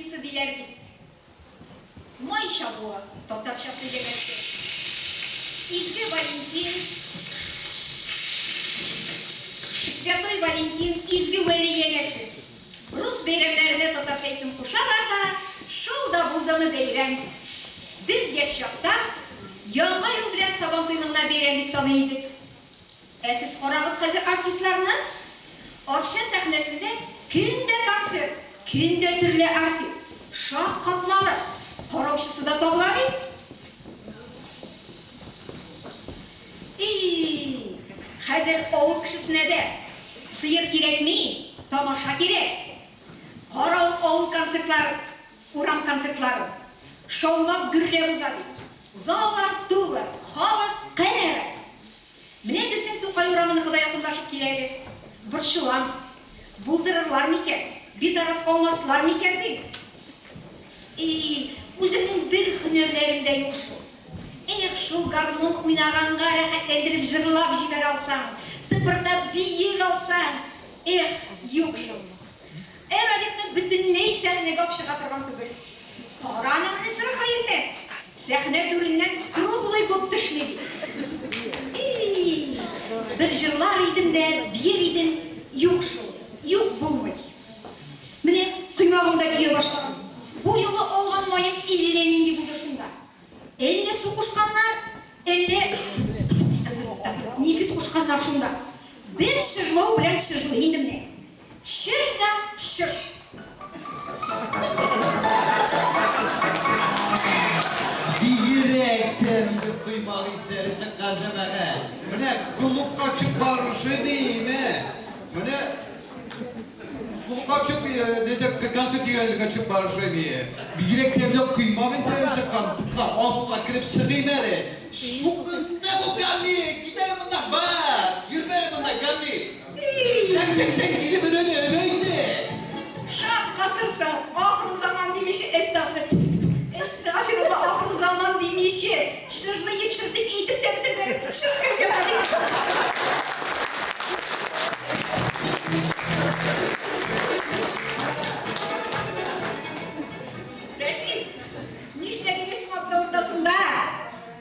Масленица диләр бит. Май чабуы, татарча сөйләмәсе. Изге Валентин, Святой Валентин, Изге Вәли янәсе. Рус бәйрәмнәренә татарча исем кушалар да, шул да булдымы бәйрәм. Без яшь чакта Яңа ел белән Сабантуйны гына бәйрәм дип саный идек. Ә сез карагыз хәзер артистларны! Арча сәхнәсендә көн дә концерт, көн дә төрле артист. Шаккатмалы! Караучысы да табыла бит! И-и-и, хәзер авыл кешесенә дә сыер кирәкми, тамаша кирәк. Кара ул авыл концертларын, урам концертларын. Шаулап-гөрләп уза бит. Заллар тулы, халык канәгать. Менә безнең Тукай урамыныкы да якынлашып килә әле. Борчылам. Булдырырлар микән, битараф калмаслар микән дим. И, үземнең бер һөнәрләрем дә юк шул. Эх, шул гармун уйнаганга рәхәтләндереп җырлап җибәрә алсаң, тыпырдап бии алсаң! Эх, юк шул. Ә Радикны бөтенләй сәхнәгә алып чыга торган түгел. Кара аны менә сырхаенны! Сәхнә түреннән круглый год төшми бит. И-и, бер җырлар идем дә, биер идем, юк шул, юк, булмый. Менә коймагым да көя башлаган. Бу юлы алган маем әллә нинди булды шунда. Әллә су кушканнар, әллә, әстәгъфирулла, нефть кушканнар шунда. Бер чыжлау белән чыжлый инде менә. Чыж да чыж. Бигрәк тәмле коймак исләре чыккан, җәмәгать! Менә клубка төшеп барышы диме? Менә клубка төшеп, нәрсә, концерт өйрәнергә төшеп барышы ди. Бигрәк тәмле коймак исләре чыккан. Тукта, аз гына кереп чыгыйм әле. Шундый бу Гами! Кит әле моннан, бар! Йөрмә әле монда, Гами! Чәк, чәк, чәк, килеп өрәне өрә инде! Шаккатырсың, ахырзаман димичә, әстәгъфирулла, әстәгъфирулла, ахырзаман димичә, чыжлый дип чыж дип әйтеп тә бетермәдем, чыж кереп ята бит. Рәшит, нишләп йөрисең атна уртасында?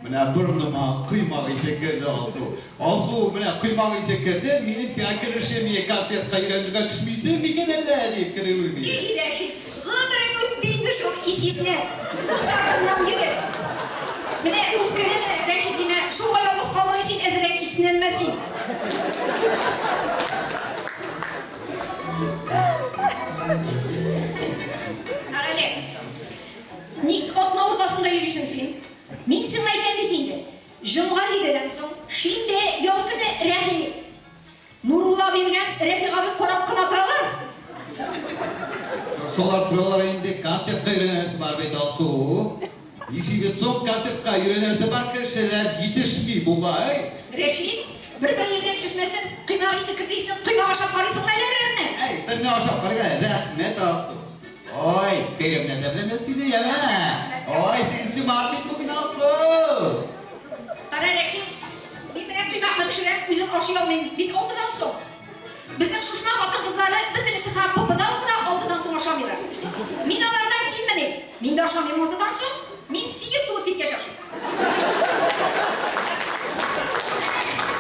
Менә борыныма коймак исе керде, Алсу. Алсу, менә коймак исе керде, минем сиңа керешем ие, концертка өйрәнергә төшмисең микән әллә, дип керүем ие. И, Рәшит, гомерең үтте инде шул ис иснәп, ис артыннан йөреп. Менә үпкәләмә, Рәшит, димә, шуңа ялгыз калдың син, әзрәк иснәнмә син. Карале, ник атна уртасында йөрисең син? Мин сиңа әйтәм бит инде, җомга җидедән соң, шимбә, ял көне рәхим ит. Нурулла абый белән Рәфыйк абый карап кына торалар. Торсалар торалар инде, концертка өйрәнәсе бар бит, Алсу. Нишлибез соң, концертка өйрәнәсе бар, кешеләр җитешми бугай. Рәшит, бер-бер җирдән шешмәсен, коймак исе кертисең, коймак ашап карыйсыңмы әллә берәрне? Әй, берне ашап карыйк әле, рәхмәт, Алсу. Ой, бәйрәмнәрдә белән дә сине, яме. Ой, сигезенче март бит бүген, Алсу. Кара, Рәшит, мин менә коймакны пешерәм, үзем ашый алмыйм, бит алтыдан соң. Безнең Шушма хатын-кызлары бөтенесе ХАППда утыра, алтыдан соң ашамыйлар. Мин алардан киммени? Мин дә ашамыйм алтыдан соң. Мин сигез тулып киткәч ашыйм.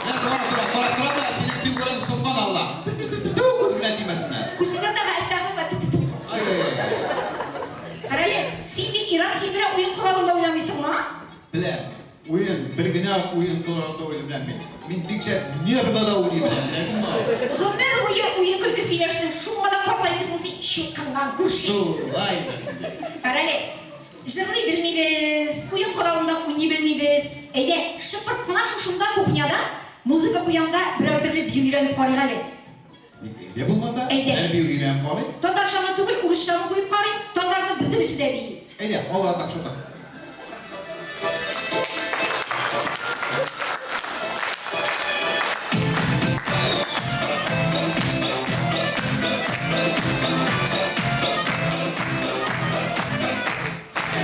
Менә шуңа күрә карап торам да, синең фигураң собханалла. Тү-тү-тү-тү, күз генә тимәсеннәр. Күзеңә тагы әстәгъфирулла, тү-тү-тү. Ай-ай-ай. Карале, син бит ир-ат, син берәү уен коралында уйнамыйсыңмы, а? Беләм. Уен, бер генә уен коралында уйный беләм мин. Мин бик шәп нервада уйный беләм, беләсеңме? Гомер буе уен-көлке сөйләштең, шуңа да картаймыйсың син, чукынган күрше. Шулайдыр инде. Карале, Җырлый белмибез, уен коралында уйный белмибез. Әйдә, шыпырт кына шушында кухняда музыка куям да, берәр төрле бию өйрәнеп карыйк әле. Ник әйдә булмаса, Әйдә. бер бию өйрәнеп карыйк. Татарчаны түгел, урысчаны куеп карыйк, татарны бөтенесе дә бии. Әйдә, алга тапшырдык.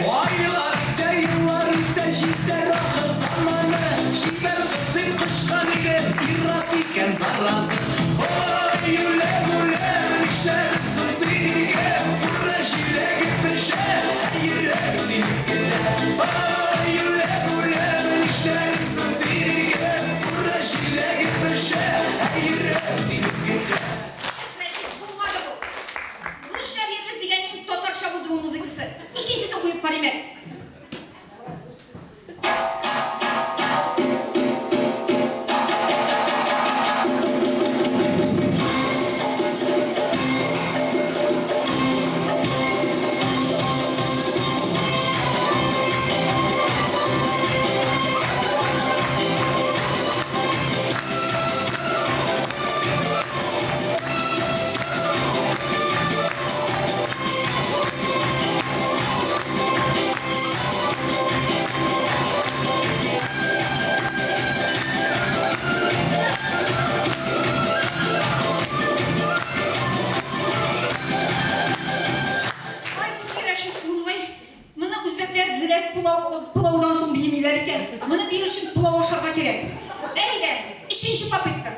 Айлар үтә, еллар үтә, җитәр ахыр заманы. Чибәр кыз дип кочкан идем, ир-ат икән зараза. Ой, үләм, үләм, нишләрем соң синеке? Күрә җиләге пешкән. кирәк. Әйдә, өченче попытка.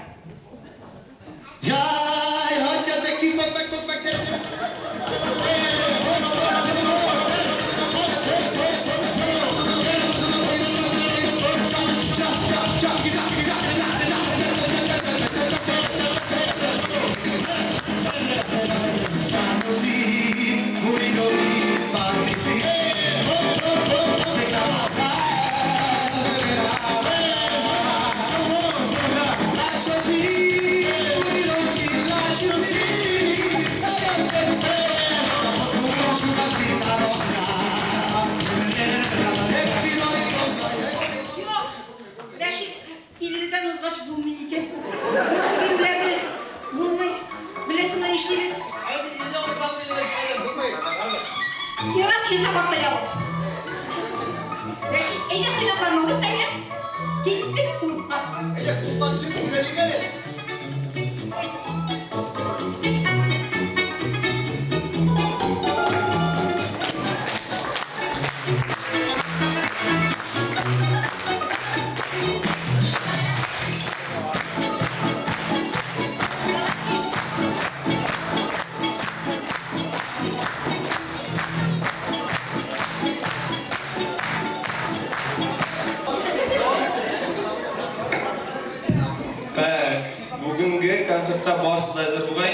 Юк, Рәшит, илледән узгач булмый икән. Биюләрне булмый. Беләсеңме нишлибез? Ир-ат иргә картая ул. Рәшит, әйдә кыйнакларны алып та әйдә. Киттек клубка. Әйдә, клубтан чыгып күрәлик әле. Так, бүгенге концертта барысы да әзер бугай.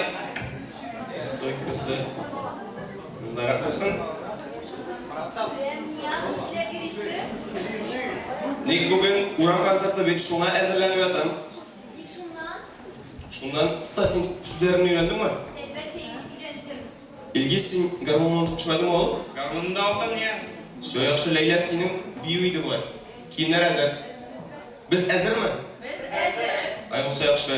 Стойкасы мондарак булсын. Ник бүген урам концерты бит, шуңа әзерләнеп ятам. Ник шуннан? Шуннан та син сүзләрен өйрәндеңме? Әлбәттә, өйрәндем. Илгиз, син гармунны онытып төшмәдеңме ул? Гармунны да алдым, не? Все яхшы, Ләйлә, синең бию иде бугай. Киемнәр әзер. Без әзерме? Без әзер. Ай, булса яхшы.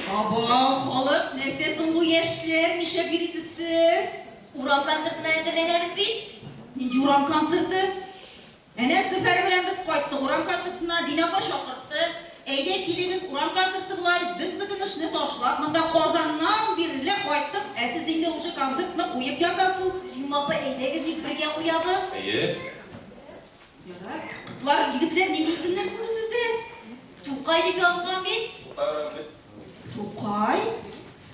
Абау, халык, нәрсә соң бу яшьләр, нишләп йөрисез сез? Урам концертына әзерләнәбез бит. Нинди урам концерты? Әнә Зөфәр белән без кайттык урам концертына, Динә апа чакыртты. Әйдә, килегез, урам концерты була, без бөтен эшне ташлап, монда Казаннан бирле кайттык, ә сез инде уже концертны куеп ятасыз. Римма апа, әйдәгез, ник бергә куябыз? Әйе. Ярар. Кызлар, егетләр, нинди исемнәр соң бу сездә? Тукай дип язылган бит. Тукай урамы бит. Тукай?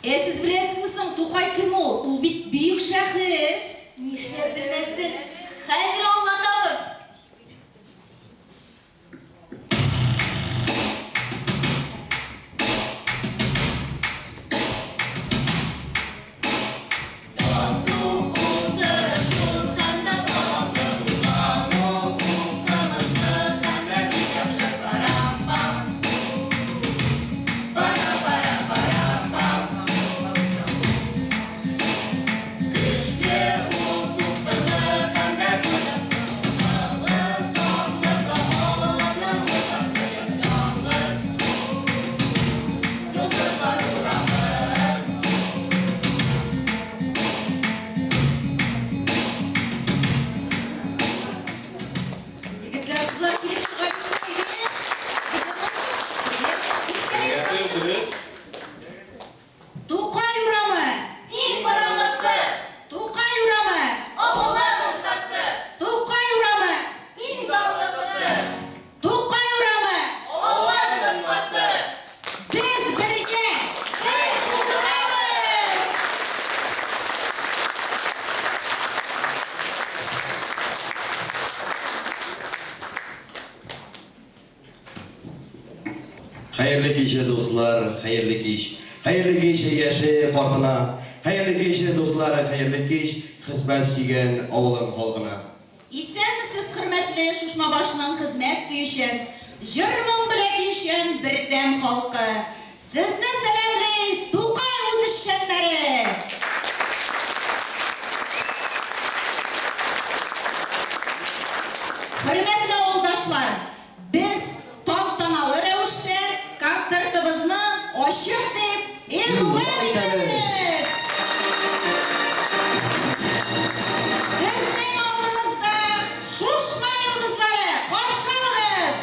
Ә сез беләсезме соң, Тукай кем ул? Ул бит бөек шәхес. Нишләп белмәсен? Хәзер аңлатабыз. Тату утырыш ул һәм дә талантлы булган ул, сагышлы һәм дә бик яхшы парам-пам. Пара-пара-парам-пам. Көчле ул, күпкырлы һәм дә кыюлы, татлы авылының уртасы җанлы. Йолдызлар урамы. Егетләр, кызлар килеп чыга бит. Әйе, дөрес. Тукай урамы! Иң борынгысы! Тукай урамы! Авылның уртасы! Тукай урамы! Иң данлыклысы! Тукай урамы! Авылның тоткасы! Без бергә! Без булдырабыз! Хәерле кич, дуслар, хәерле кич. Хәерле кич, яше картына. Хәерле кич, дуслар, хәерле кич, хезмәт сөйгән авылым халкына. Исәнмесез, хөрмәтле Шушмабашның хезмәт сөючән, җыр-моң белән көючән бердәм халкы! Сезне сәламли Тукай үзешчәннәре! Хөрмәтле авылдашлар, без тантаналы рәвештә концертыбызны ачык дип игълан итәбез! Сезнең алдыгызда Шушма йолдызлары, каршы алыгыз!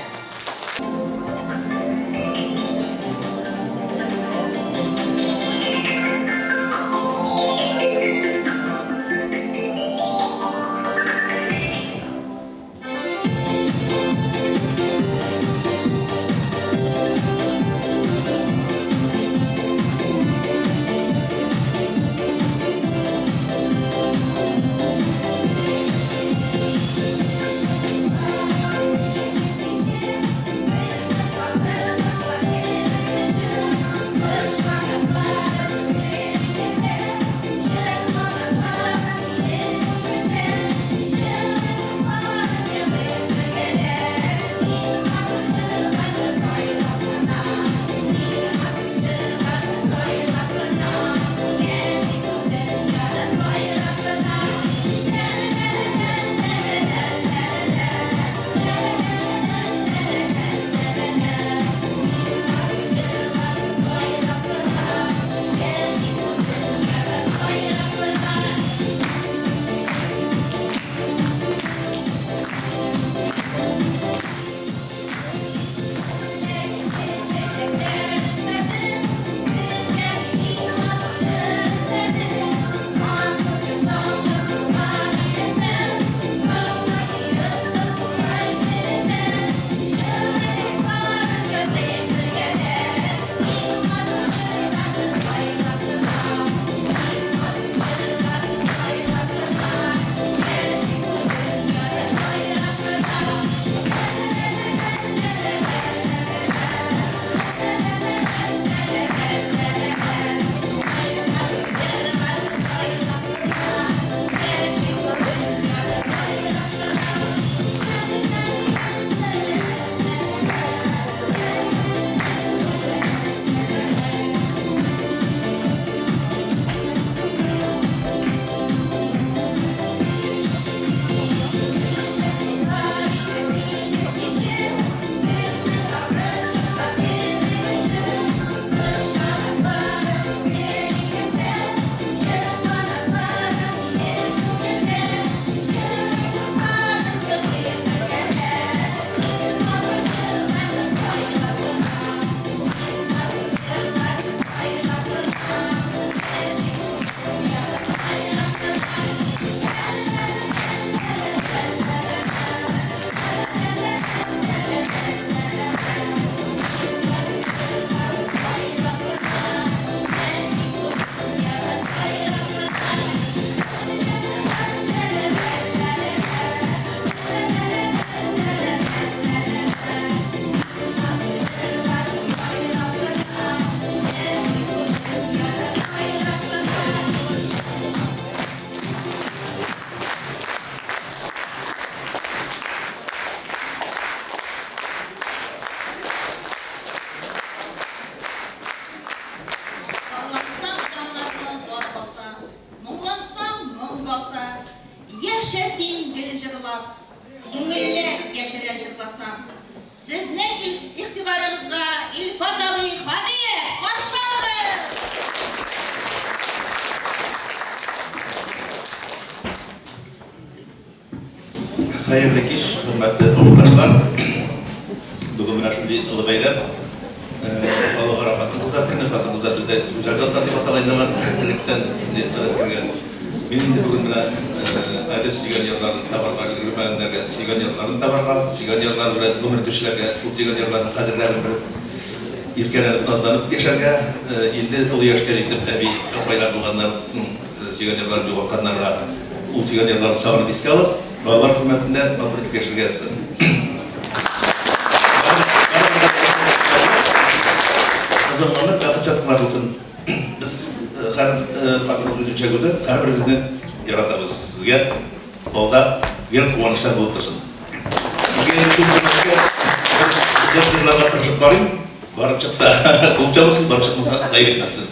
белән җырласам. Сезнең игътибарыгызга Илфат абый Һадиев! Каршы алыгыз! Хәерле кич, хөрмәтле авылдашлар. Бүген менә шундый олы бәйрәм. Халыкара хатын-кызлар көне, хатын-кызлар бездә гүзәл затлар дип атала инде алар, электән гадәт кергән. Мин инде бүген менә әле сөйгән ярларын табарга өлгермәгәннәргә сөйгән ярларын табарга, сөйгән ярлары белән гомер итүчеләргә шул сөйгән ярларының кадерләрен белеп, иркәләнеп, назланып яшәргә, инде олы яшькә җитеп әби, апайлар булганнар, сөйгән ярларын югалтканнарга ул сөйгән ярларын сагынып искә алып, балалар хөрмәтендә матур итеп яшәргә язсын. Озын гомер, бәхет шатлыклар булсын. Без һәр хатыныбыз үзенчә гүзәл, һәрберегезне яратабыз. Сезгә алда гел куанычлар булып торсын. Сезгә инде шул хөрмәткә бер җыр җырларга тырышып карыйм. Барып чыкса, кул чабырсыз, барып чыкмаса, гаеп итмәссез.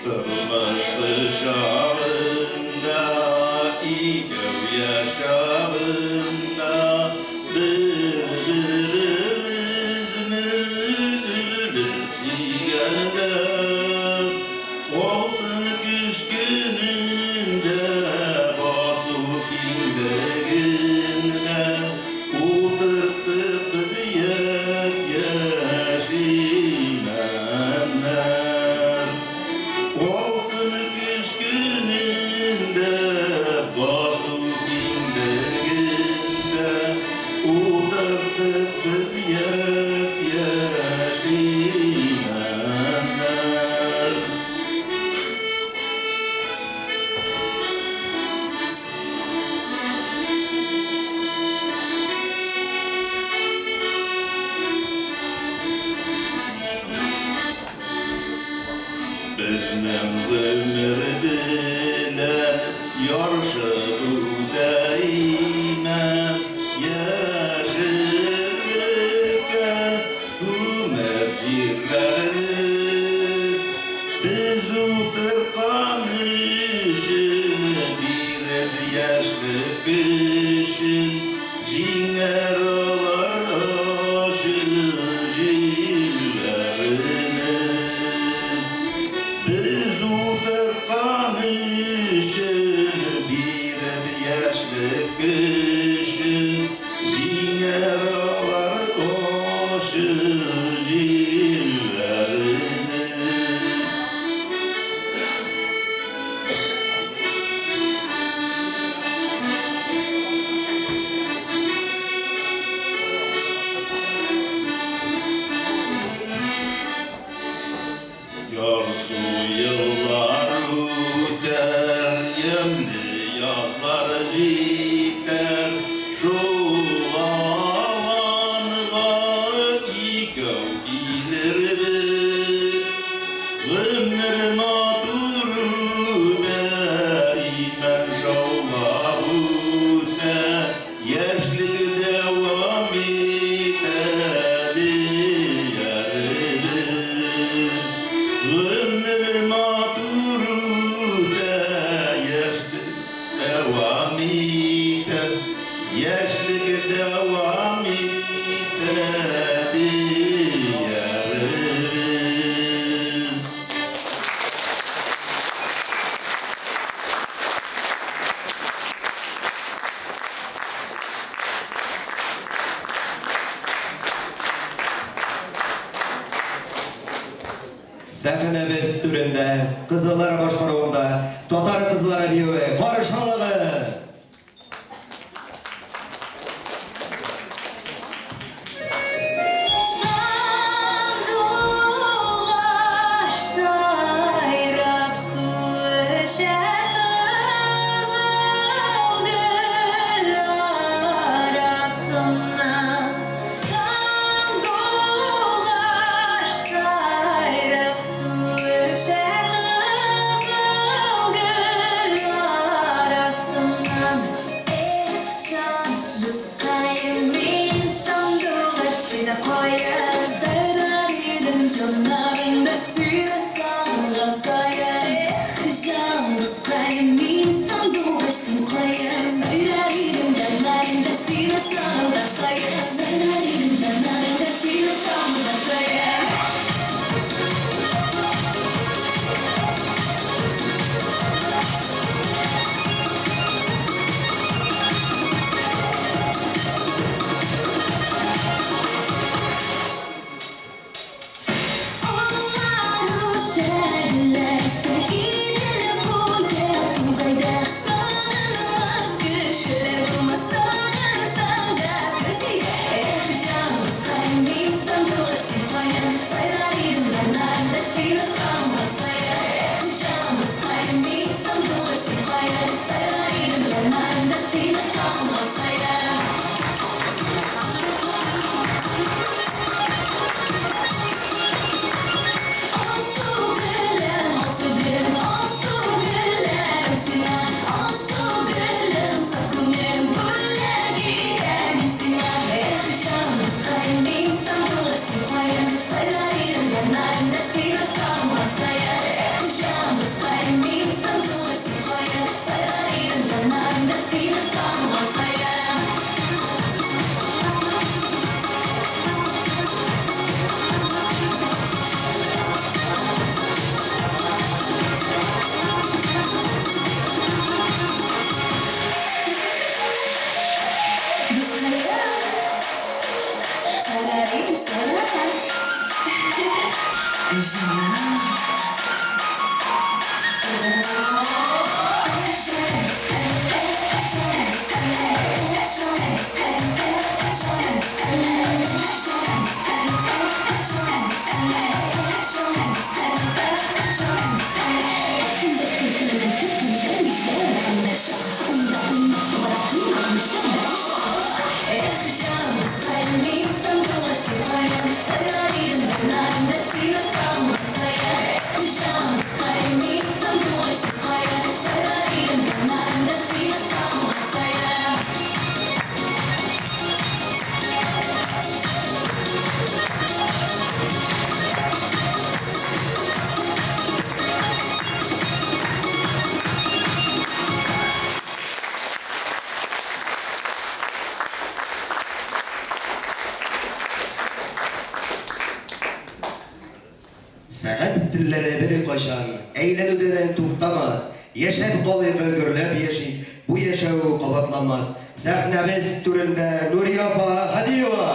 Тормыш кочагында, икәү яшь чагында Бер-беребезне өзелеп сөйгәндә, Алтын көз көнендә басу киңлегендә Утырттык без япь-яшь имәннәр. Алтын көз көнендә басу киңлегендә Утырттык без япь-яшь имәннәр. Безнең гомер белән ярышып үсә имән, Яшеллеккә күмеп җирләрне. Без утырткан өчен биреп яшьлек көчен, Җиңәр алар ачы җилләрне. Без утырткан өчен биреп яшьлек көчен, Җиңәр алар ачы җилләрне. Ярсу еллар үтәр, ямьле язлар җитәр, Шул аланга икәү килербез. Гомер матур үтә, имән шаулап үсә, Яшьлек дәвам итә диярбез. Гомер матур үтә, яшьлек дәвам итә, Яшьлек дәвам итә диярбез. Сәхнәбез түрендә, кызыллар башкаруында татар кызлары биюе, каршы алыгыз! Сандугач сайрап су эчә кызыл гөл арасыннан. Сандугач сайрап су эчә кызыл гөл арасыннан. Сәгать телләре беркайчан әйләнүдән туктамас, Яшәп калыйк, гөрләп яшик, бу яшәү кабатланмас. Сәхнәбез түрендә Нурия апа Һадиева!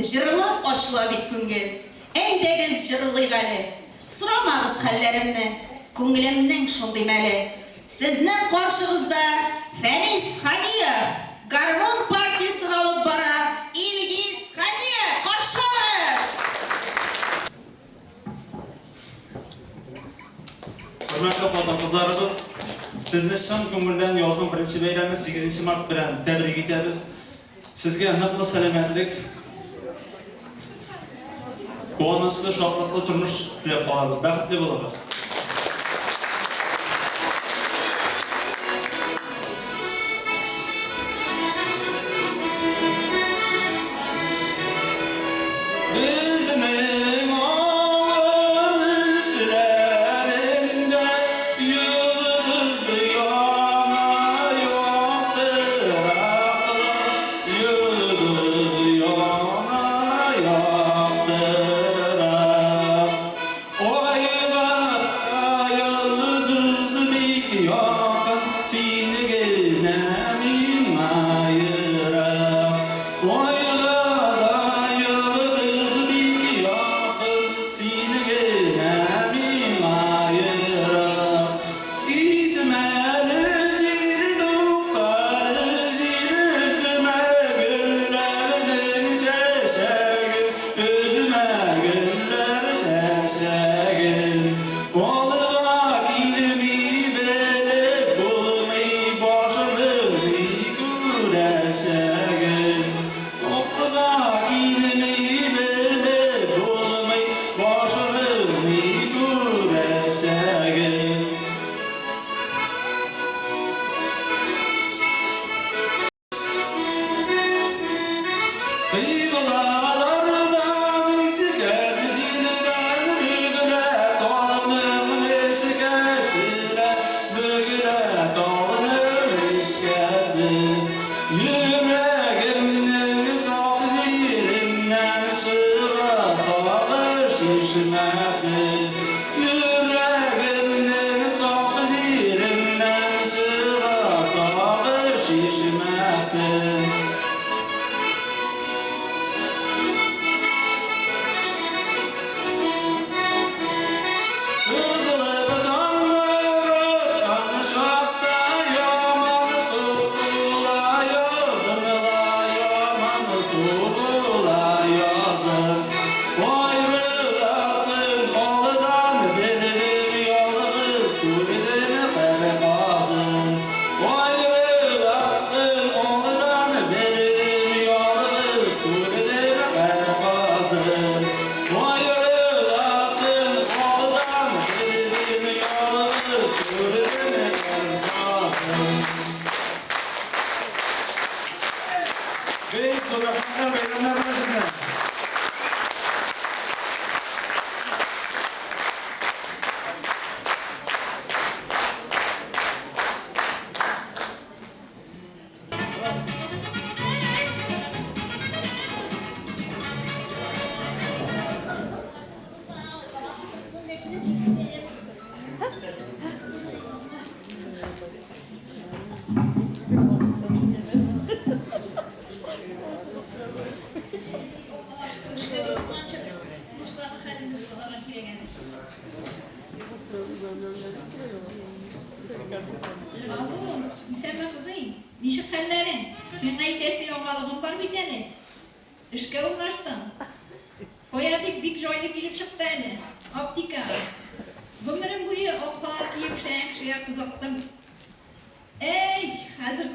Җырлап ачыла бит күңел. Әйдәгез җырлыйк әле. Сорамагыз хәлләремне, Күңелемнең шундый мәле. Сезнең каршыгызда Фәнис Һадиев, гармун партиясен алып бара Илгиз Һадиев, каршы алыгыз! Хөрмәтле хатын-кызларыбыз, сезне чын күңелдән язның беренче бәйрәме, сигезенче март белән тәбрик итәбез. Сезгә ныклы сәламәтлек, куанычлы, шатлыклы тормыш теләп калабыз. Бәхетле булыгыз! Безнең авыл өсләрендә йолдыз яна яктыраклап, йолдыз яна яктырак. Айга Алло, исәнме, кызый? Ничек хәлләрең? Миңа әйтәсе яңалыгым бар бит әле. Эшкә урнаштым. Кая дип бик җайлы килеп чыкты әле. Аптека. Гомерем буе ак халат киеп эшләгән кешегә кызыктым. Әй, хәзер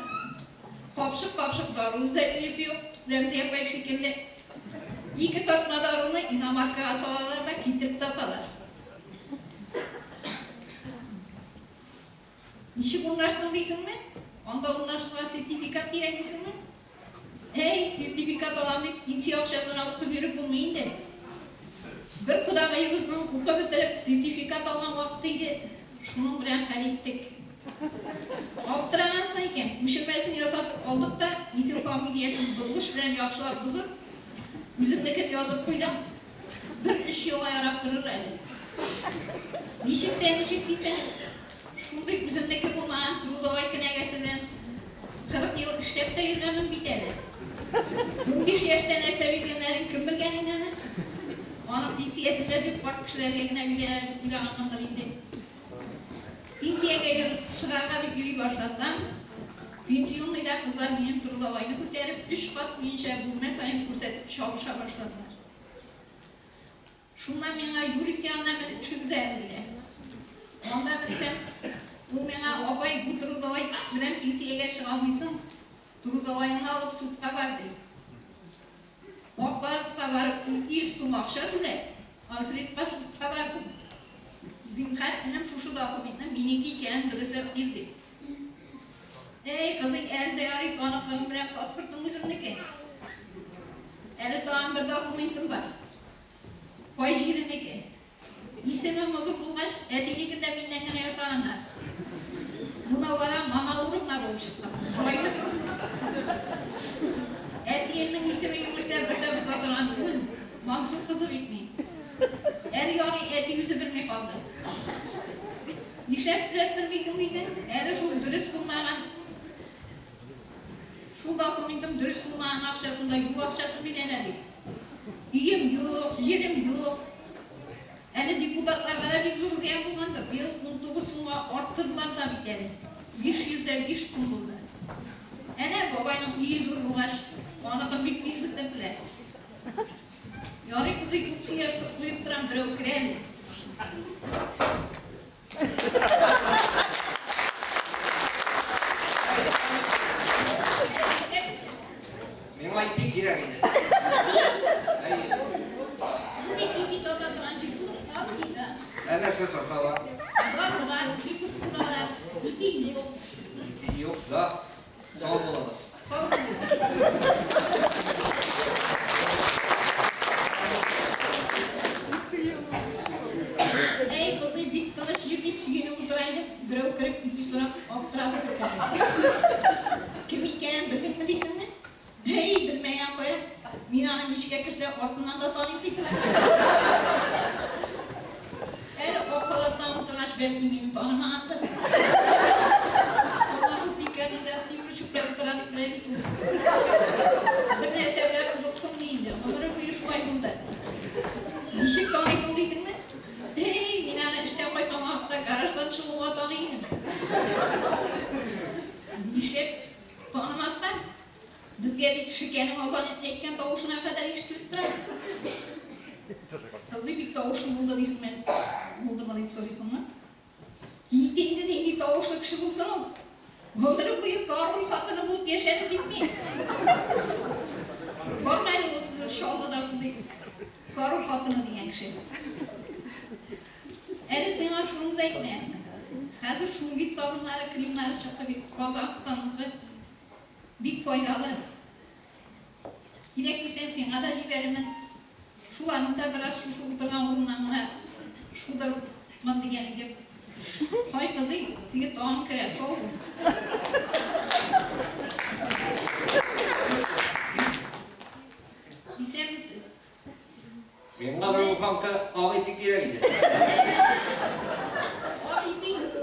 капчык-капчык дару эзләп йөрисе юк, Рәмзия апай шикелле. Ике тартма даруны иномаркага салалар да китереп тә аталар. Ничек урнаштың дисеңме? Анда урнашырга сертификат кирәк дисеңме? Әй, сертификат алам дип, пенсия акчасына укып йөреп булмый инде. Бер кодагыебызның укып бетереп сертификат алган вакыты иде, шуның белән хәл иттек. Аптырагансың икән, күчермәсен ясатып алдык та, исем-фамилиясен бозгыч белән яхшылап бозып, үземнекен язып куйдым. Бер өч елга ярап торыр әле. Ничек тә ничек дисең, шундый үземнеке булмаган трудовой кенәгәсе белән 40 ел эшләп тә йөргәнмен бит әле. 15 яшьтә нәрсә биргәннәрен кем белгән инде аны? Аның пенсиясен дә бик карт кешеләргә генә бирәләр дип уйлаганмындыр инде. Пенсиягә чыгарга дип йөри башласам, пенсионныйда кызлар минем трудовойны күтәреп, өч кат буенча бүлмә саен күрсәтеп чабыша башладылар. Шуннан миңа юрист янына менеп төшегез әле, диләр. Анда менсәм, ул миңа, Апай, бу трудовой белән пенсиягә чыга алмыйсың, трудовоеңны алып судка бар, ди. Ак Барска барып 200 сум акча түләп, Альфредка судка бардым. Зинһар, энем, шушы документның минеке икәнен дөресләп бир, дип. Әй, кызый, әле дә ярый таныклыгым белән паспортым үземнеке. Әле тагын бер документым бар. Пай җиренеке. Исемем озын булгач, әтинекен дә миннән генә ясаганнар. Мунавара Маналуровна булып чыктым. Җайлы. Әтиемнең исеме югыйсә бер дә боза торган түгел. Мансур кызы бит мин. Әле ярый әти үзе белми калды. Нишләп төзәттермисең дисең? Әле шул дөрес булмаган Шул документым дөрес булмаган акчасын да юл акчасын бирәләр бит. Өем юк, җирем юк. Әле депутатларга да бик зур зыян булгандыр, быел 19 сумга арттырдылар да бит әле. 505 сум булды. Әнә, бабайның өе зур булгач, аныкын бик тиз бетерделәр. Ярый, кызый, күп сөйләштек, куеп торам, берәү керә әле. Исәнмесез. Миңа ипи кирәк иде. Әйе. Бу бит ипи сата торган җир түгел, аптека. Ә нәрсә саталар? Дарулар, микстуралар, ипи юк. Ипи юк, да. Сау булыгыз. Сау булыгыз. Әй, кызый, бик тыныч җир дип сөенеп утыра идем, берәү кереп ипи сорап аптырады бит. Кем икәнен белдеңме дисеңме? Әй, белмәгән кая. Мин аны мичкә керсә, артыннан да таныйм бит. Әле ак халаттан утыргач, бәлки мине танымагандыр. Алмашып микәнендә сыер чүпләп утыра дип белә бит ул. Бер нәрсә белән кызыксынмый инде. Гомере буе шулай булды. Ничек таныйсың дисеңме? Әй, мин аны эштән кайткан вакытта гараждан чыгуга таный идем. Нишләп танымаска? Безгә бит шикәнең азан әйткән тавышына кадәр ишетелеп тора. Кызый бик тавышлы булды дисеңме? Булдымы дип сорыйсыңмы? Кит инде, нинди тавышлы кеше булсын ул? Гомере буе Карун хатыны булып яшәде бит ни. Бармы әле ул сезнең Чаллыда шундый Карун хатыны дигән кеше? Әле сиңа шуны да әйтмәдем. Хәзер шунгит сабыннары, кремнары чыкты бит, Казахстанныкы. Бик файдалы. Кирәк дисәң, сиңа да җибәрермен. Шуларны да бераз шушы утырган урыннан гына шудырырмын дигән идем. Һай, кызый, теге тагын керә, сау бул. Исәнмесез. Миңа бер буханка ак ипи кирәк иде. Ак ипи юк.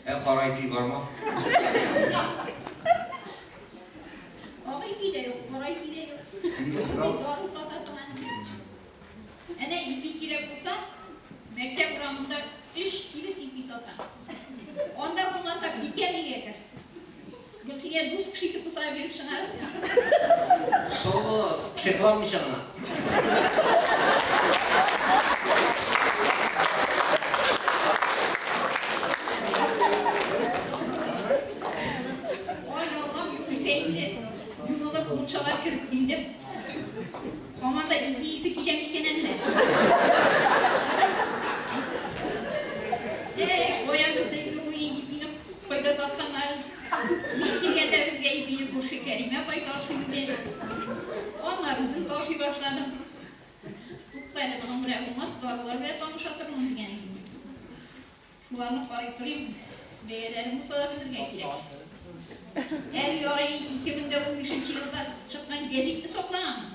Ә кара ипи бармы? Ак ипи дә юк, кара ипи дә юк. Бу бит дару сата торган җир. Әнә ипи кирәк булса, мәктәп урамында өч кибет ипи сата. Анда булмаса, Бикәнигә кер. Гөлсинә дус кеше итеп кусага биреп чыгарасың. Сау булыгыз, психланмыйча гына. Ай, Аллам, югыйсә инде юнылып мунчага кереп килдем. Һаман да ипи исе килә микән әллә? Эх, каян белсен инде ул ипине кайда сатканнарын. Мин килгәндә безгә ипине күрше Кәримә апай ташый иде. Аннары үзем ташый башладым. Тукта әле, моның белән булмас, дарулар белән таныша торырмын дигән идем мин. Шуларны карый торыйм, бәяләрен булса да белергә кирәк. Әле ярый 2015 нче елда чыккан гәзитне саклаганмын.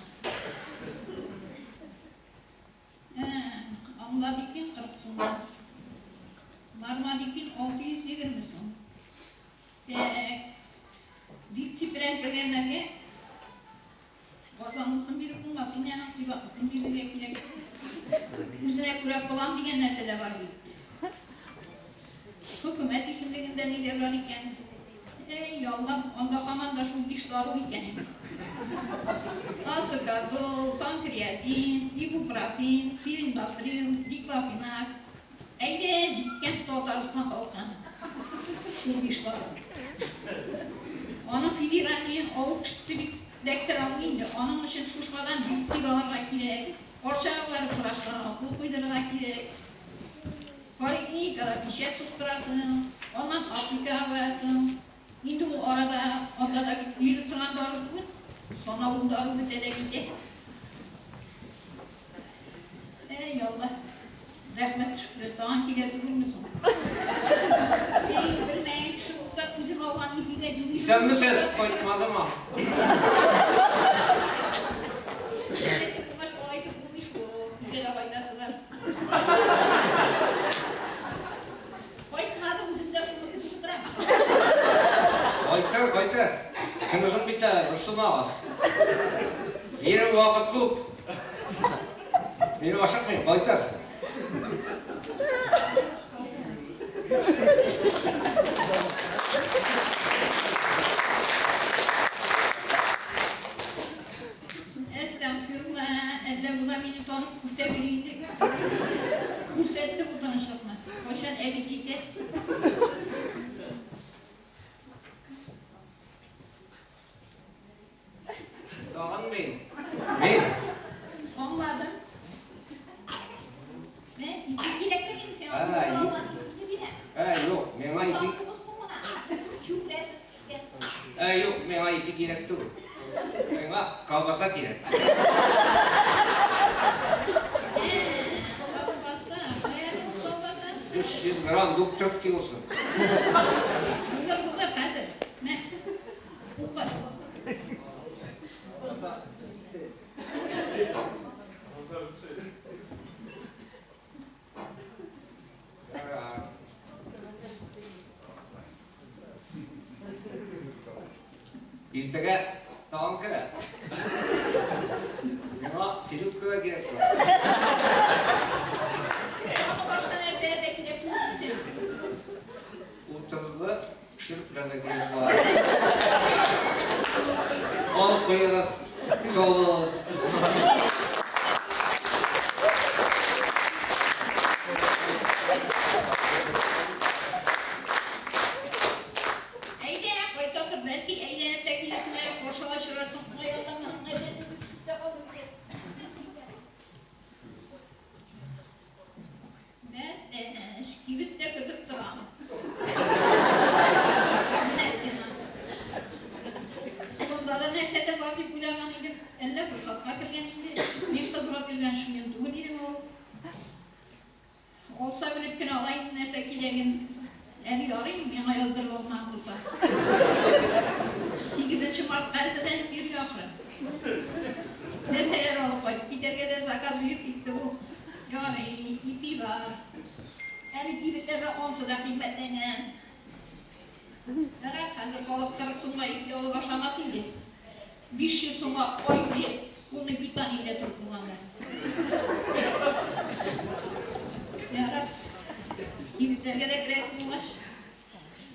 Ә, Амлодипин 40 сумнан. Нормадипин 620 сум. Тәк. Бик сипрән кергәннәргә арзанлысын биреп булмас, инде аның кыйбатлысын бирергә кирәк. Үзенә күрә план дигән нәрсә дә бар бит. Хөкүмәт исемлегендә ниләр бар икән? Әй, Аллам, анда һаман да шул биш дару икән инде. Ацетадол, панкреатин, ибупрофен, периндоприл, диклофенак. Әйдә, җиткән Татарстан халкын шул биш дару. Аның федеральныен авыл кешесе бит эләктерә алмый инде. Аның өчен Шушмадан бюллетень алырга кирәк, Арчага барып врачларга кул куйдырырга кирәк. Поликлиникада пичәт суктырасың, аннан аптекага барасың. Инде ул арада анда да бит өелеп торган дару түгел, санаулы дару бетә дә китә. Әй, Алла, рәхмәт төшкере, тагын килә түгелме соң? Әй, белмәгән кеше булса, үзем алган ипигә дими. Исәнмесез, кайтмадымы? Әллә булгач, алай итеп булмый шул, өйгә дә кайтасы бар. Кайтмады, үзем дә шуны көтеп утырам. Кайтыр, кайтыр. Көн озын бит әле, борчылмагыз. Минем вакыт күп. Мин ашыкмыйм, кайтыр. Әстәгъфирулла, әллә бу да мине танып күрсә йөри инде. Күрсәтте бу танышлыкны. Кайчан әби җитә? Тагын мин. Мин. Аңладым. Мә, ипи кирәкме инде сиңа? Ә, Ипи бирәм. Ә, юк, миңа ипи. Саттыгыз соң гына. Чүпрәсез киткән. Ә, юк, миңа ипи кирәк түгел. Миңа колбаса кирәк. Ә, колбаса. Кая ул колбаса? 300 грамм докторский булсын. Булыр, булыр, хәзер. Мә. Укы. Иртәгә тагын керә. Миңа селедка да кирәк була. Тагы башка нәрсә дә кирәк түгел сиңа. Утызлы шөрепләр дә кирәк була. Алып куегыз, салыгыз. Әйдә, кайта тор, бәлки әйләнеп тә килерсең әле, каршыга очрарсың. Ай, Аллам, нәрсәсен көтеп тә калдым. Бәтәш, кибеттә көтеп торам. Менә сиңа. Монда да нәрсә дә бар дип уйлаган идем. Әллә корсакка кергән инде. Мин кызыгып йөргән шуен түгел идеме ул? Алса белеп кенә ала инде нәрсә кирәген. Әле ярый, миңа яздырып алмаган булса. 8 мартка әзерләнеп йөри ахры. Нәрсәләр алып кайтып китәргә дә заказ биреп китте ул. Ярый, ипи бар. Әле кибетләрдә ансы да кыйммәтләнгән. Ярар, хәзер халык 40 сумга ипи алып ашамас инде. 500 сумга ай буе полный питание дә торып булганда. Ярар. Кибетләргә дә керәсе булгач,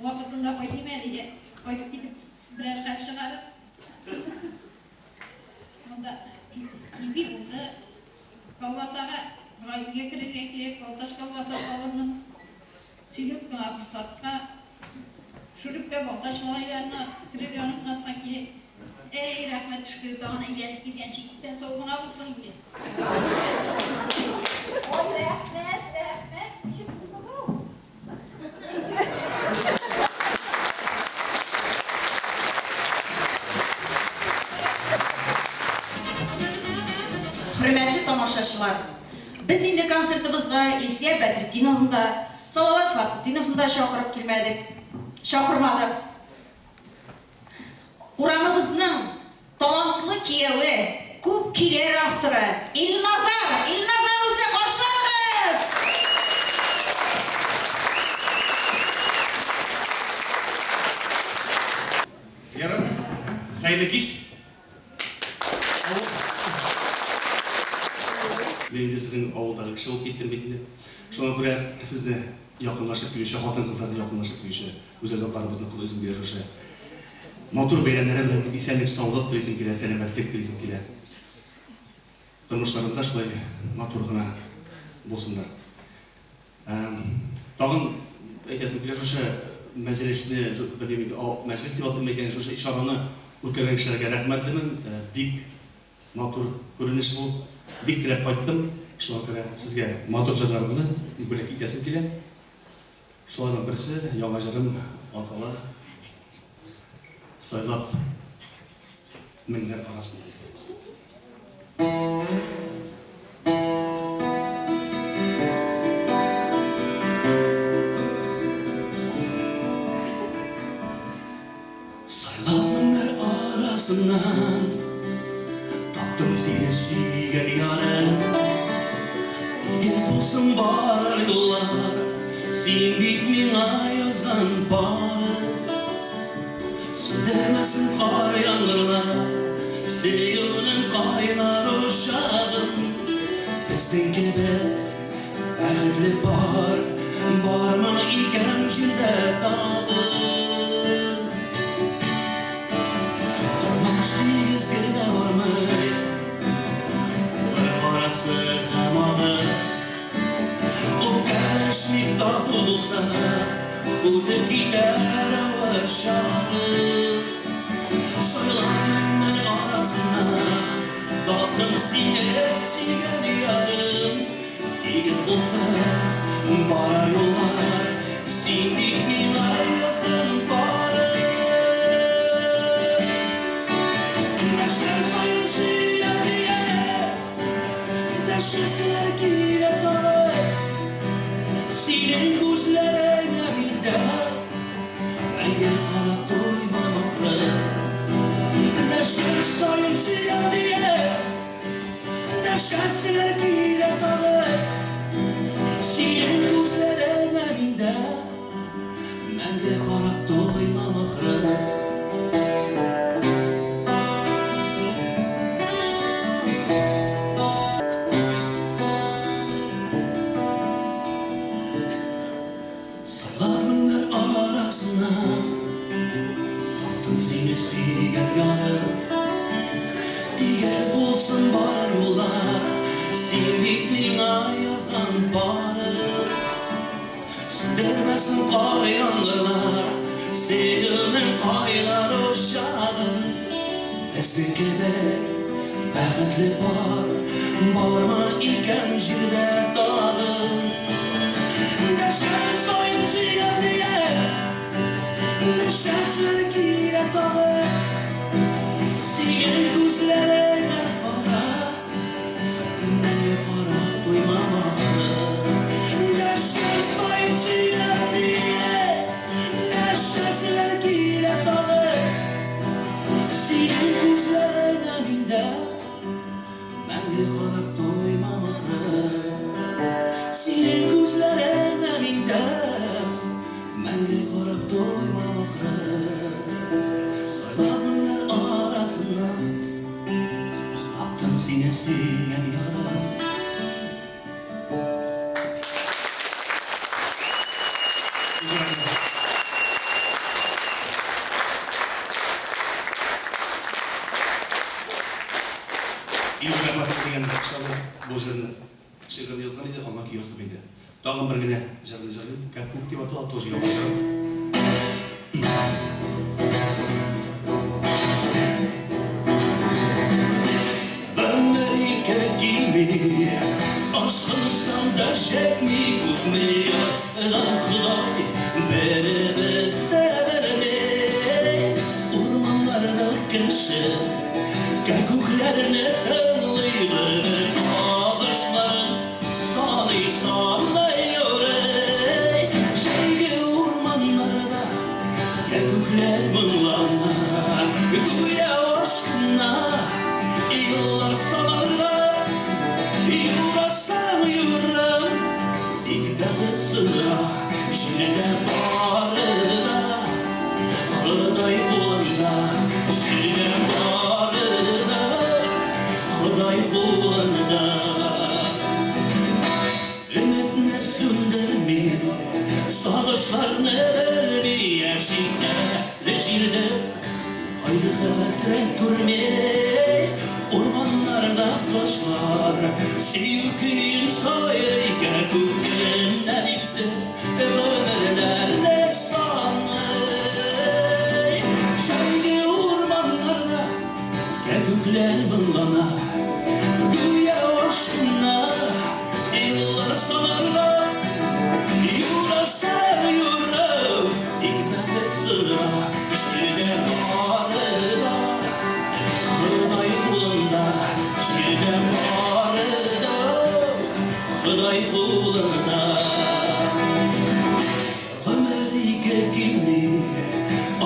вакытында кайтыйм әле, я кайтып китеп берәр хәл чыгарып. Монда ипи булды. Колбасага Райгә керергә кирәк, балтач колбаса алырмын. Селедкага форсатка, шөрепкә балтач малайларына керергә онытмаска кирәк. Әй, рәхмәт төшкере, тагын әйләнеп килгәнче исән сау гына булсын инде. Ой, рәхмәт, рәхмәт, ничек булды бу? Хөрмәтле тамашачылар, без инде концертыбызга Илсөя Бәдретдиновны да, Салават Фатхетдиновны да чакырып килмәдек, чакырмадык. Урамыбызның талантлы кияве, күп көйләр авторы Илназар, Илназар үзе каршы алыгыз! Ярар. Хәерле кич. Мин инде сезнең авылдагы кеше булып киттем бит инде. Шуңа күрә сезне якынлашып килүче хатын-кызларны якынлашып килүче гүзәл затларыбызны котлыйсым килә шушы матур бәйрәмнәре белән исәнлек, саулык телисем килә, сәламәтлек телисем килә. Тормышларында шулай матур гына булсыннар. Тагын әйтәсем килә, шушы мәҗлесне, белмим инде, мәҗлес дип атыйм микән, шушы чараны үткәргән кешеләргә рәхмәтлемен. Бик матур күренеш бу. Бик теләп кайттым. Шуңа күрә сезгә матур җырларымны бүләк итәсем килә. Шуларның берсе, яңа җырым атала Сайлап меңнәр арасыннан. Сайлап меңнәр арасыннан Таптым сине сөйгән ярым. Тигез булсын барыр юллар, Син бит миңа язган парым. Сүндермәсен кар яңгырлар, Сөюнең кайнар учагын. Безнең кебек бәхетле пар. Бармы икән җирдә тагын? Тормыш тигез генә бармый, Күңел карасы һәм агы. Үпкәләшмик тату булса, Үтеп китәр авыр чагы. Сайлар меңнәр арасыннан, Таптым сине, сөйгән ярым. Тигез булса барар юллар, Син бит миңа язган парым. Дәшкән саен сөям дия, Дәшәселәр килә тагы. Синең күзләреңә миндә Мәңге карап туймам ахры. Дәшкән саен сөям дия, Дәшәселәр килә тагы. Синең күзләреңә миндә Мәңге карап туймам ахры. Сайлар меңнәр арасыннан, Таптым сине, сөйгән ярым. Тигез булсын барар юллар, Син бит миңа язган парым. Сүндермәсен кар, яңгырлар Сөюнең кайнар учагын. Безнең кебек бәхетле пар Бармы икән җирдә тагын? Дәшкән саен сөям дия, Дәшәселәр килә тагы. Синең күзләреңә карап, Мәңге карап туймам ахры. Дәшкән саен сөям дия, Дәшәселәр килә тагы. Синең күзләреңә миндә Мәңге карап туймам ахры. Синең күзләреңә миндә Мәңге карап туймам ахры. Сайлап меңнәр арасыннан, Таптым сине, сөйгән ярым. Илүс Рәхмәтов дигән шагыйрь бу җырны шигырен язган иде, аңа көй яздым инде. Тагын бер генә җырны җырлыйм. Кәккүк дип атала, тоже яңа җыр. Гомер ике килми, Ашкынсам да җитми. Күпме язган Ходай, Беребез дә белми. Урманнарда кеше Кәккүкләрне тыңлый, Гомер табышларын Саный, саный йөри. Җәйге урманнарда Кәккүкләр моңлана, Гүя ашкына, Еллар санарга. Юрасаң юрам, Тик бәхет сыра Җирдә бары да Ходай кулында, Җирдә бары да Ходай кулында. Өметне сүндерми, Сагышларны белми, Яшик әле җирдә Кайгы-хәсрәт күрми. Урманнарда кошлар Сөю көен сайрый, Кәккүк көннәр үтте, Гомерләрне саный. Җәйге урманнарда Кәккүкләр моңлана, Гүя ашкына, Еллар санарга. Юрасаң юрау, Тик бәхет сыра Җирдә бары да Ходай кулында, Җирдә бары да Ходай кулында. Гомер ике килми,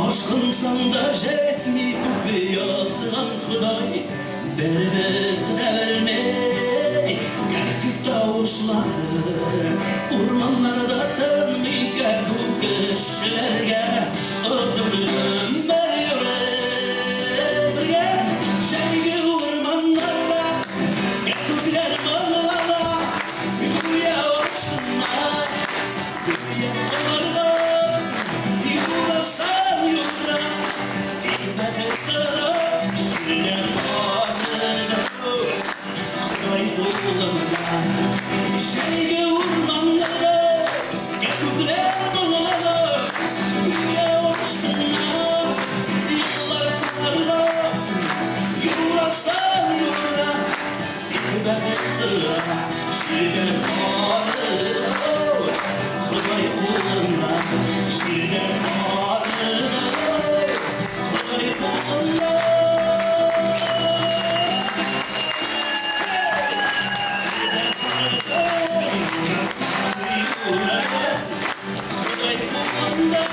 Ашкынсаң да җитми. Күпме язган Ходай, Беребез дә белми. Кәккүк тавышлары Урманнарда тынмый, Кәккүк кешеләргә Озын гомер юрый. Бергә. Җәйге урманнарда Кәккүкләр моңлана, Гүя ашкына. Җирдә бары Ходай кулында, җирдә бары Ходай кулында. Ходай кулында.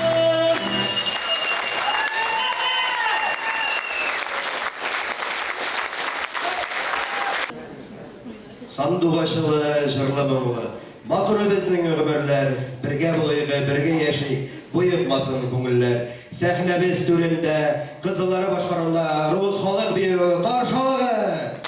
Сандугачлы, җырлы моңлы. Матур безнең гомерләр, бергә булыйк, бергә яшик, боекмасын күңелләр. Сәхнәбез түрендә, кызыллары башкаруында рус халык биюе каршы алыгыз!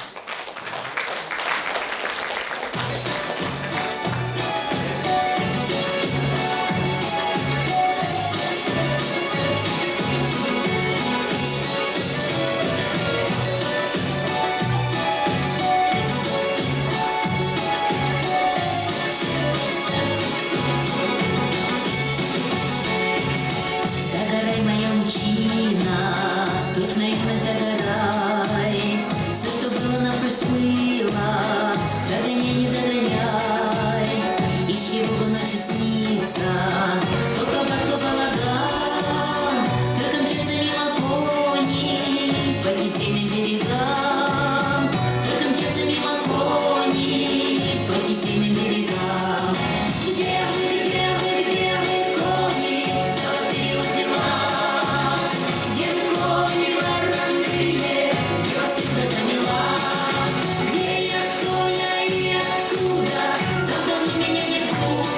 Догорай, моя лучина, точно юность догорай. Все, что было, нам прошлыло, догоняй, не догоняй. Из чего бы ночью снится, то кабак, то балаган, только мчатся мимо кони по кисейным берегам, только мчатся мимо кони по кисейным берегам. Где вы, где вы, где вы, кони, золотые удила? Где вы, кони вороные, где вас юга замела? Где я, кто я и откуда? Там давно меня не ждут.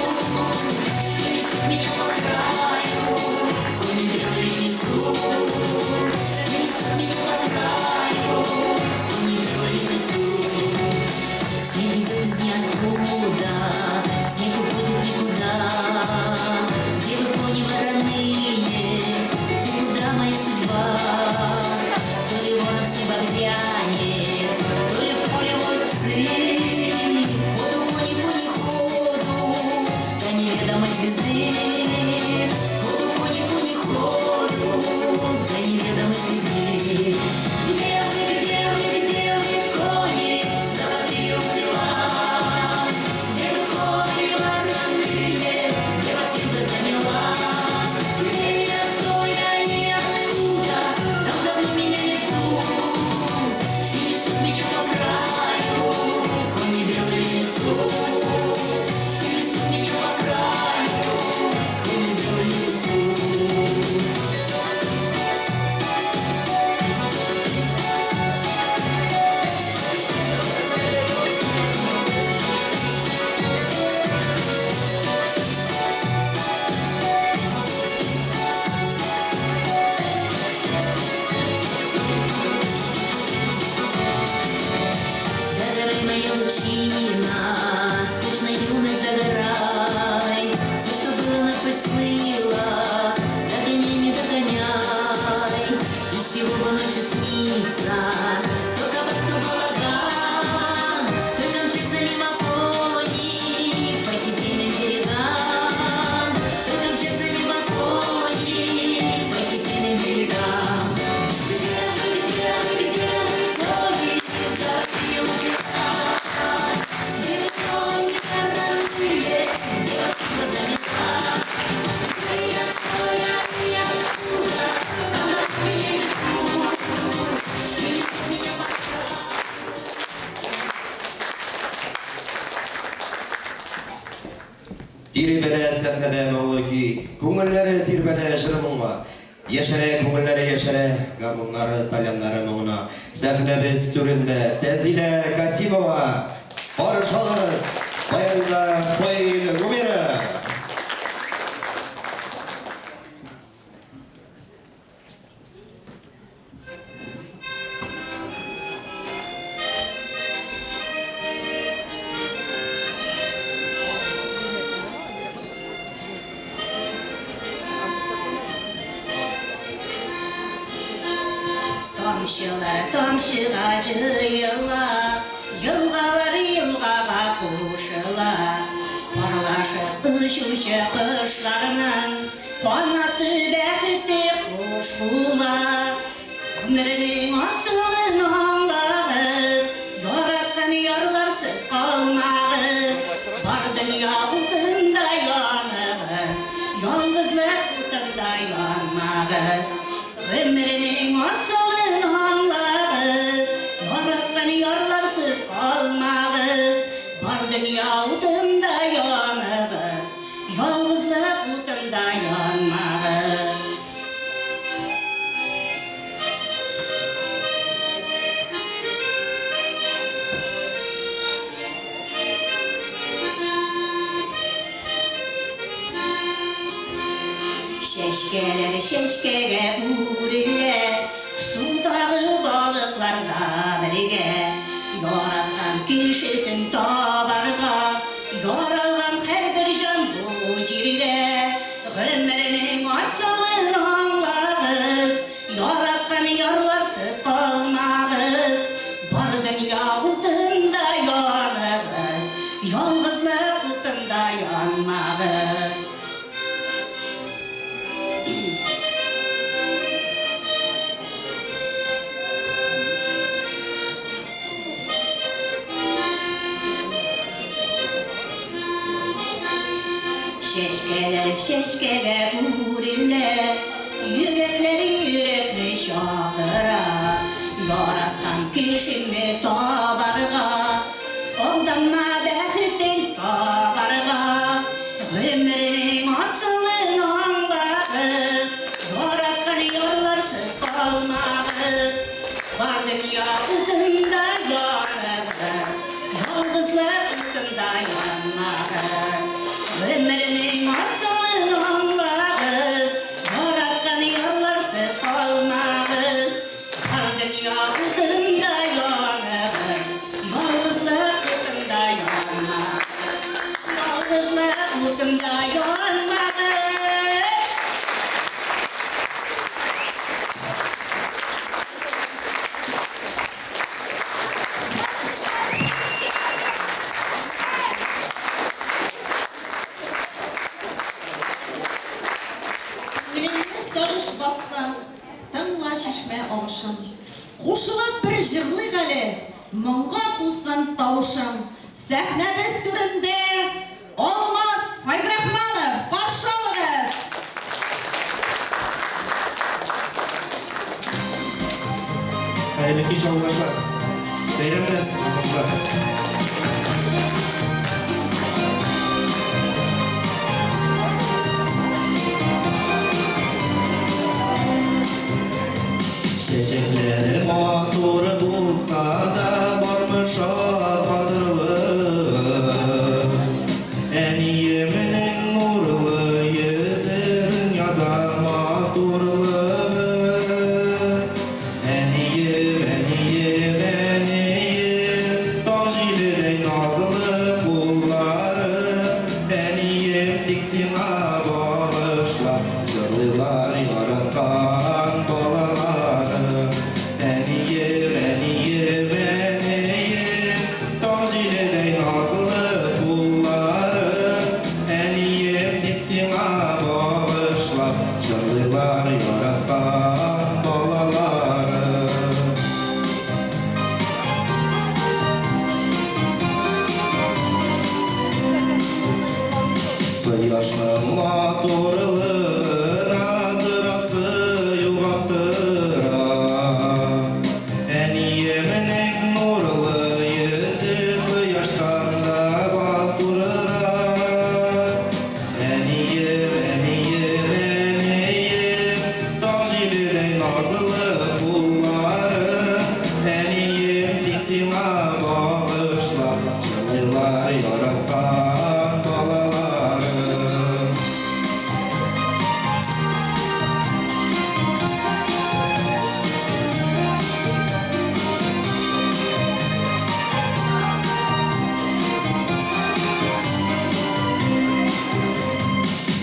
И несут меня по краю, кони белые несут. Несут меня по краю, кони белые несут. Снег идет из ниоткуда, снег уходит никуда. Где вы, кони вороные, и куда моя судьба? То ли ворон с неба грянет, то ли в поле воют псы. Ходу, кони, кони, ходу, до неведомой звезды. Ходу, кони, кони, ходу, до неведомой звезды. Где вы, где вы, где вы, кони, золотые удила? Где вы, кони вороные, где вас юга замела? Где я, кто я и откуда? Там давно меня не ждут. И несут меня по краю, кони белые несут. И несут меня по краю, кони белые несут. Догорай, моя лучина, точно юность догорай. Все, что было, нас прошлыло, догоняй, не догоняй. Из чего бы ночью снится, то кабак, то балаган, то мчатся мимо кони по кисейным берегам, то мчатся мимо кони по кисейным берегам. Где вы, где вы, где вы, кони, золотые удила? Где вы, кони вороные, где вас юга замела? Где я, кто я и откуда? Там давно меня не ждут. И несут меня по Тирбәлә сәхнәдә моңлы көй, күңелләре тирбәлә җыр моңга. Яшәрә күңелләре яшәрә, гармуннары, тальяннары моңына. Сәхнәбез түрендә Тәзилә Касимова. Каршы алыгыз, баянда Фаил Гумеров. Тамчылар тамчыга җыела, елгалар елгага кушыла. Парлашып очучы кошларның канаты бәхете кош була. Гомернең асылын аңлагыз, яраткан ярларсыз калмагыз. янмагыз. Гомернең асылын аңлагыз, Яраткан ярларсыз калмагыз. Бар дөнья утында яныгыз, Ялгызлык утында янмагыз. Чәчкәләр чәчкәгә үрелә, Судагы балыклар да бергә. Яраткан кешесен табарга Яралган һәрбер җан бу җиргә. Гомернең асылын аңлагыз, Яраткан ярларсыз калмагыз. Бар дөнья утында яныгыз, Ялгызлык утында янмагыз. Чәчкәләр чәчкәгә үрелә, Йөрәкләр йөрәкне чакыра. Яраткан кешеңне табарга, Алданма бәхетен табарга. Гомернең асылын аңлагыз, Яраткан ярларсыз калмагыз. Бар дөнья утында яныгыз, Ялгызлык утында янмагыз. Гомернең асылын аңлагыз, Яраткан ярларсыз калмагыз. Бар дөнья утында яныгыз, Ялгызлык утында янмагыз. Ялгызлык утында янмагыз. Күңелеңне сагыш басса, тыңла чишмә агышын. Кушылып бер җырлыйк әле, моңга тулсын тавышың. Сәхнәбез түрендә Алмаз Фәйзрахманов, каршы алыгыз! Хәерле кич, авылдашлар! Бәйрәм белән сезне, кызлар! Чәчәкләре матур булса да, бармы шат батырлыгы? Әниемнең нурлы йөзе дөньяда матурлыгы. Әнием, әнием, әнием, таң җиледәй назлы куллары. Әнием, тик сиңа багышлап җырлыйлар яраткан балалары. Әнием, әнием, әнием, таң җиледәй назлы куллары. Әнием, тик сиңа багышлап җырлыйлар яраткан балалары. Кояшның матурлыгына торасы юк аптырап. Әниемнең нурлы йөзе кояштан да матуррак. Әнием, әнием, әнием, таң җиледәй назлы куллары. Әнием, тик сиңа багышлап җырлыйлар яраткан балалары.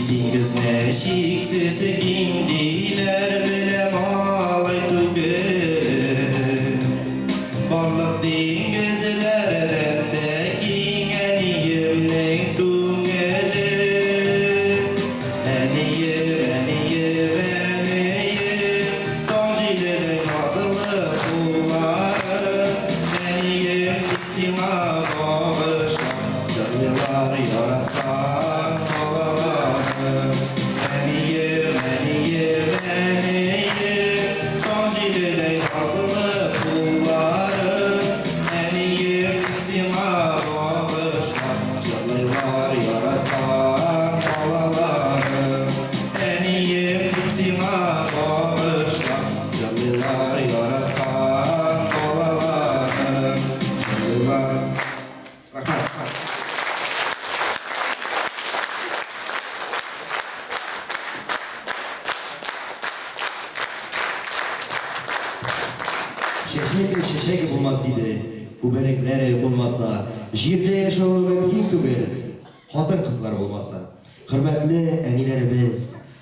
Диңгезнең чиксез киң диләр, беләм алай түгел. Барлык диңгезләрдән дә киң әниемнең күңеле. Әнием, әнием, әнием, таң җиледәй назлы куллары. Әнием, тик сиңа багышлап җырлыйлар яраткан балалары. Әнием, әнием. багышлап җырлыйлар яраткан балаларын җырлыйлар. Рәхмәт. Чәчәк чәчәк булмас иде, күбәләкләр кунмаса, җирдә яшәве мөмкин түгел, хатын-кызлар булмаса. Хөрмәтле әниләребез,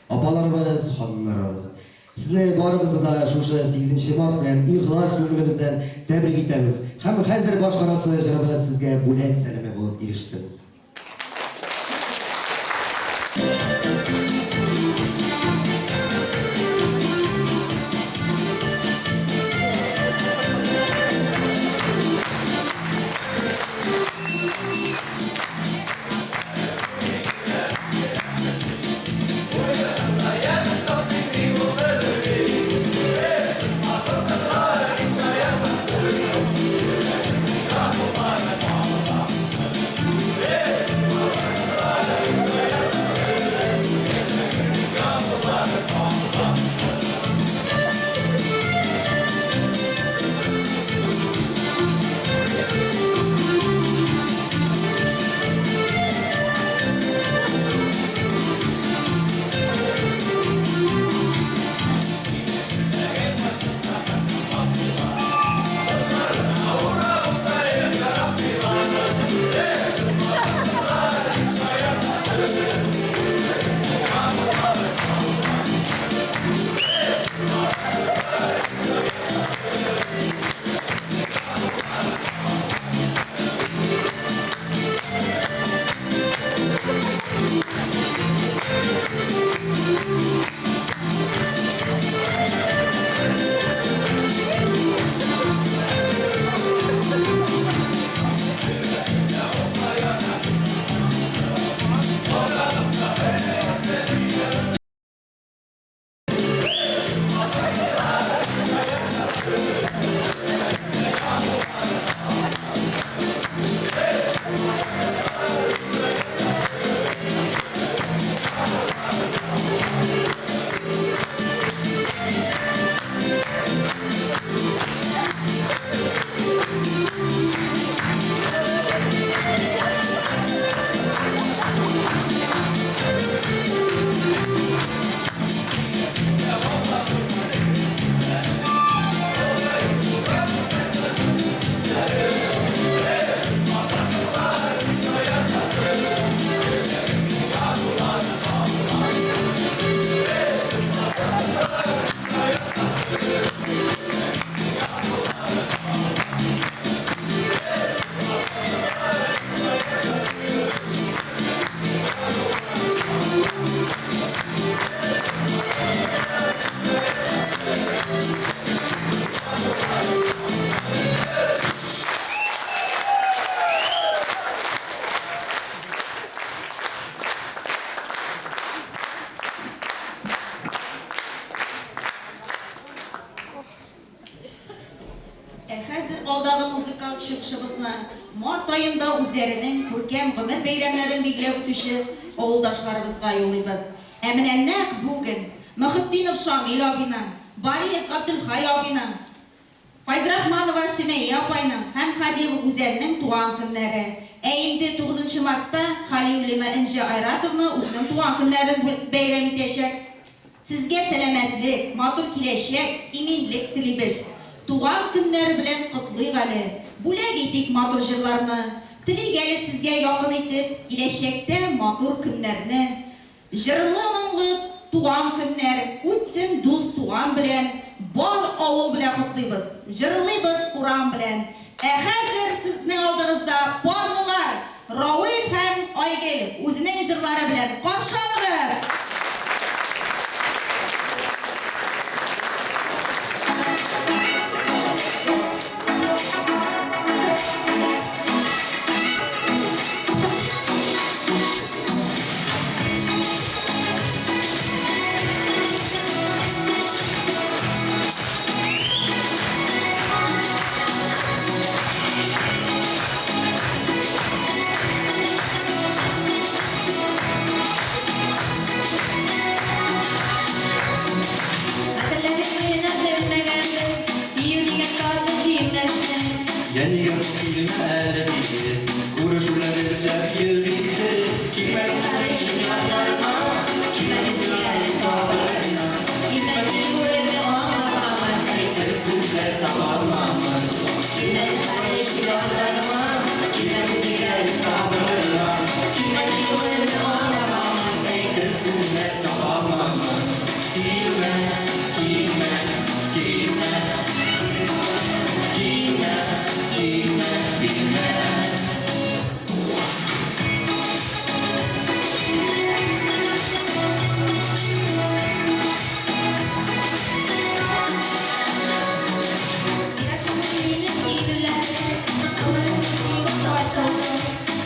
апаларыбыз, ханымнарыбыз! Сезне барыгызны да шушы сигезенче март белән ихлас күңелебездән тәбрик итәбез һәм хәзер башкарасы җырыбыз сезгә бүләк сәламе булып ирешсен. Ә хәзер алдагы музыкаль чыгышыбызны март аенда үзләренең күркәм гомер бәйрәмнәрен билгеләп үтүче авылдашларыбызга юлыйбыз. Ә менә нәкъ бүген Мөхетдинов Шамил абыйның, Бариев Габделхай абыйның, Файзрахманова Сөмәя апайның һәм Һадиева Гүзәлнең туган көннәре. Ә инде тугызынчы мартта Халиуллина Энҗе Айратовна үзенең туган көннәрен бәйрәм итәчәк. Сезгә сәламәтлек, матур киләчәк, иминлек телибез. Туган көннәре белән котлыйк әле. Бүләк итик матур җырларны. Телик әле сезгә якын итеп, киләчәктә матур көннәрне. Җырлы-моңлы туган көннәр, үтсен дус-туган белән, бар авыл белән котлыйбыз, җырлыйбыз урам белән. Ә хәзер сезнең алдыгызда парлылар, Равил һәм Айгөл үзенең җырлары белән каршы алыгыз! Нәнигә килмә әле диде, Күрешүләр эзләп йөри иде. Килмә өчен яннарыма, Килмә әле сабырына. Килмә килүеңне аңламамын, Әйтер сүзләр табалмамын. Килмә өчен яннарыма, Килмә әле сабырына. Килмә килүеңне аңламамын, Әйтер сүзләр табалмамын. Килмә, килмә, килмә. Килмә, килмә, килмә.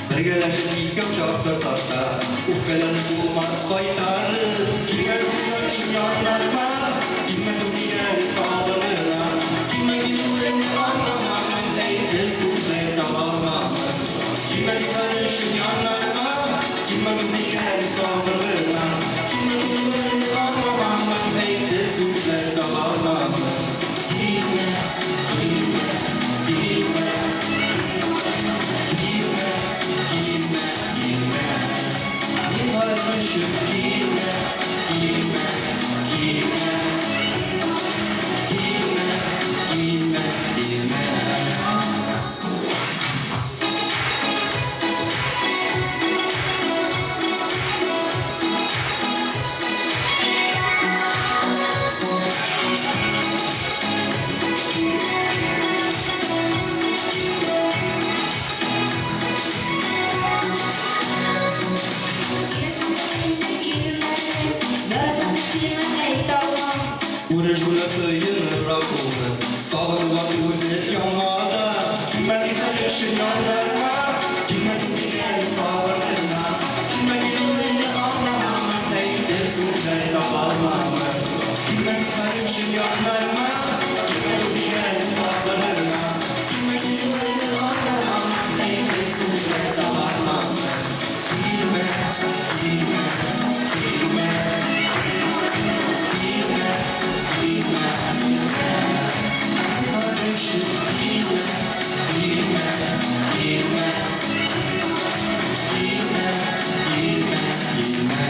Бергәләшеп икәү чаптырсак та, Үпкәләрне булмас кайтарып. Килмә өчен яннарыма, Килмә әле сабырына. Килмә килүеңне аңламамын, Әйтер сүзләр табалмамын. Килмә өчен яннарыма, Килмә әле сабырына. Килмә килүеңне аңламамын, Әйтер сүзләр табалмамын. Килмә, килмә, килмә. Килмә, килмә, килмә. Зинһар өчен килмә, килмә, килмә. Килмә, килмә, килмә. Яратам сиңа әйтә алмам. Күрешүле тыйнырак булды, Сагынулар үзе яңада. Килмә өчен яннарыма, Килмә әле сабырына. Килмә килүеңне аңламамын, Әйтер сүзләр табалмамын. Килмә өчен яннарыма, Килмә әле сабырына. Килмә килүеңне аңламамын, Әйтер сүзләр табалмамын. Килмә, килмә, килмә. Килмә, килмә, килмә. Зинһар өчен килмә, килмә, килмә. Килмә, килмә, килмә.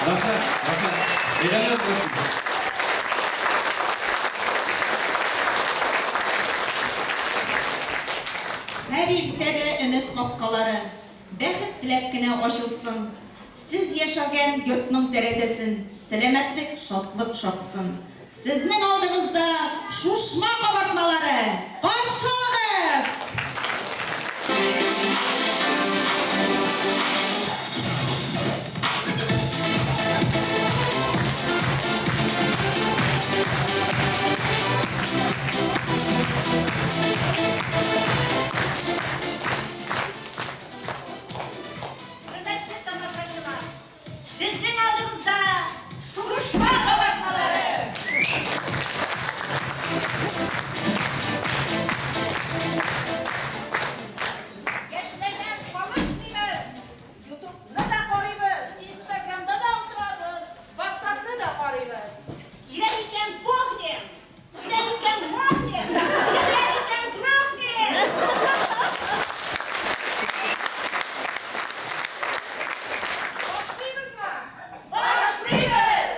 Рәхмәт, рәхмәт. Бәйрәмнәр булсын. Һәр иртә дә өмет капкалары бәхет теләп кенә ачылсын. Сез яшәгән йортның тәрәзәсен сәламәтлек, шатлык шаксын. Сезнең алдыгызда Шушма кабартмалары. Каршы алыгыз! Хөрмәтле тамашачылар, сезнең алдыгызда Шушма кабартмалары. Яшьләрдән калышмыйбыз. Ютубны да карыйбыз, Инстаграмда да утырабыз, Ватсапны да карыйбыз. Кирәк икән похнем, кирәк икән мохнем, кирәк икән грохнем. Башлыйбызмы? Башлыйбыз!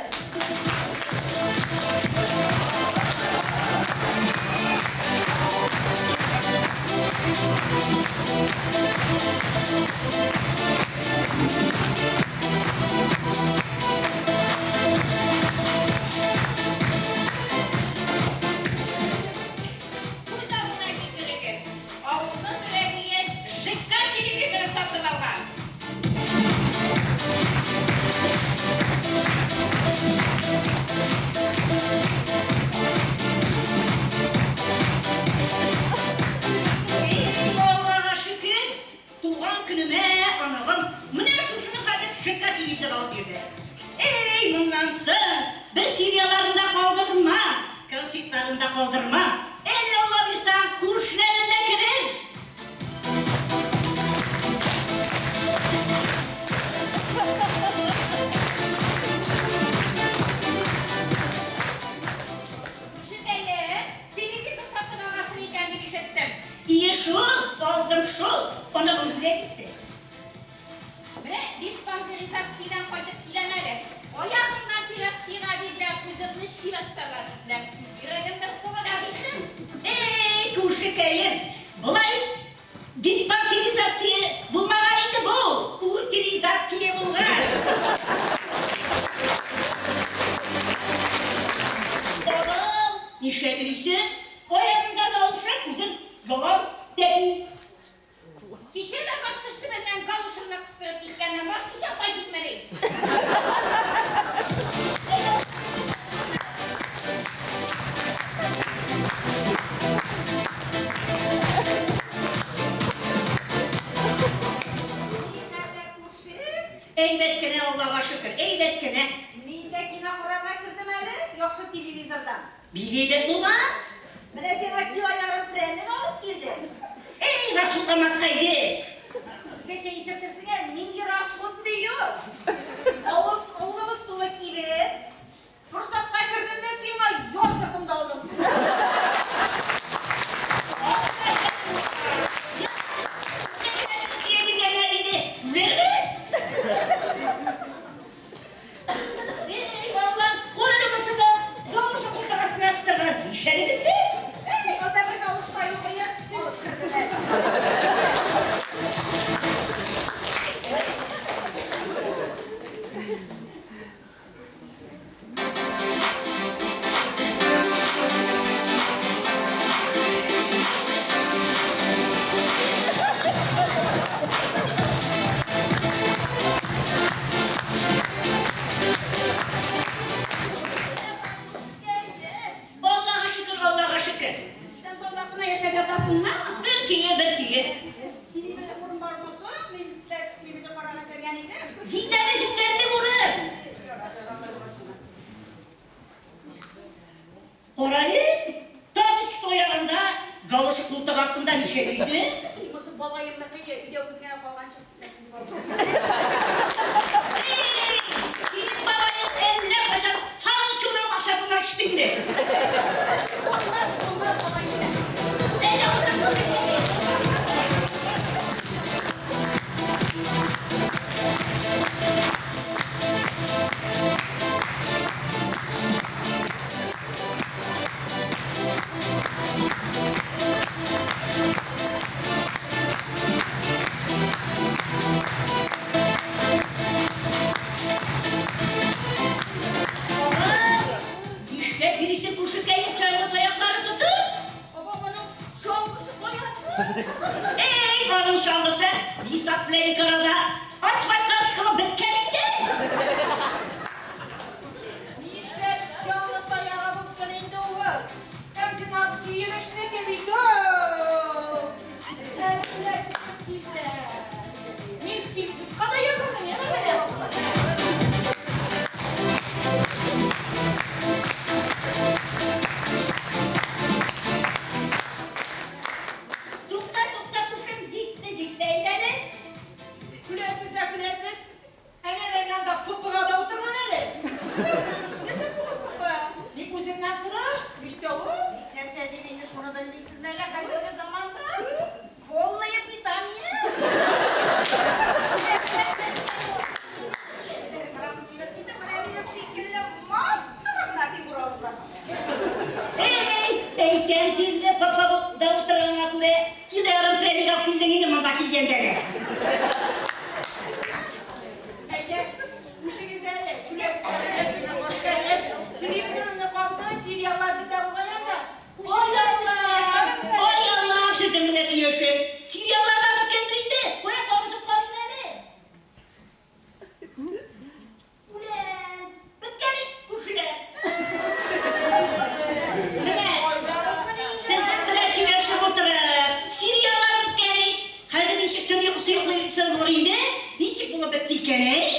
Күз алдына китерегез. Авылның берәгәе ЖК телевизоры сатып алган. Эй, Аллага шөкер, туган көнемә оныгым. Менә шушыны хәзер Мужикка телевизор алып бирде. Эй, моннан соң бер сериалларын да калдырма, концертларын да калдырма. Әле Алла бирса, күршеләрен дә керер. Күршекәем, телевизор сатып алгансың икән дип ишеттем. Ие шул, алдым шул, оныгым бүләк итте. Менә диспансеризациядән кайтып киләм әле. Аягымны операциягә диделәр, күземне чират сарла диделәр. Йөрәгем бер кубыга диделәр. Эй, күршекәем, болай диспансеризация булмаган инде бу, утилизация булган. Бабам, нишләп йөрисең? Аягыңда галоша, үзең ялан тәпи. Кичә дә башкыч төбеннән галошымны кыстырып киткәннәр, башкыча кай китмәли. Әйбәт кенә, Аллага шөкер, әйбәт кенә. Мин дә кино карарга кердем әле, яхшы телевизордан. Бик әйбәт булган. Менә сиңа кило ярым прәннек алып килдем. Эй, расхудламаска иде. Кеше ишетерсең әле, нинди расход дию. Авыл, авылыбыз тулы кибет. Форсатка кердем дә сиңа яздырдым да алдым. Биргәннәр иде. Үләрбез. Эй, балалар, күрер булса да, галошы култык астына кыстырган. Нишләде бетте? Эй, анда бер галош та юк иде, алып кердем әле. Аллага шөкер, Аллага шөкер. Син зурлап кына яшәп ятасыңмы? Бер көе, бер көе. Телевизор урын бармы соң? Мин дә телевизор карарга кергән идем. Җитәрле, җитәрле урын. Карале, тагы кеше аягында, галош култык астында ничә иде? Бусы бабаемныкы, өйдә үзгә калганчы. Эй, синең бабаең әллә кайчан Санчуның акчасына төште инде. Булмас, булмас, бабаем. Әйдә, утыр, күрше. Ага, нишләп йөрисең күршекәем чаңгы таяклары тотып? Баба, моның чаңгысы каясы? Эй, аның чаңгысы Нисак белән ике арада асфальтка ышкылып беткән инде. Нишләп чаңгы таягы булсын инде ул? Скандинавский йөрешнеке бит ул. Әллә килсә. Мин фитнеска да язылдым, яме менә. Тукта, тукта, күршем, җитте, җитте әйдә әле. Көләсез дә көләсез. Әнә бән анда пупыга да утырган әле. Нәрсә соң ул пупы? Ник үзеңнән сора? Ништә ул? Нәрсә дип инде шуны белмисезме әллә хәзерге заманда? Полное питание. Бер грамм симертисең, менә минем шикелле матур гына фигура буласың. Эй, әйткән җирле папада утырганга күрә, кило ярым прәннек алып килдең инде монда килгәндә дә. Әйдә, күшегез әле. Көләсез, көләсез. Телевизорны капса, сериаллар бетә бугай анда. Ай Алла, ай Алла, сезнең белән сөйләшеп. Сериаллар да беткәндер инде. Кая кабызып карыйм әле. Үләм. Беткән ич, күршеләр. Менә, сезнең белән сөйләшеп утырып, сериаллар беткән ич. Хәзер ничек төн йокысы йоклыйсың булыр инде? Ничек булып бетте икән, әй?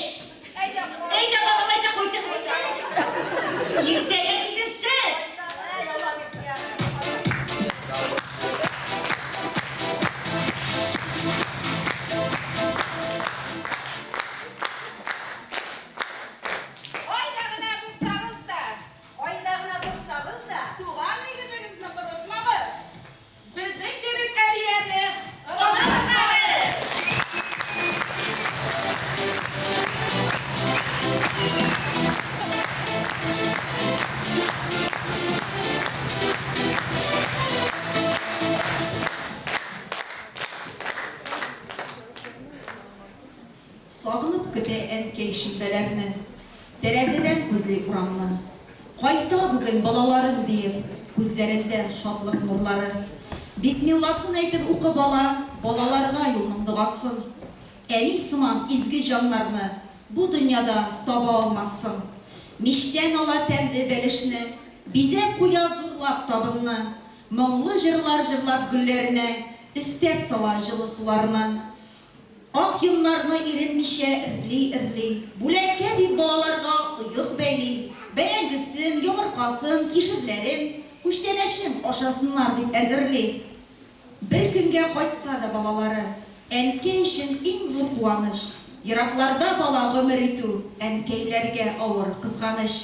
Сагынып көтә әнкәй шимбәләрне, Тәрәзәдән күзли урамны. Кайта бүген балаларым, диеп, Күзләрендә шатлык нурлары. Бисмилласын әйтеп укып ала Балаларга юлның догасын. Әни сыман изге җаннарны Бу дөньяда таба алмассың. Мичтән ала тәмле бәлешне, Бизәп куя зурлап табынны. Моңлы җырлар җырлап гөлләренә Өстәп сала җылы суларны. Ак йоннарны иренмичә эрли-эрли, Бүләккә дип балаларга оек бәйли, Бәрәңгесен, йомыркасын, кишерләрен, Күчтәнәчем ашасыннар дип әзерли. Бер көнгә кайтса да балалары, Әнкәй өчен иң зур куаныч. Еракларда бала гомер итү Әнкәйләргә авыр, кызганыч.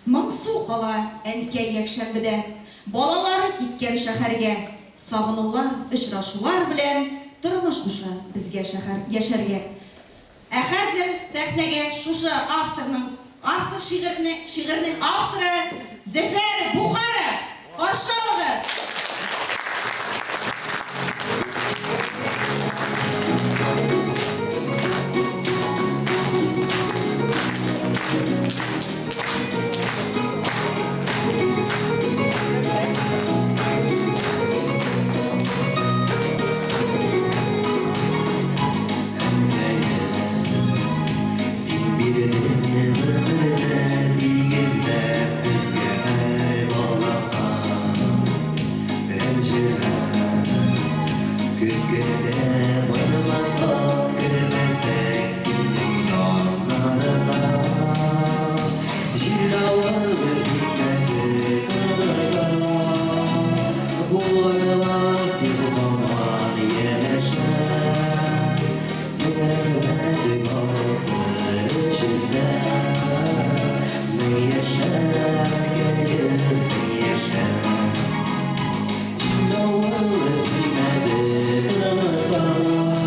Моңсу кала әнкәй якшәмбедә, Балалары киткән шәһәргә. Сагынулар, очрашулар белән Тормыш куша безгә шәһәр, яшәргә. Ә хәзер сәхнәгә шушы авторның, автор шигырьне, шигырьнең авторы Зөфәр Бухаров! Каршы алыгыз! Син бирдең гомерне тигезләп безгә һәр балага. Рәнҗемә, көткәндә кайтмасак, кермәсәк синең яннарыңа. Җил-давыл җитмәде тормышларга, булырга син һаман янәшә. Мең рәхмәт барысы өчен дә. Мең яшә, әнкәем, мең яшә. Җил-давыл тимәде тормышларга.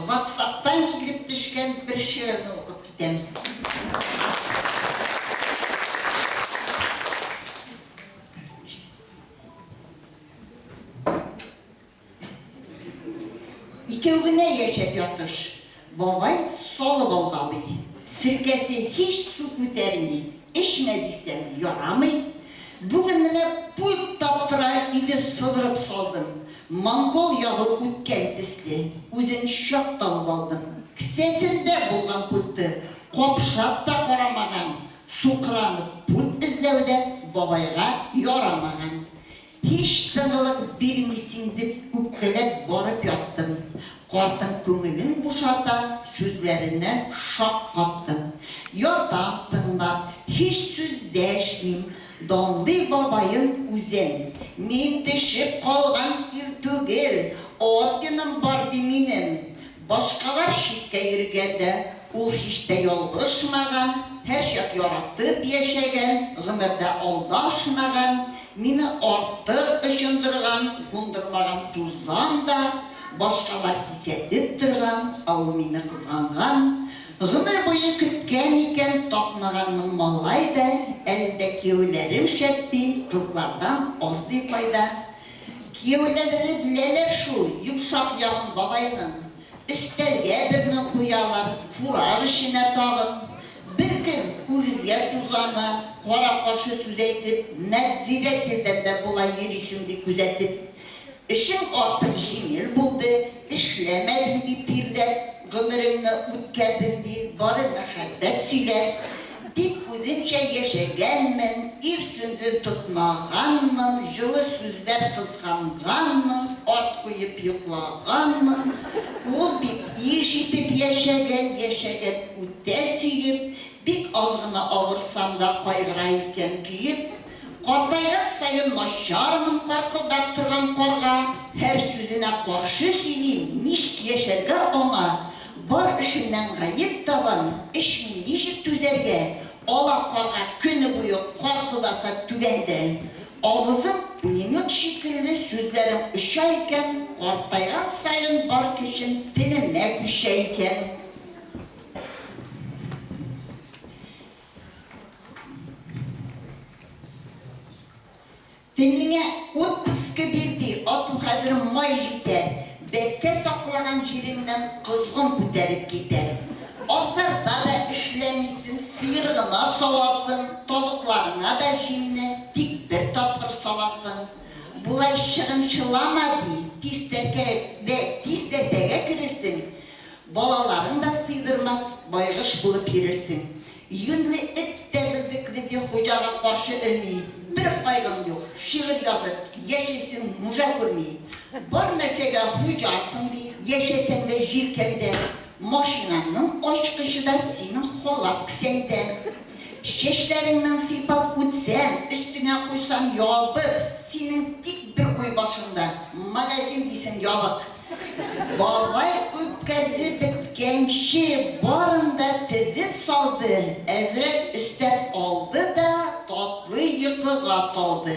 ватсаптан килеп төшкән бер шигырьне укып китәм. Икәү генә яшәп ятыш. Бабай салып алгалый. Серкәсе һич су күтәрми, эчмә дисәң, ярамый. Бүген менә пульт таптыра иде сыдырып салдым. Монгол ягы үткән төсле, үзен чак табып алдым. Кесәсендә булган пульты, капшап та карамаган. Сукранып пульт эзләү дә бабайга ярамаган. Һич тынгылык бирмисең дип үпкәләп барып яттым. Картым күңелен бушата, сүзләренә шаккаттым. Ятам тыңлап, һич сүз дәшмим, данлый бабаем үзен. Мин төшеп калган ир түгел, орденым бар ди минем. Башкалар читкә йөргәндә, ул һич тә ялгышмаган, һәрчак яратып яшәгән, гомердә алдашмаган, мине артык очындырган, кундырмаган тузан да, башкалар кисәтеп торган, ә ул мине кызганган. Гомер буе көткән икән, тапмаганмын малай да, әле дә кияүләрем шәп ди, кызлардан аз ди файда. Кияүләре беләләр шул йомшак ягын бабайның. Өстәлгә берне куялар, фураж эченә тагын. Беркөн үгезгә тузана, кара-каршы сүз әйтеп, надзирательдән дә болай йөрисең ди күзәтеп. Эшең артык җиңел булды, эшләмәдең ди тирләп, гомереңне үткәрдең ди бары мәхәббәт сөйләп. Тик үземчә яшәгәнмен, ир сүзен тотмаганмын, җылы сүзләр кызганганмын, ат куеп йоклаганмын. Ул бит ир җитеп яшәгән, яшәгән үтә сөеп, бик аз гына авырсам да кайгыра икән көеп. Картайган саен начармын каркылдап торган карга, һәр сүзенә каршы сөйлим, ничек яшәргә аңа, бар эшеннән гаеп табам, эчми ничек түзәргә, ала карга көне буе каркылдаса түбәндә. Авызым пулемет шикелле, сүзләрем оча икән, картайган саен бар көчем телемә күчә икән. Телеңә отпускы бир ди, ату хәзер май җитәр, бәбкә саклаган җиреңнән козгын күтәреп китәр. Абзарда да эшләмисең, сыер гына савасың, тавыкларыңа да җимне тик бер тапкыр саласың. Болай чыгымчылама ди, тиз тәркә дә тиз тәртәгә керерсең, Балаларың да сыйдырмас, байгыш булып йөрерсең. Юньле эт тә белдекле ди хуҗага каршы өрми. Бер кайгың юк, шигырь язып яшисең, нужа күрми. Бар нәрсәгә хуҗасың ди, яшәсәң дә җилкәңдә. Машинаңның ачкычы да синең халат кесәңдә. Чәчләреңнән сыйпап үтсәм, өстеңә куйсам ябык, синең тик бер уй башыңда, магазин дисең ябык. Бабай үпкәсе беткәнче барын да тезеп салды, әзрәк өстәп алды да татлы йокыга талды.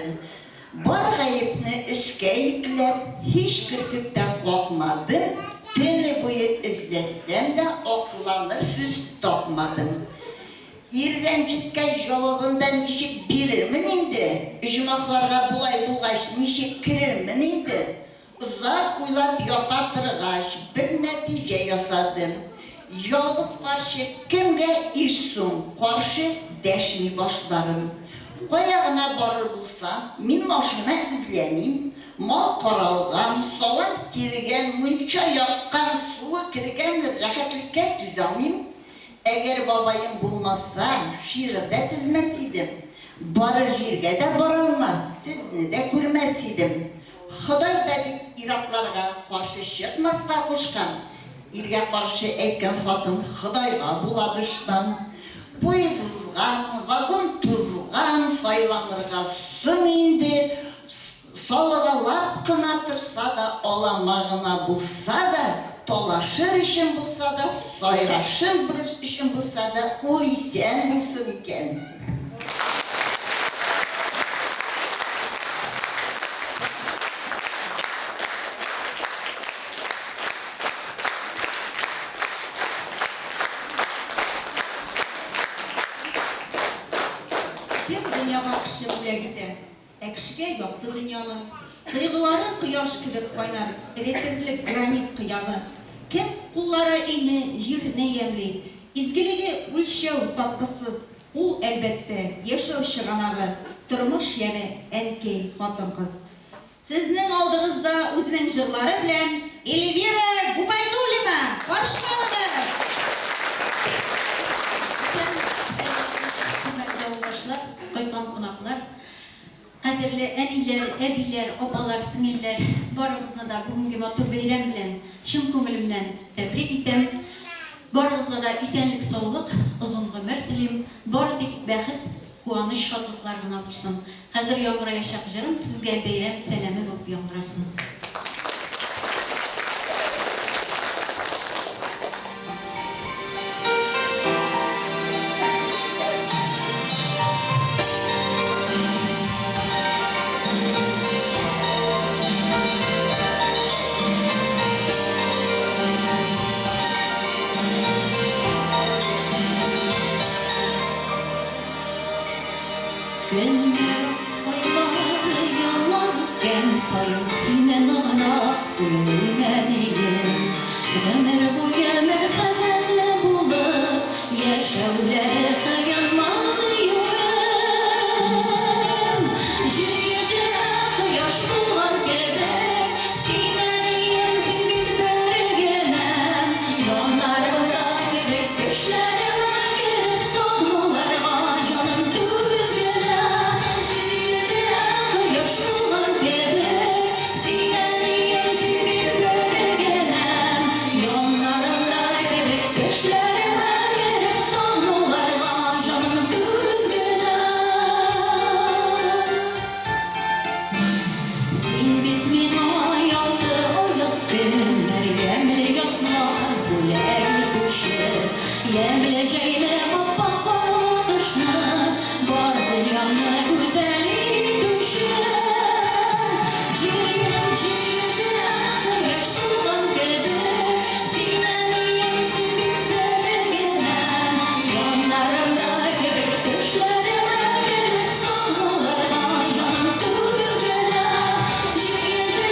Бар гаепне өскә йөкләп, һич керфек тә какмадым, төне буе эзләсәм дә акланыр сүз тапмадым. Ир рәнҗеткәч җавабын да ничек бирермен инде, оҗмахларга болай булгач ничек керермен инде? Озак уйлап ята торгач, бер нәтиҗә ясадым. Ялгыз карчык кемгә иш соң, каршы дәшми башларым. Кая гына барыр булсам, мин машина эзләмим. Мал каралган, салам килгән, мунча яккан, суы кергән рәхәтлеккә түзалмыйм. Әгәр бабаем булмаса, шигырь дә тезмәс идем. Барыр җиргә дә баралмас, сезне дә күрмәс идем. Ходай да бит ир-атларга каршы чыкмаска кушкан. Иргә каршы әйткән хатын Ходайга була дошман. Поезд узган, вагон тузган, сайланырга соң инде. Салгалап кына торса да, алама гына булса да, талашыр өчен булса да, сайрашыр өчен булса да, ул исән булсын икән. дөньяга кеше бүләк итә, ә кешегә якты дөньяны. Тойгылары кояш кебек кайнар, эретерлек гранит кыяны. Кем куллары өйне, җирне ямьли? Изгелеге үлчәү тапкысыз, ул, әлбәттә, яшәү чыганагы, тормыш яме, әнкәй, хатын-кыз. Сезнең алдыгызда үзенең җырлары белән Эльвира Губайдуллина! Каршы алыгыз! Хөрмәтле авылдашлар, кайткан кунаклар, кадерле әниләр, әбиләр, апалар, сеңелләр, барыгызны да бүгенге матур бәйрәм белән чын күңелемнән тәбрик итәм. Барыгызга да исәнлек-саулык, озын гомер телим. Бары тик бәхет, куаныч, шатлыклар гына булсын. Хәзер яңгыраячак җырым сезгә бәйрәм сәламе булып яңгырасын. Көннәр, айлар, еллар үткән саен Сине ныграк уйлыйм, әнием. Гомер буе мәрхәмәтле булып Яшәүләре хыяллар юем. Җир йөзе кояш булган кебек, Син, әнием, син бит бер генәм. Яннарыңда кебек төшләремә кереп Сагынуларга җаным түз генә. Җир йөзе кояш булган кебек, Син, әнием, син бит бер генәм. Яннарыңда кебек төшләремә кереп Сагынуларга җаным түз генә. Син бит миңа якты аяз көннәр, ямьле язлар бүләк итүче, ямьле җәйне, ап-ак карлы кышны, бар дөньяны гүзәл итүче. Җир җир йөзе кояш тулган кебек, син, әнием, син бит бер генә. Яннарымда кебек төшләремә кереп Сагынуларга җаным түз генә. Җир йөзе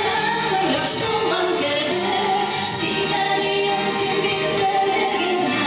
кояш тулган кебек, син, әнием, син бит бер генә.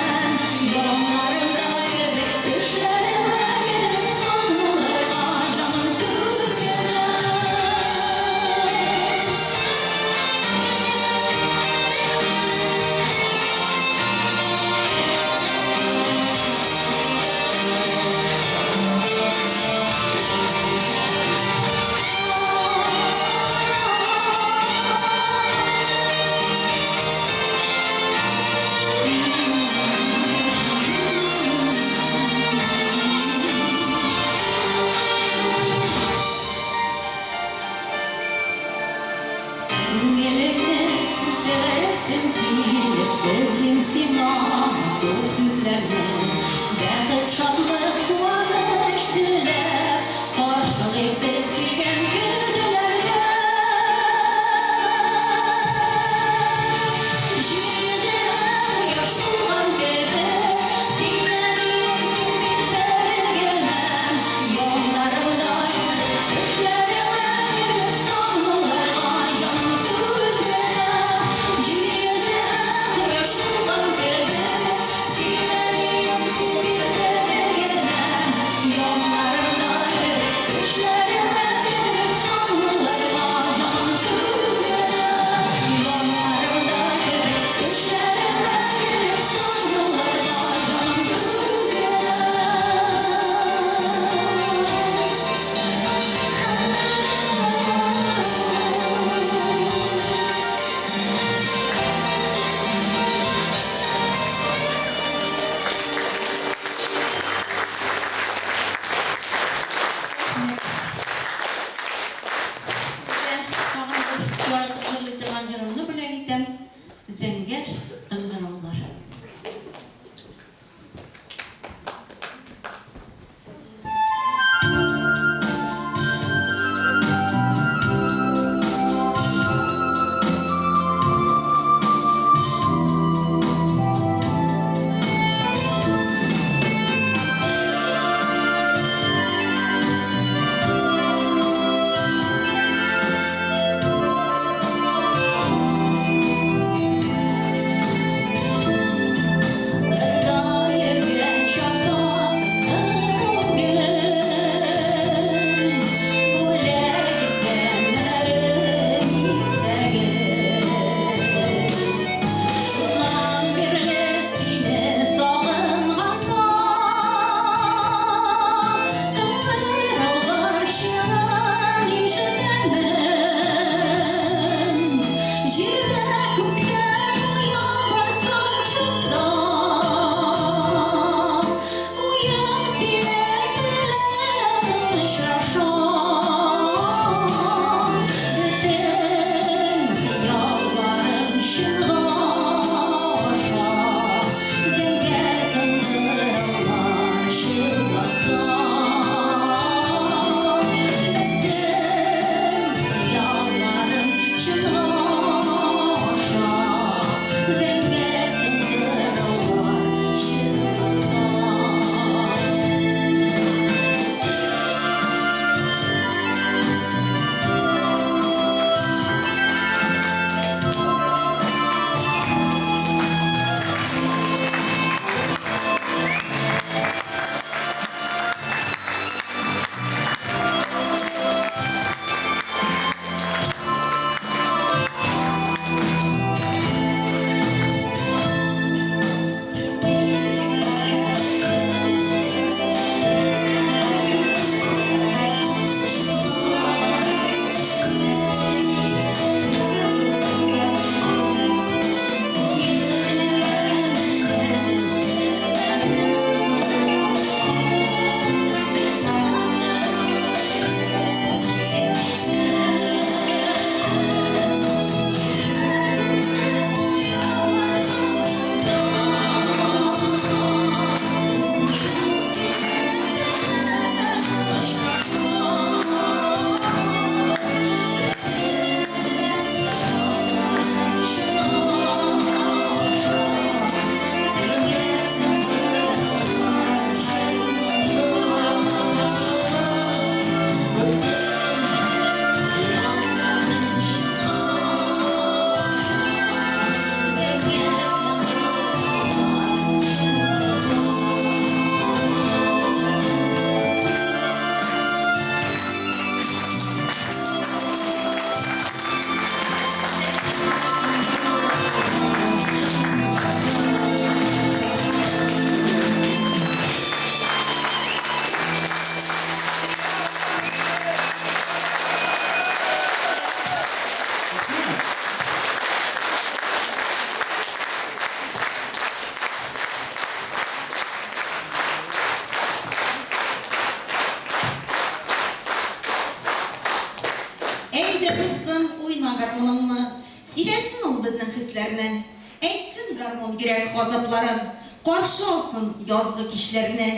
хисләрне. Әйтсен гармун йөрәк газапларын, Каршы алсын язгы кичләрне.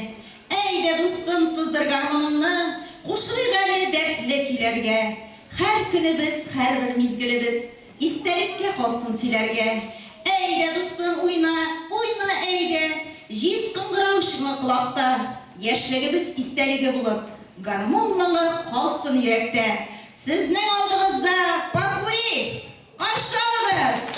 Әйдә, дустым, сыздыр гармуныңны, Кушылыйк әле дәртле көйләргә. Һәр көнебез, һәрбер мизгелебез Истәлеккә калсын сөйләргә. Әйдә, дустым, уйна, уйна, әйдә, Җиз кыңгырау чыңы колакта. Яшьлегебез истәлеге булып, Гармун моңы калсын йөрәктә. Сезнең алдыгызда попурри! Каршы алыгыз!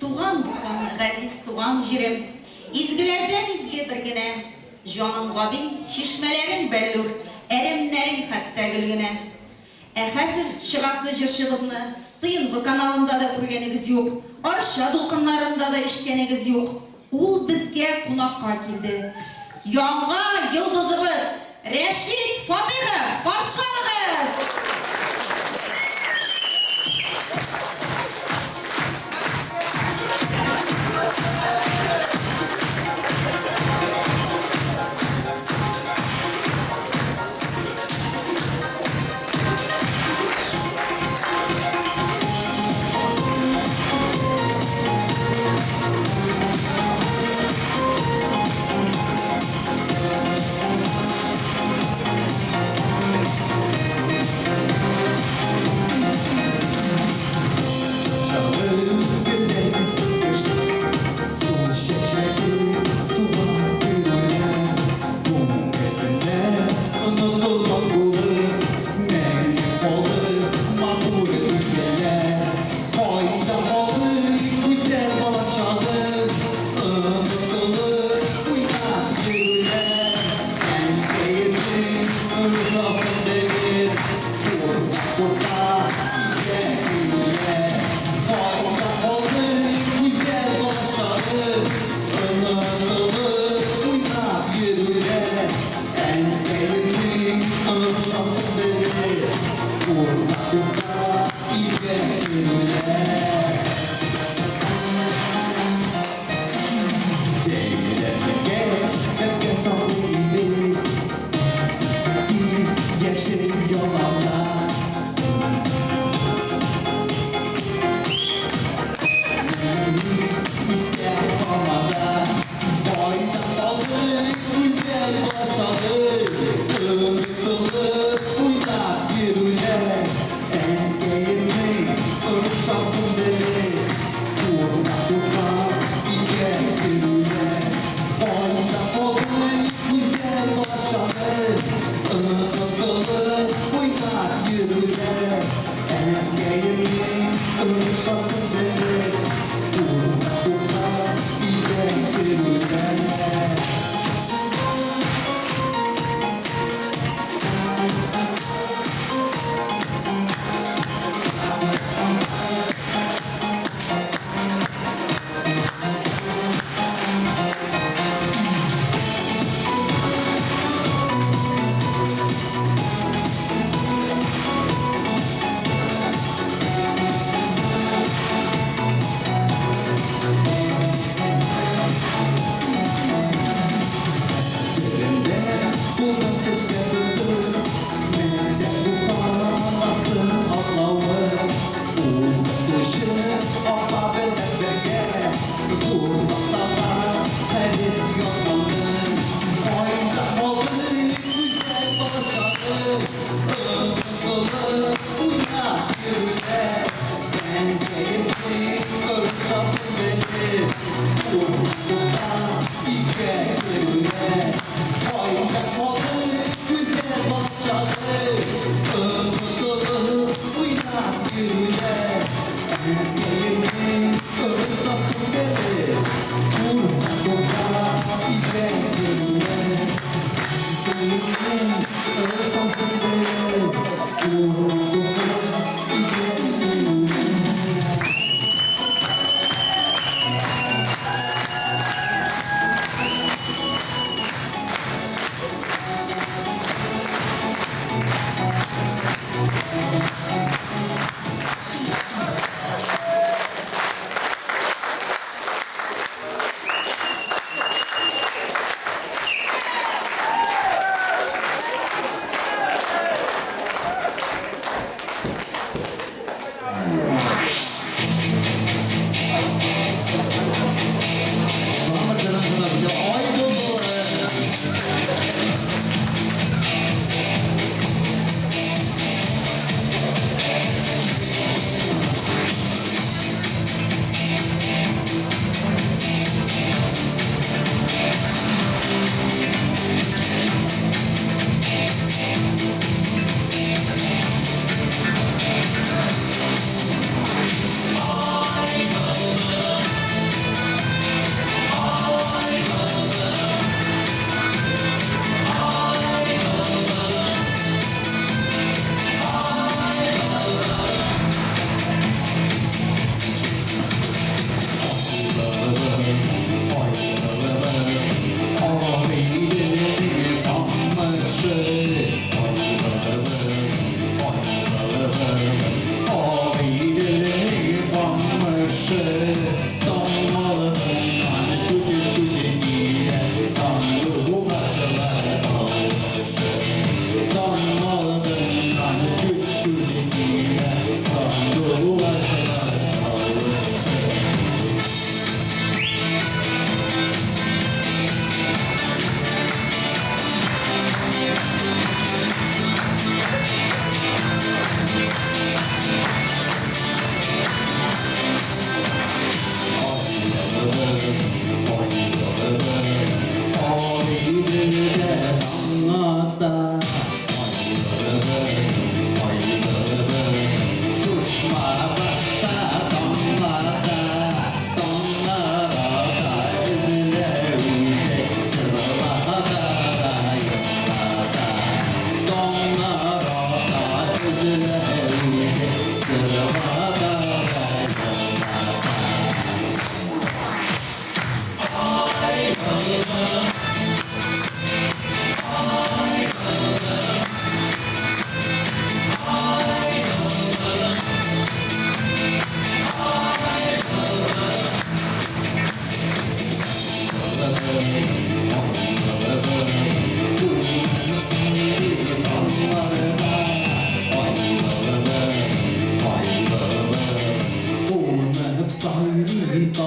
Туган якым, газиз туган җирем, Изгеләрдән изге бер генә. Җаның гади, чишмәләрең бәллүр, Әремнәрең хәтта гөл генә. Ә хәзер чыгасы җырчыбызны ТНВ каналында да күргәнегез юк, Арча дулкыннарында да ишеткәнегез юк. Ул безгә кунакка килде. Яңа йолдызыбыз Рәшит Фатыйхов! Каршы алыгыз!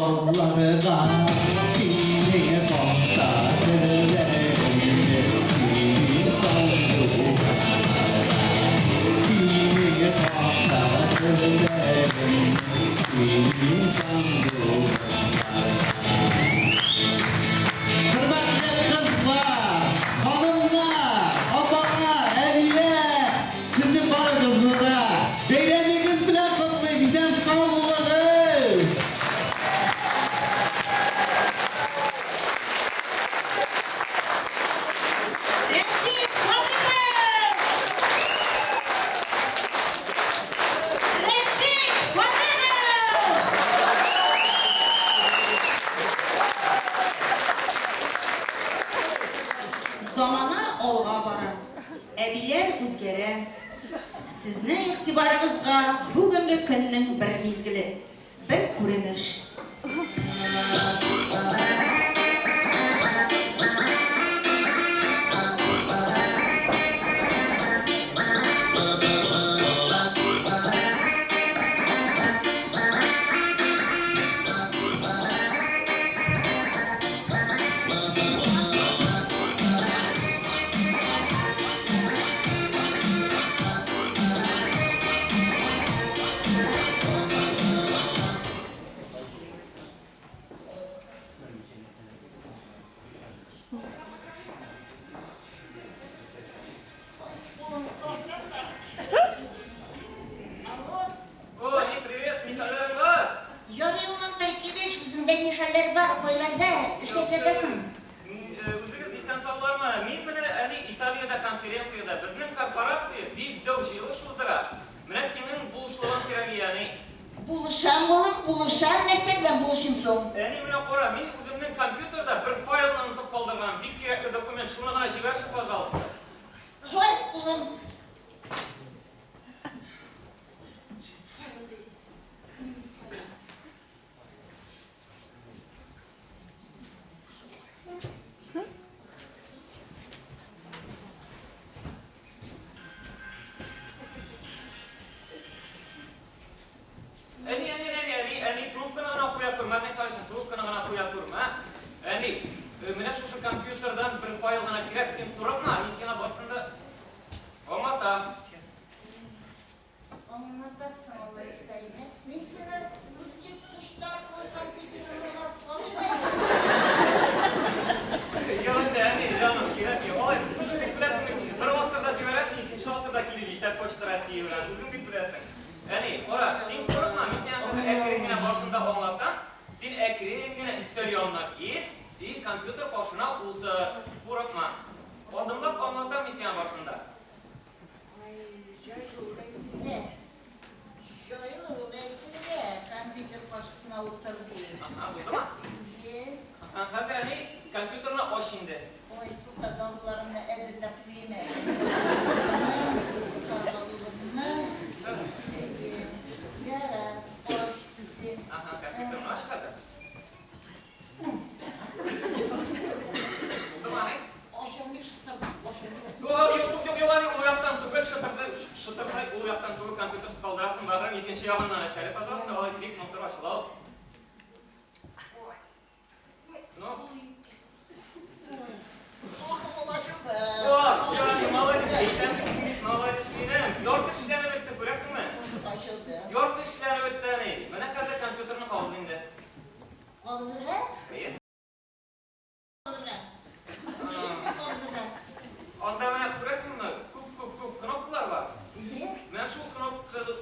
Залларга. Синең хакта серләремне сөйлим сандугачларга. Синең хакта серләремне сөйлим сандугачларга. Хөрмәтле кызлар, ханымнар, апалар, әбиләр, сезнең барыгызны да бәйрәмегез белән котлыйм, исән-сау булыгыз! Рәшит Фатыйхов! Рәшит Фатыйхов! Замана алга бара, әбиләр үзгәрә. Сезнең игътибарыгызга бүгенге көннең бер мизгеле, бер күренеш. О, әни, привет, ни хәлләрең бар? Ярый, улым, бер килеш, үзеңдә ни хәлләр бар, кайларда эшләп ятасың? Үзегез исән-саулармы? Мин менә, әни, Италиядә конференциядә. Безнең корпорация бик дәү җыелыш уздыра. Менә синең булышлыгың кирәк ие, әни. Булышам, улым, булышам. Нәрсә белән булышыйм соң? Әни, менә кара, мин үземнең компьютерда бер файлны онытып калдырганмын, бик кирәкле документ, шуны гына җибәрче, пожалуйста. Һай, улым. Файл ди. Нинди файл? Әни, әни, әни, әни, әни, трубканы гына куя күрмә, зинһар өчен, трубканы гына куя күрмә. Әни, менә шушы компьютердан бер файл гына кирәк, син курыкма, мин сиңа барысын да аңлатам. Аңлатасың алайса, әйме? Мин сиңа үткер кошлар кылы компьютерыңны гына салыйм әле. Юк инде, әни, җаным, кирәкми. Алай, үзең бит беләсең бит, бер гасырда җибәрәсең, икенче гасырда килеп җитә Почта России белән, үзең бит беләсең. Әни, кара, син курыкма, мин сиңа хәзер әкрен генә барысын да аңлатам. Син әкрен генә өстәл янына кил и компьютер каршына утыр. Курыкма. Адымлап аңлатам мин сиңа барысын да. Ай, җайлы ул әйтергә. Җайлы ул әйтергә, компьютер каршысына утыр ди. Аһа, булдымы? Әйе. Аһа, хәзер, әни, компьютерны ач инде. Ой, тукта, даруларымны әзерләп куйыйм әле. Карбалулымны. Әйе. Ярар, ач түзем. Аһа, компьютерны ач хәзер. Булдымы, әни? Ачылмый шытыр, ачылмый. Юк, юк, юк, юк, әни, ул яктан түгел, шытырды, шытырдай, ул яктан түгел, компьютерсыз калдырасың, бәгърем, икенче ягыннан ач әле, пожалуйста, алай бик матур ачыла ул. Ну? О, всё, әни, молодец, әйтәм бит, син бит молодец минем. Ярты эшләнеп бетте, күрәсеңме? Ачылды. Ярты эшләнеп бетте, әни. Менә хәзер компьютерны кабыз инде. Кабызырга? Әйе. Кабызырга. Ничек кабызырга? Анда менә күрәсеңме, күп-күп-күп кнопкалар бар. Әйе. Менә шул кнопканы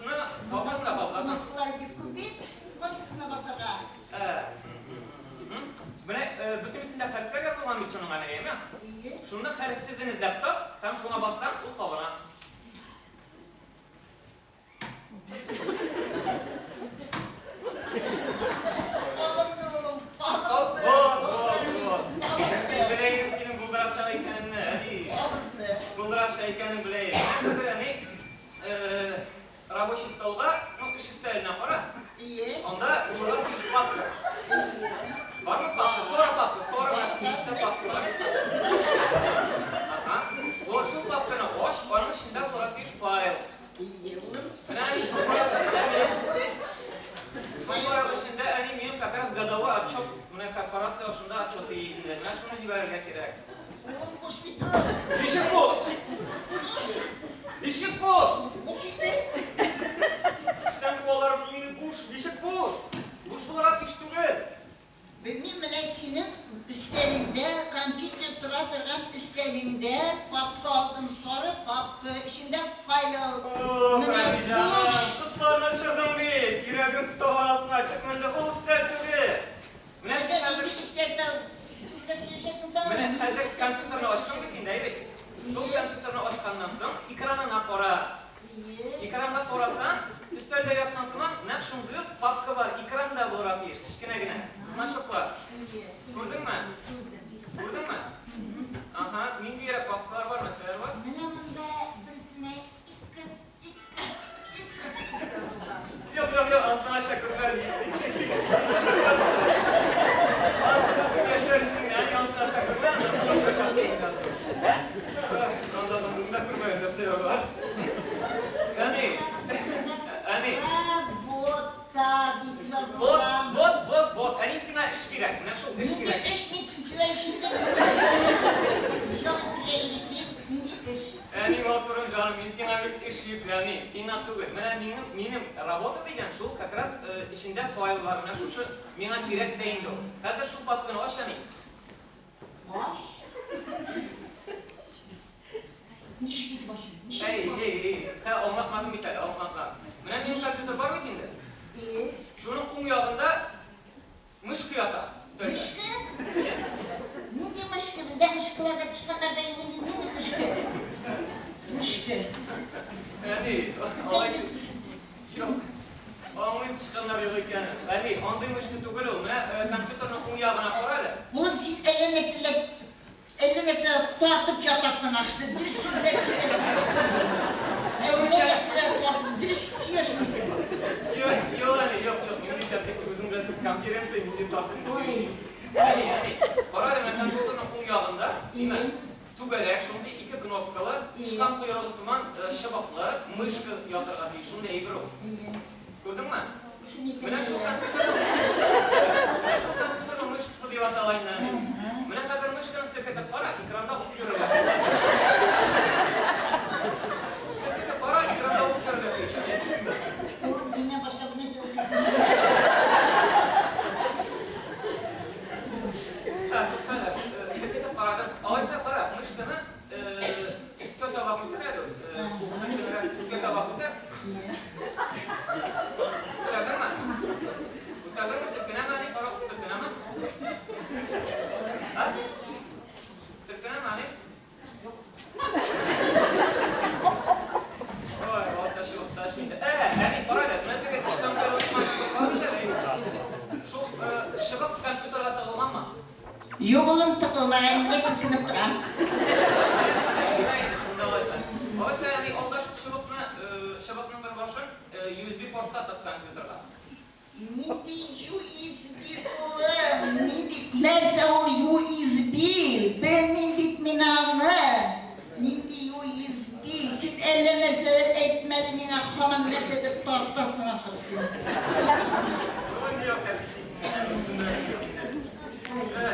басасың да кабызасың. Кнопкалар бик күп бит. Кайсысына басарга? Ә, менә бөтенесендә хәрефләр язылган бит шуның әле, әйеме? Әйе. Шуның хәрефсезен эзләп тап һәм шуңа бассаң, ул кабына. Кабызды, улым, кабызды. Вот, вот, вот. Белә идем синең булдырачак икәнеңне, әни. Кабызды. Булдырачак икәнен белә идем. Менә хәзер, әни, рабочий столга, ну, эш өстәленә кара. Әйе. Анда булырга тиеш папка. Бармы папка? Сора папка, сора истә папка бар. Ага. Вот шул папканы ач, аның эчендә булырга тиеш файл. Әйе, улым. Менә әни шул файл эчендә минем шул файл эчендә әни минем минем как раз годовой отчет, менә корпорация шунда отчет инде. Менә шуны җибәрергә кирәк. Ул буш бит ул. Ничек буш? Ничек буш? Буш инде. Эштән куалар мине буш. Ничек буш? Буш булырга тиеш түгел. Белмим, менә синең өстәлеңдә, компьютер тора торган өстәлеңдә папка алдым, сары папка, эчендә файл. О, Менә җаным, буш. котларны очырдың бит. Йөрәгем тау арасына чыгып менде. Ул өстәл түгел. Менә син Нәрсә, хәзер нинди өстәлдә өстәлдә сөйләшәсең тагын? Менә хәзер компьютерны ачтың бит инде, әйбәт. Шул компьютерны ачканнан соң экранына кара. Экранга карасаң, өстәлдә яткан сыман, нәкъ шундый ук папка бар, экранда булырга тиеш, кечкенә генә. Значок бар. Күрдеңме? Күрдеңме? Ага, ниндирәк папкалар бар, нәрсәләр бар? Менә монда берсенә X, X, X дип язылган. Юк, юк, юк, ансын аша күрмәдем. X, X, X, X. Ансын безнең яшьләр өчен генә, ансын аша күрмәдем, ансын башка шәхси. Анда да күрмәдем, нәрсә бар. Әни, әни. Работа дип Вот, язылган. вот, вот, вот. Әни, сиңа эш кирәк. Менә шул эш Нинди кирәк. эш, мин сиңа ишетеп ял итәргә ирекмим. Нинди эш? Әни, матурым, җаным, мин сиңа бит эш йөкләмим. Сиңа түгел. Менә минем работа дигән шул как раз эчендә файл бар. Менә шушы миңа кирәк тә инде ул. Хәзер шул папканы ач, әни. Баш? Ничек итеп ачыйм? Ничек Әй, итеп эй, ачыйм? эй, хә, аңлатмадым бит әле, аңлатмадым. Менә минем компьютер бар бит инде. Э? Шуның уң ягында мышка ята өстәлдә. Мышка? Нинди мышка? Бездә мышкалар да, тычканнар да юк инде. Нинди мышка? Мышка. Әни, Бездә алай инде юк. Аңлыйм тычканнар юк икәнен. Әни, андый мышка түгел ул. Менә компьютерның уң ягына кара әле. Улым, син әллә нәрсәләр тартып ятасың, ахрысы. Дөрес сүзләр сөйләмә. Әллә нәрсәләр тартып, дөрес сөйләшмисең. Юк, юк, әни, юк, юк. Мин әйтәм, тик үзең беләсең, конференция нинди тарттым дип. Ой. Әни, әни, кара әле, менә компьютерның уң ягында, димә, түгәрәк, шундый ике кнопкалы, тычкан койрыгы сыман чыбыклы мышка ятырга тиеш, шундый әйбер ул. Күрдеңме? Менә шул компьютерның мышкасы дип атала инде, әни. Менә хәзер мышканы селкетеп кара, экранда ут йөрергә. Селкетеп кара, экранда ут йөрергә тиеш, әни. Улым, миннән башка бер нәрсә Ха, тукта әле, селкетеп карадың. Алайса кара, мышканы өскә таба күтәр әле, селкенерәк өскә таба күтәр. Күтәрдеңме? Күтәрдеңме? Селкенәме, әни? Кара, селкенәме? А? Селкенәме, әни? Ой, алайса чыбыкта инде. Әни, кара әле, менә теге тычкан койрыгы сыман чыбык бар бит әле. Шул чыбык компьютерга тыгылганмы? Юк, улым, тыгылмаган, менә селкенеп тора. Менә инде шунда алайса. Алайса, әни, алда шул чыбыкны, чыбыкның бер башын USB портка тык компьютерга. Нинди USB, улым? Нинди нәрсә ул USB? Белмим бит мин аны. Нинди USB? Син әллә нәрсәләр әйтмәле миңа, һаман нәрсәдер тартасың ахрысы. Юк,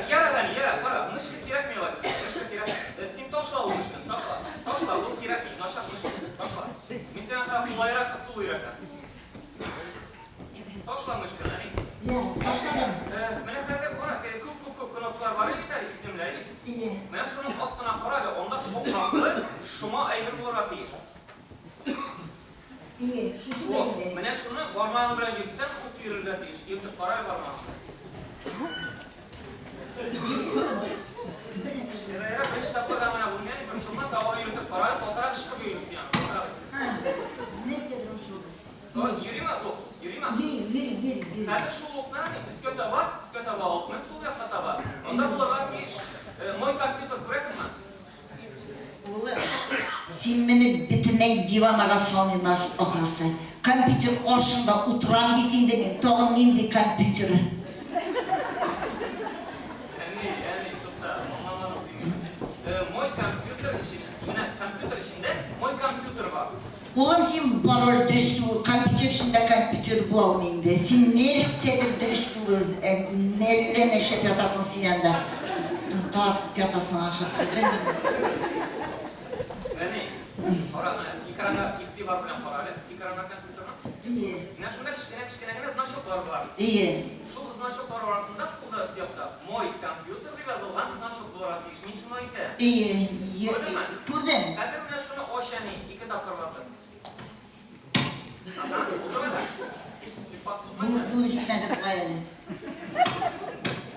Ярар, әни, ярар, кара, мышка кирәкми алайса. Мышка кирәк. Син ташла ул мышканы, ташла. Ташла, ул кирәкми, начар мышка. Ташла. Мин сиңа хәзер кулайрак ысул өйрәтәм. Ташла мышканы, әни. Я, ташладым. Менә хәзер кара, күп күп күп кнопкалар бар бит әле, исемле, әйе? Иде. Менә шуның астына кара әле, анда шомаклы, шома әйбер булырга тиеш. Иде, шушы О, инде. менә шуны бармагың белән йөртсәң, ут йөрергә тиеш. Йөртеп кара әле бармагың. Ярар, беренче тапкырда менә бу менә борчылма, тагы йөртеп кара әле, катырак ышкып йөрт син аны, катырак. Нәрсәдер ошылды. Йөриме ул? Йөриме? Йөри, йөри, йөри, йөри. Хәзер шул укны өскә таба, укның сул якка таба. Анда булырга тиеш. Мой компьютер күрәсеңме? Улым, син мине бөтенләй диванага салмыйм ахрысы. Компьютер каршында утырам бит инде мин. Тагын нинди компьютер? Әни, әни, тукта, аңламадым сине. Мой компьютер эчендә, менә компьютер эчендә мой компьютер бар. Улым, син барыбер дөрес түгел. Компьютер эчендә компьютер була алмый инде. Син нәрсәдер дөрес түгел. Әллә нәрсә ятасың син анда. Тартып ятасың ахрысы, белмим. Әни, кара, менә экранга игътибар белән кара әле. Экранга компьютерның. Ие. Менә шунда кечкенә-кечкенә генә значоклар бар. Ие. Шул значоклар арасында сулда өс якта Мой компьютер дип язылган значок булырга тиеш. Мин шуны әйтәм. Ие, ие. Күрдеңме? Күрдем. Хәзер менә шуны ач, әни, ике тапкыр басып. Ага, булдымы әллә? Тик кат сукма инде. Булды, җитмәде бугай әле.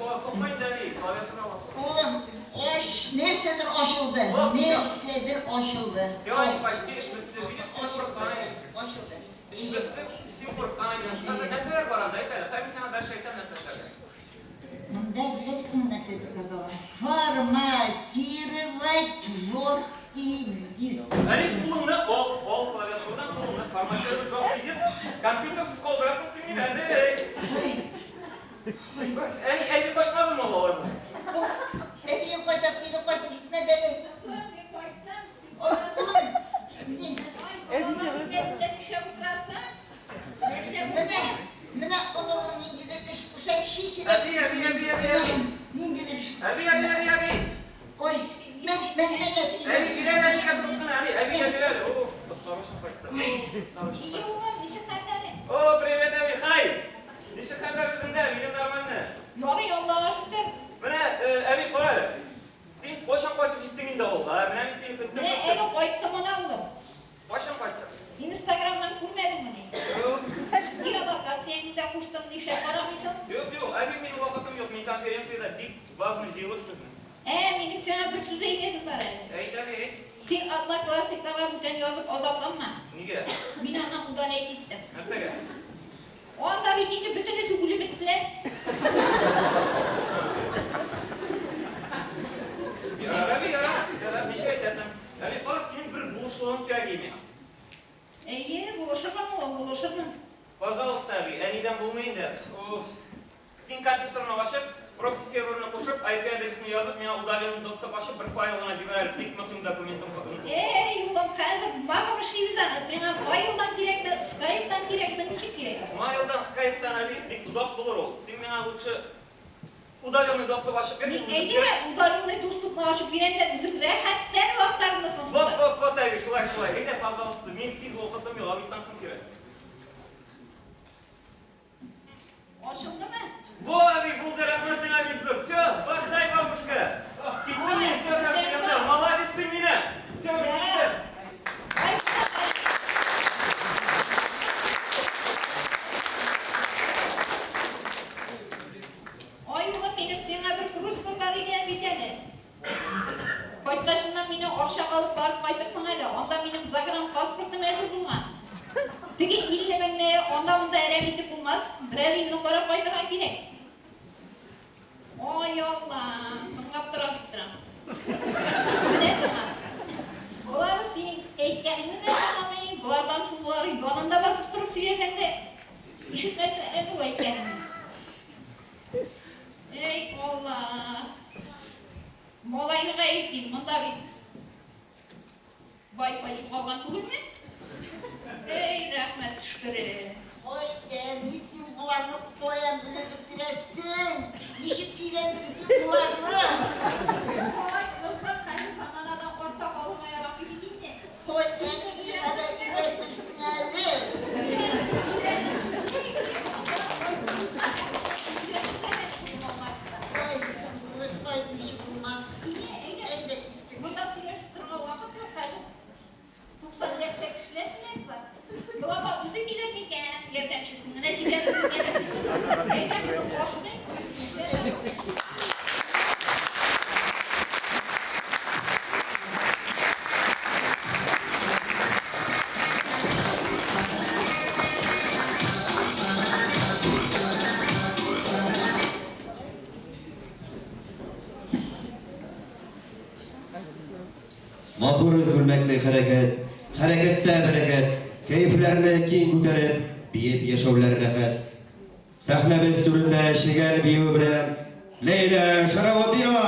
О, сукма инде, әни, клавиатура басып. Улым, ач, нәрсәдер ачылды, нәрсәдер ачылды. Все, әни, почти эш бетте. Видишь, син курыккан идең. Ачылды. Эш бетте, син курыккан идең. Хәзер нәрсәләр бар анда, әйт әле. Хәзер мин сиңа дальше әйтәм нәрсә эшләргә. Монда беләсеңме нәрсә дип язалар? Форматировать жесткий диск. Әни, кулыңны ал, ал клавиатурадан кулыңны, форматировать жесткий диск. Компьютерсыз калдырасың син мине, әни. Әни, әби кайтмадымы ул алайда? Әбиең кайтасы иде, кайтып җитмәде әле. Мин кайттым. Улым, Нәрсә нишләп утырасың? Нәрсә менә, булды? менә оныгың ниндидер эш куша, чичереп. Әби, әби, әби, әби, әби. Ниндидер эш. Әби, әби, әби, әби. Ой, мен, мен, мен, Әби, бир әле әбигә трубканы, әни, әбигә бир әле. Уф, коткаручым кайтты. Коткаручым Ие, кайтты. улым, ничек хәлләрең? О, привет, әби, хай! Ничек хәлләр үзеңдә? Минем нормально. Ярый, Аллага шөкер. Менә, әби, кара әле. Син кайчан кайтып җиттең инде авылга? Менә мин сине көттем. Менә әле кайттым гына, улым. Кайчан кайттың? Инстаграмнан күрмәдеңмени? Юк. Геолокацияңне дә куштым, нишләп карамыйсың? Юк, юк, әби, минем вакытым юк. Мин конференциядә, бик важный җыелыш безнең. Ә, минем сиңа бер сүз әйтәсем бар әле. Әйт, әби, әйт. Син одноклассникларга бүтән язып азапланма. Нигә? Мин аннан удалять иттем. Нәрсәгә? Анда бит инде бөтенесе үлеп беттеләр. Ярар, әби, ярар. Ярар, ничек әйтәсең? Әби, кара, синең бер булышлыгың кирәк иде миңа. Әйе, булышырмын, улым, булышырмын. Пожалуйста, әби, әнидән булмый инде. Уф. Син компьютерны ачып, прокси серверны кушып, IP адресны язып, миңа удаленный доступ ачып, бер файл гына җибәр әле. Бик мөһим документым онытылды. Әй, улым, хәзер багып эшлибез аны. Сиңа файлдан кирәкме, скайптан кирәкме, ничек кирәк? Майлдан, скайптан, әби, бик озак булыр ул. Син миңа лучше удаленный доступ ачып бир, мин үзем Әйдә, удаленный доступны ачып бирәм дә, үзең рәхәтләнеп актармысың Вот, шунда. вот, вот, әби, шулай, шулай. Әйдә, пожалуйста, мин тиз вакытым юк, обедтан соң кирәк. Ачылдымы? Во, әби, булды, рәхмәт сиңа бик зур. Все, бахай, бабушка. Киттем мин, все, как сказал. Молодец ты меня. Все, мин киттем. Ай, улым, минем сиңа бер просьбам бар иде бит әле. Кайткачыннан мине Арчага алып барып кайтырсың әле. Анда минем загранпаспортым әзер булган. Теге 50 меңне анда-монда әрәм итеп булмас, берәр илне карап кайтырга кирәк. Ай, Алла, тыңлап тора дип торам. Менә сиңа. Болар синең әйткәнеңне дә тыңламый, болардан соң болар янында басып торып сөйләсәң дә ишетмәсләр әле ул әйткәнеңне. Эй, Алла. Малайны гаеп дим, монда бит Wi-Fi югалган түгелме? Эй, рәхмәт төшкере. Ой, әни, син боларны каян белеп бетерәсең? Ничек өйрәндең син боларны? Ой, кызым, хәзер заманадан артта калырга ярамый бит инде. Ой, әни, миңа да өйрәтерсең әле. Ой, кайтмыйча булмас. Әйдә, монда сөйләшеп торырга вакыт юк хәзер. 90 яшьтә кешеләр киләсе. Глава үзе килер микән, ярдәмчесен генә җибәрер микән? Әйдә, кызым, ашыкмыйк. Матур күлмәкле хәрәкәт, хәрәкәттә бәрәкәт, кәефләрне киң күтәреп, биеп яшәүләр рәхәт. Сәхнәбез түрендә чегән биюе белән Ләйлә Шарафутдинова!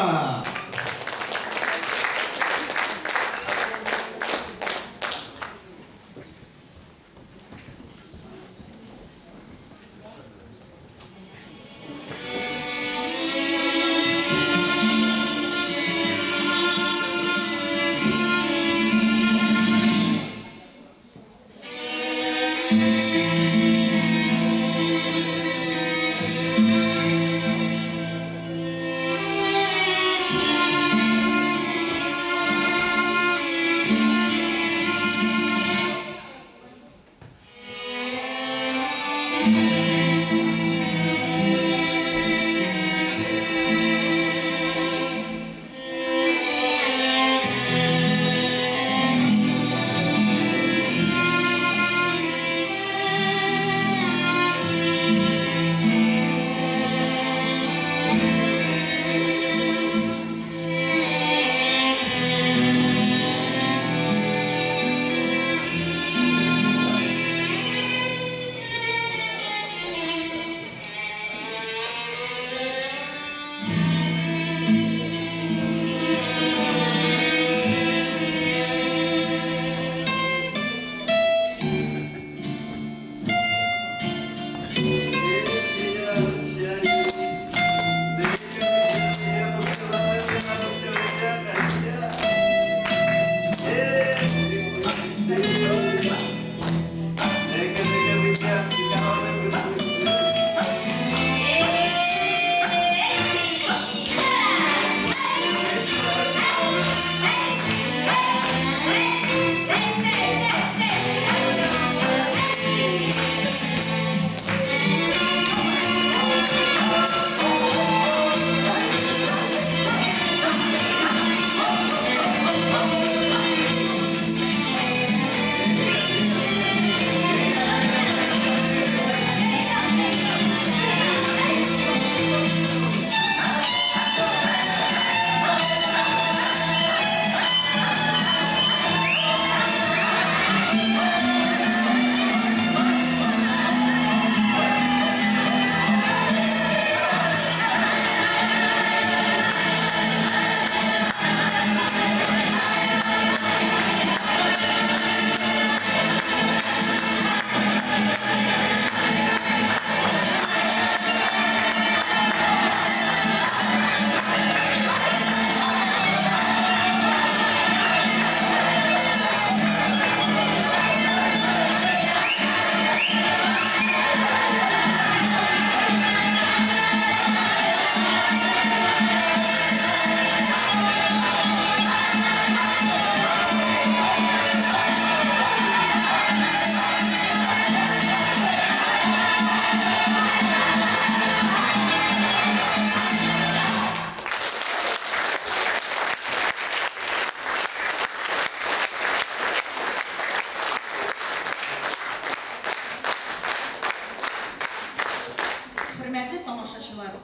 тамашачылар!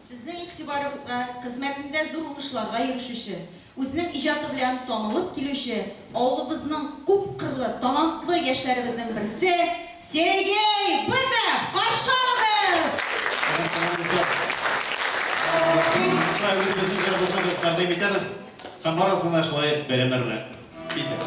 Сезнең игътибарыгызга хезмәтендә зур уңышларга ирешүче, үзенең иҗаты белән танылып килүче авылыбызның күпкырлы, талантлы яшьләребезнең берсе Сергей Быков! Каршы алыгыз! Шулай үзебезнең җырыбызны без тәкъдим итәбез һәм барыгызны да шулай бәйрәмнәр белән. Китеп.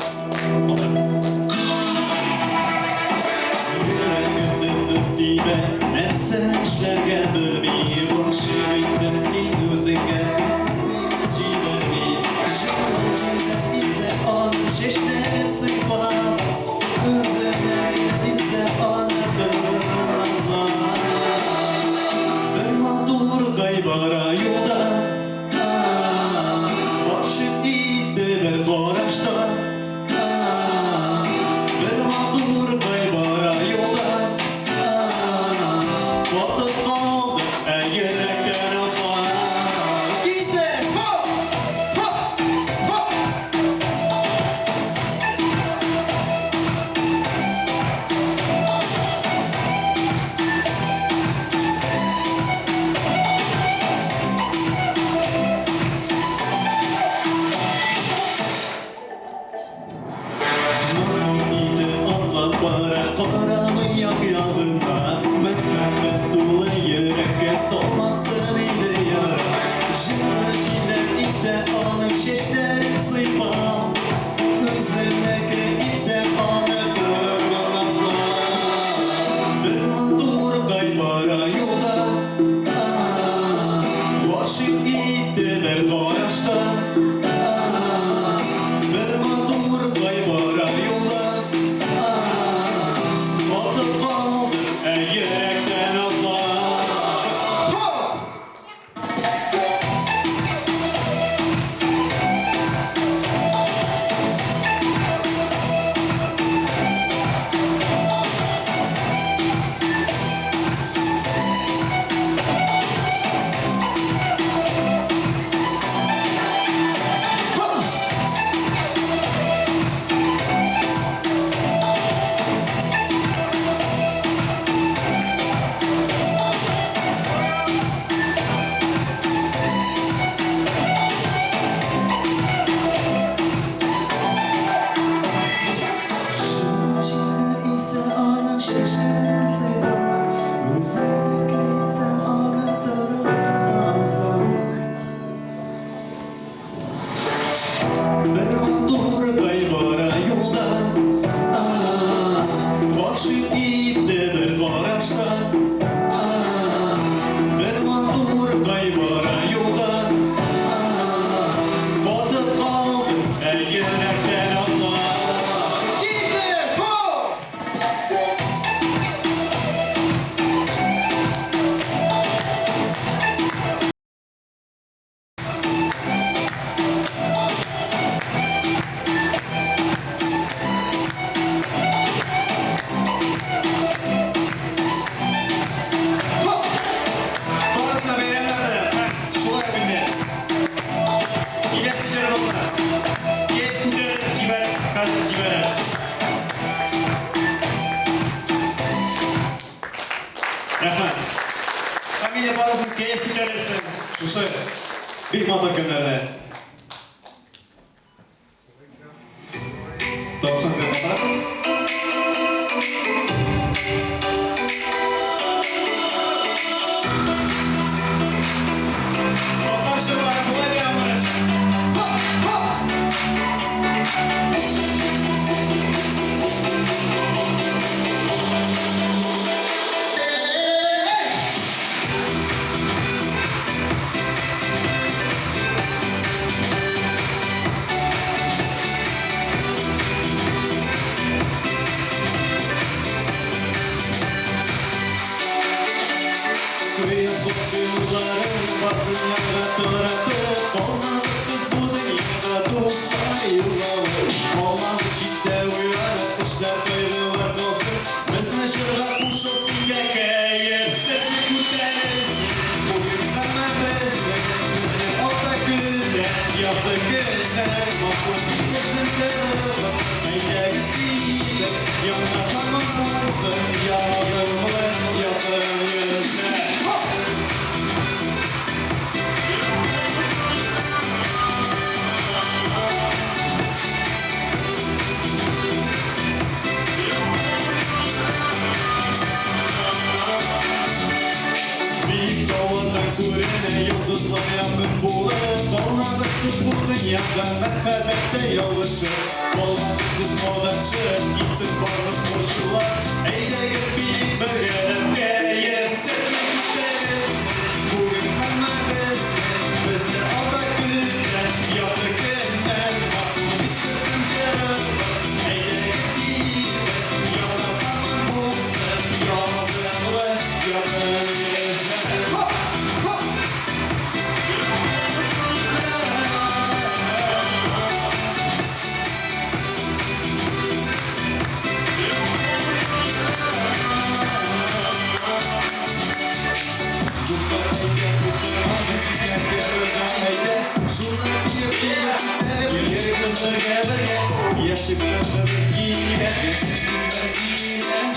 Йөрәгем дөп-дөп тибә, нәрсә эшләргә белми, Гашыйк иттең син үзеңә, сүзсез мине җибәрми. Җылы җилләр исә аның чәчләрен сыйпап, Үзенә итсә аны торыр назлап. Бер матуркай бара юлда, Гашыйк итте бер карашта. Бер матуркай бара юлда, Катып калдым, ә йөрәктән апа. Китте! Хоп! Хоп! Хоп! Матур иде атлап бара, карамый як-ягына, Мәхәббәт тулы йөрәккә салмасын иде яра. Җылы җилләр исә аның чәчләрен сыйпап, Үзенеке итсә аны торырмын назлап. Бер матуркай бара юлда, Гашыйк итте бер карашта. Бер матуркай бара юлда, Катып калдым, ә йөрәктән атлап. Хоп! Җилләр исә аның чәчләрен сыйпап, Үзенеке итсә аны торырмын назлап. Бер матуркай бара юлда, Гашыйк итте бер карашта. Бер матуркай бара юлда, Катып калдым, ә йөрәктән атлап. Китте! Хоп! Хоп! Барысын да бәйрәмнәр белән һәм шулай ук инде киләсе җырыбызны кәеф күтәреп җибәреп, хәзер җибәрәбез. Рәхмәт. Һәм инде барысын кәеф күтәрелсен шушы бик матур көннәрдә. Тавышын сезгә матуррак. Татар җырлары болай да яңгырашак. Хоп! Хоп! Эй! Куеп нурларын бар дөньяга таратып, Калмады бу дөньяда дуслар югалып. Калмады читтә уйлар, эшләр, кайгылар калсын. Безне җырга кушып син дә кәефсезне күтәрелсен. Бүген һәммәбезнең безнең алда көлгән якты көннәр. Матур безнең җырыбыз, әйдәгез биик, Яңа һаман булсын ягымлы якын йөзләр. булып Калмабыз бу дөньяда мәхәббәттә ялгышып Калмабыз адашып китсен барлык борчулар Әйдәгез биик бергәләп кәефсезлек күтәрелсен Бүген һәммәбезнең безне алда көтә Якты көннәр матур бит сезнең җырыгыз Әйдәгез биибез яңа һаман булсын Ягымлы якын йөзләр Хоп! Хоп!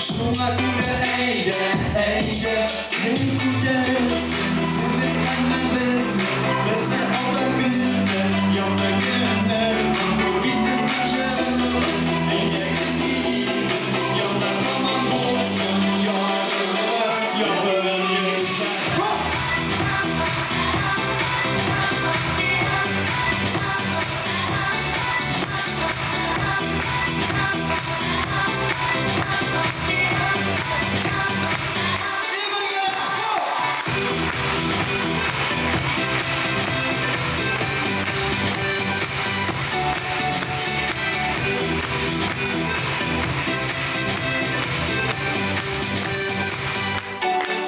Шуңа күрә әйдә, әйдә, кәеф күтәрелсен Бүген һәммәбезнең безне алда көтә Якты көннәр матур бит безнең җырыбыз Әйдәгез биибез, яңа һаман булсын Ягымлы, якын йөзләр Хоп!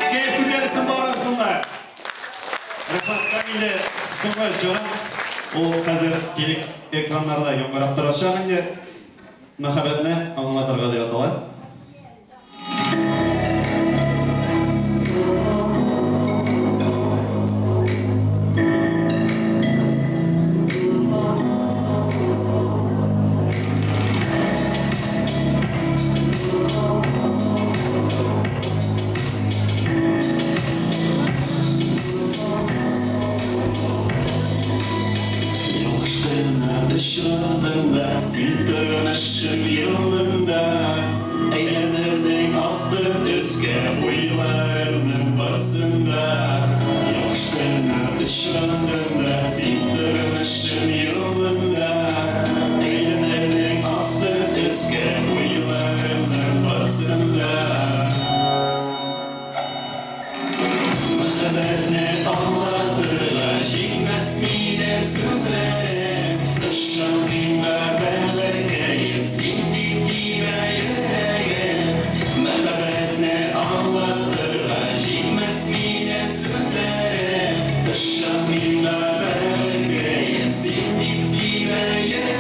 Кәеф күтәрелсен барысын да. Рәхмәт, һәм инде соңгы җырым ул хәзер телеэкраннарда яңгырап торачак инде. Мәхәббәтне аңлатырга дип атала. Ялгыш кына очрадың да син тормышым юлында Әйләндердең астын өскә уйларымның барсын да Ялгыш кына очрадың да син тормышым юлында Әйләндердең астын өскә уйларымның барсын да Мәхәббәтне аңлатырга җитмәс минем сүзләрем Ышан миңа бәгырькәем, син дип тибә йөрәгем Мәхәббәтне аңлатырга җитмәс минем сүзләрем Ышан миңа бәгырькәем, син дип тибә йөрәгем.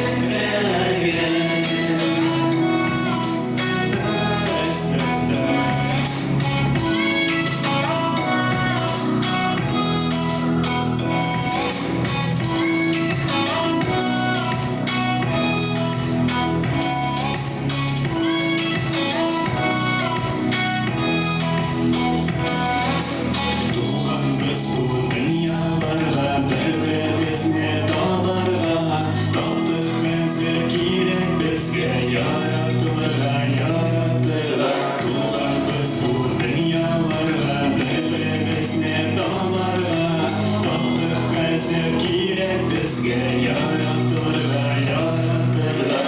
Туганбыз бу дөньяларга бер-беребезне табарга Таптык хәзер кирәк безгә яратылырга, яратырга Туганбыз бу дөньяларга бер-беребезне табарга Таптык хәзер кирәк безгә яратылырга, яратырга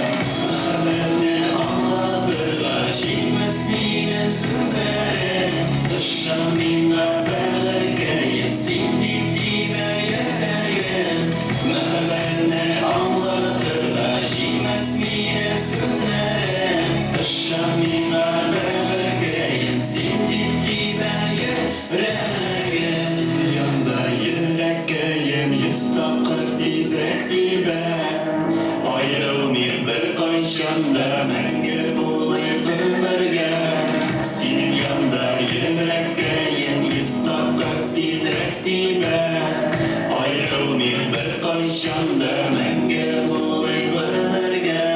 Мәхәббәтне аңлатырга җитмәс минем сүзләрем Ышан миңа бәгырькәем, син дип тибә йөрәгем Мәхәббәтне аңлатырга җитмәс минем сүзләрем Ышан миңа бәгырькәем, син дип тибә йөрәгем Син янда йөрәккәем йөз тапкыр тизрәк тибә Аерылмыйк беркайчан да мәңге булыйк гомергә Синең янда йөрәккәем йөз тапкыр тизрәк тибә Аерылмыйк беркайчан да мәңге булыйк гомергә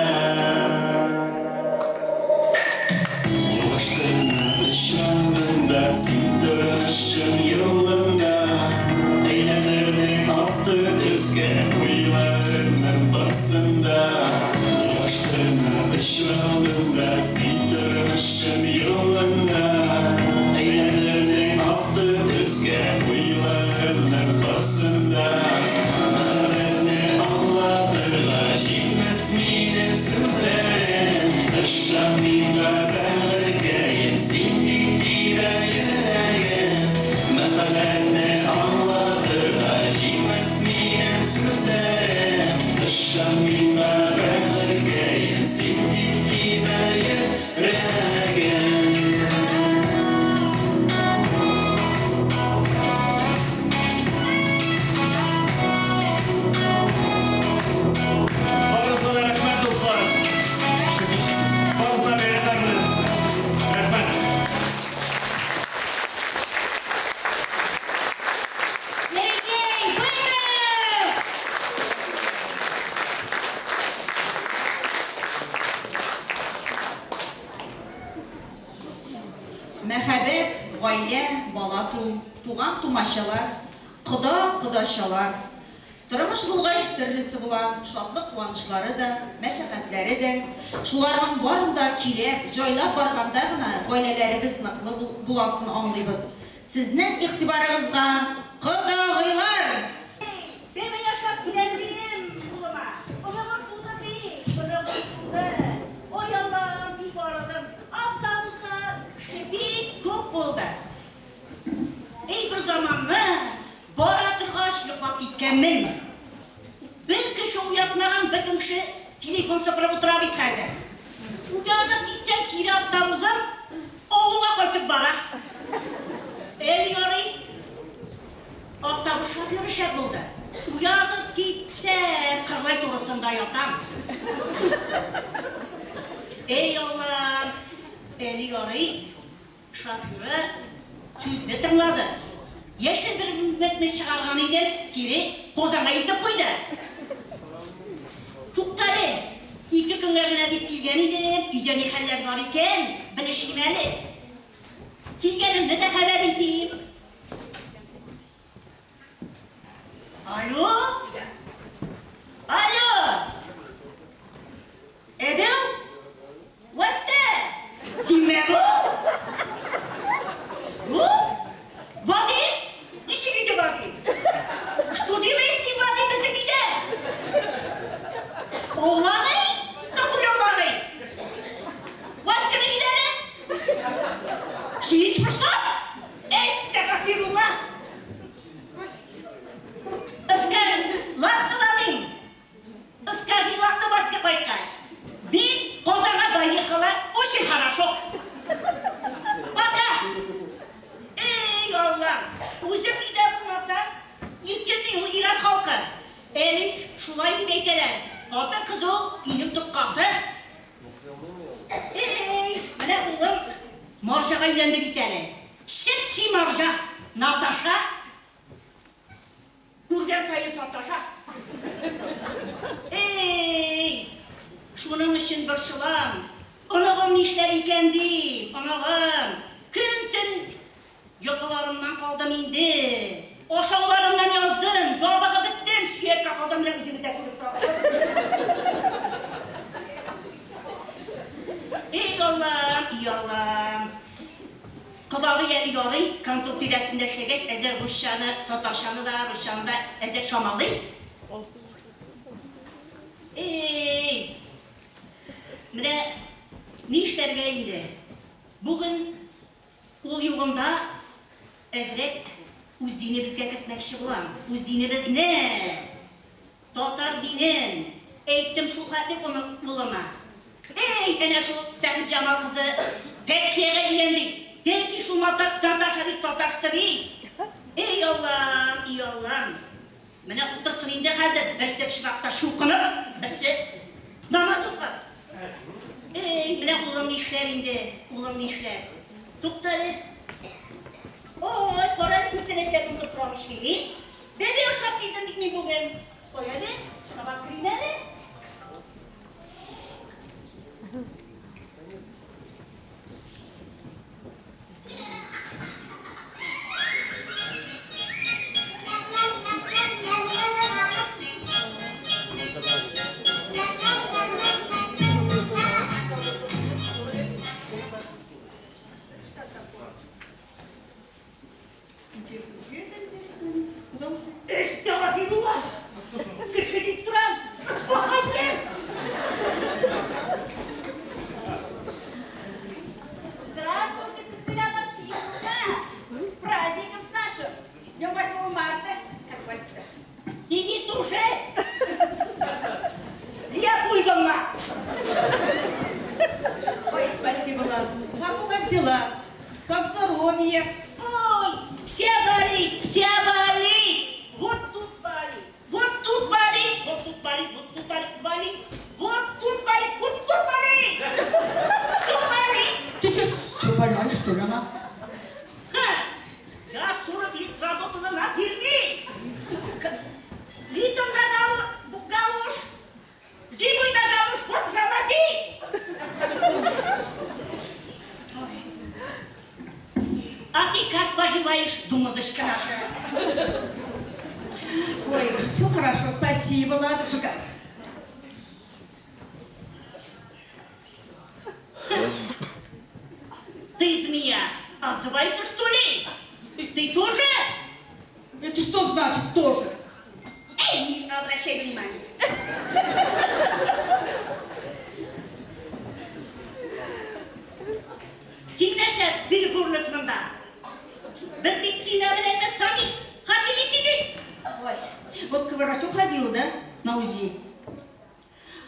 Ялгыш кына очрадың да син тормышым юлында Әйләндердең асты өскә уйларымның барсын да Ялгыш кына очрадың да син тормышым юлында Әйләндердең асты өскә уйларымның барсын да. Ышан миңа, бәгырькәем, син бит тибә йөрәгем. Мәхәббәтне аңлатырга җитмәс минем сүзләрем. Ышан миңа, бәгырькәем, син бит тибә йөрәгем. Барыгызга да рәхмәт, дуслар. Шөкер. Барыгызга бәйрәмнәр белән сезне. Рәхмәт. Сергей Быков! Мәхәббәт, гаилә, бала туу, туган-тумачалар, кода-кодачалар. Тормыш булгач, төрлесе була, шатлык-куанычлары да, мәшәкатьләре дә. Шуларның барын да көйләп, җайлап барганда гына гаиләләребез ныклы буласын аңлыйбыз. Сезнең игътибарыгызга Кодагыйлар! Бәбәй ашап өйләндем улыма. Оныгым туды бит, оныгым туды. Ой, Аллам, бик арыдым. Автобуста кеше бик күп булды. Эй, бер заманны бара торгач йоклап киткәнмен. Бер кеше уятмаган, бөтен кеше телефон сыпырып утыра бит хәзер. Уянып китсәм, кире автобусым авылга кайтып бара. Әле ярый, автобус шоферы шәп булды. Уянып китсәм, Кырлай турысында ятам. Эй, Аллам, әле ярый, шоферы сүзне тыңлады. Яшел берметне чыгарган идем, кире Казанга илтеп куйды. Туктале, ике көнгә генә дип килгән идем, өйдә ни хәлләр бар икән, белешим әле. Килгәнемне дә хәбәр итим. Алло? Алло! Әбәү? Вәстә! Синме бу? Бу? Вадим? Ничек инде Вадим? Что делаешь ты, Вадим, безнең өйдә? Аулагый? Какой аулагый? Васьканы бир әле. Син просто? Әстәгъфирулла! Скажи, ладно, Вадим? Скажи, ладно, Васька кайткач. Мин Казанга доехала очень хорошо. Пока! Эй, Аллам! Үзең өйдә булмасаң, иркенли ул ир-ат халкы. Әле шулай дип әйтәләр. Хатын-кыз ул өйнең тоткасы. Эй, менә улым марҗага өйләнде бит әле. Чеп-чи марҗа, Наташа. Күргән саен саташа. Эй, шуның өчен борчылам. Оныгым нишләр икән дим, оныгым. Көн-төн йокыларымнан калдым инде. Ашауларымнан яздым, ябыгып беттем, сөяккә калдым, менә үзегез дә күреп торасыз. Эй, Аллам, и Аллам. Кодагый әле ярый, контур тирәсендә эшләгәч, әзер русчаны, татарчаны да, русчаны да әзрәк чамалый. Эй! Менә нишләргә инде? Бүген ул югында әзрәк үз динебезгә кертмәкче булам. Үз динебезне! Татар динен! Әйттем шул хәтле улыма. Эй, әнә шул Сәхипҗамал кызы Пәккиягә өйлән дип. Тәки шул Наташа бик саташты бит. Эй, Аллам, и Аллам. Менә утырсын инде хәзер, берсе пычракта чукынып, берсе намаз укып. Эй, менә улым нишләр инде, улым нишләр. Туктале. Ой, карале, күчтәнәчләрне онытып торам ич мин. Бәби ашап килдем бит мин бүген. Кой әле, сорап керим әле. Әстәгафирулла! Кеше дип торам. Днем 8 марта. Так, хватит. Иди туши! Я пульгамна! Ой, спасибо, Лада. Как у вас дела? Как здоровье? Ой, все болит, все болит! Вот тут болит, вот тут болит, вот тут болит, вот тут болит, болит, вот тут болит, вот тут болит! Все болит! Ты что, все больная, что ли, она? Ха! Я 40 лет работала на фирме. Летом на галош, зимой на галош, вот молодец! А ты как поживаешь, думалочка наша? Ой, все хорошо, спасибо, Ладушка. Ты, змея, отзывайся, что ли? Ты тоже? Это что значит тоже? Эй, не обращай внимания. Син нәрсә биреп урынасың монда? Без бит сине белән сами ходили сидим. Ой, вот к врачу ходила, да, на УЗИ?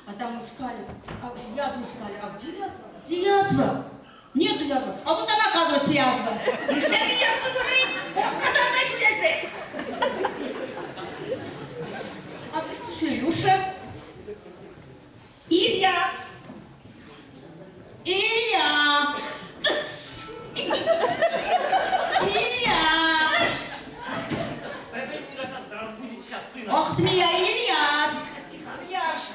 А там искали, а язву искали, а где язва? Где язва? Нету язвы. А вот она, оказывается, язва. Нишләп язва булмый? Ашказанда шул язва. А ты что, Илюша? Илья. Илья! Илья! Ох, змея, Илья! Тихо, Яша!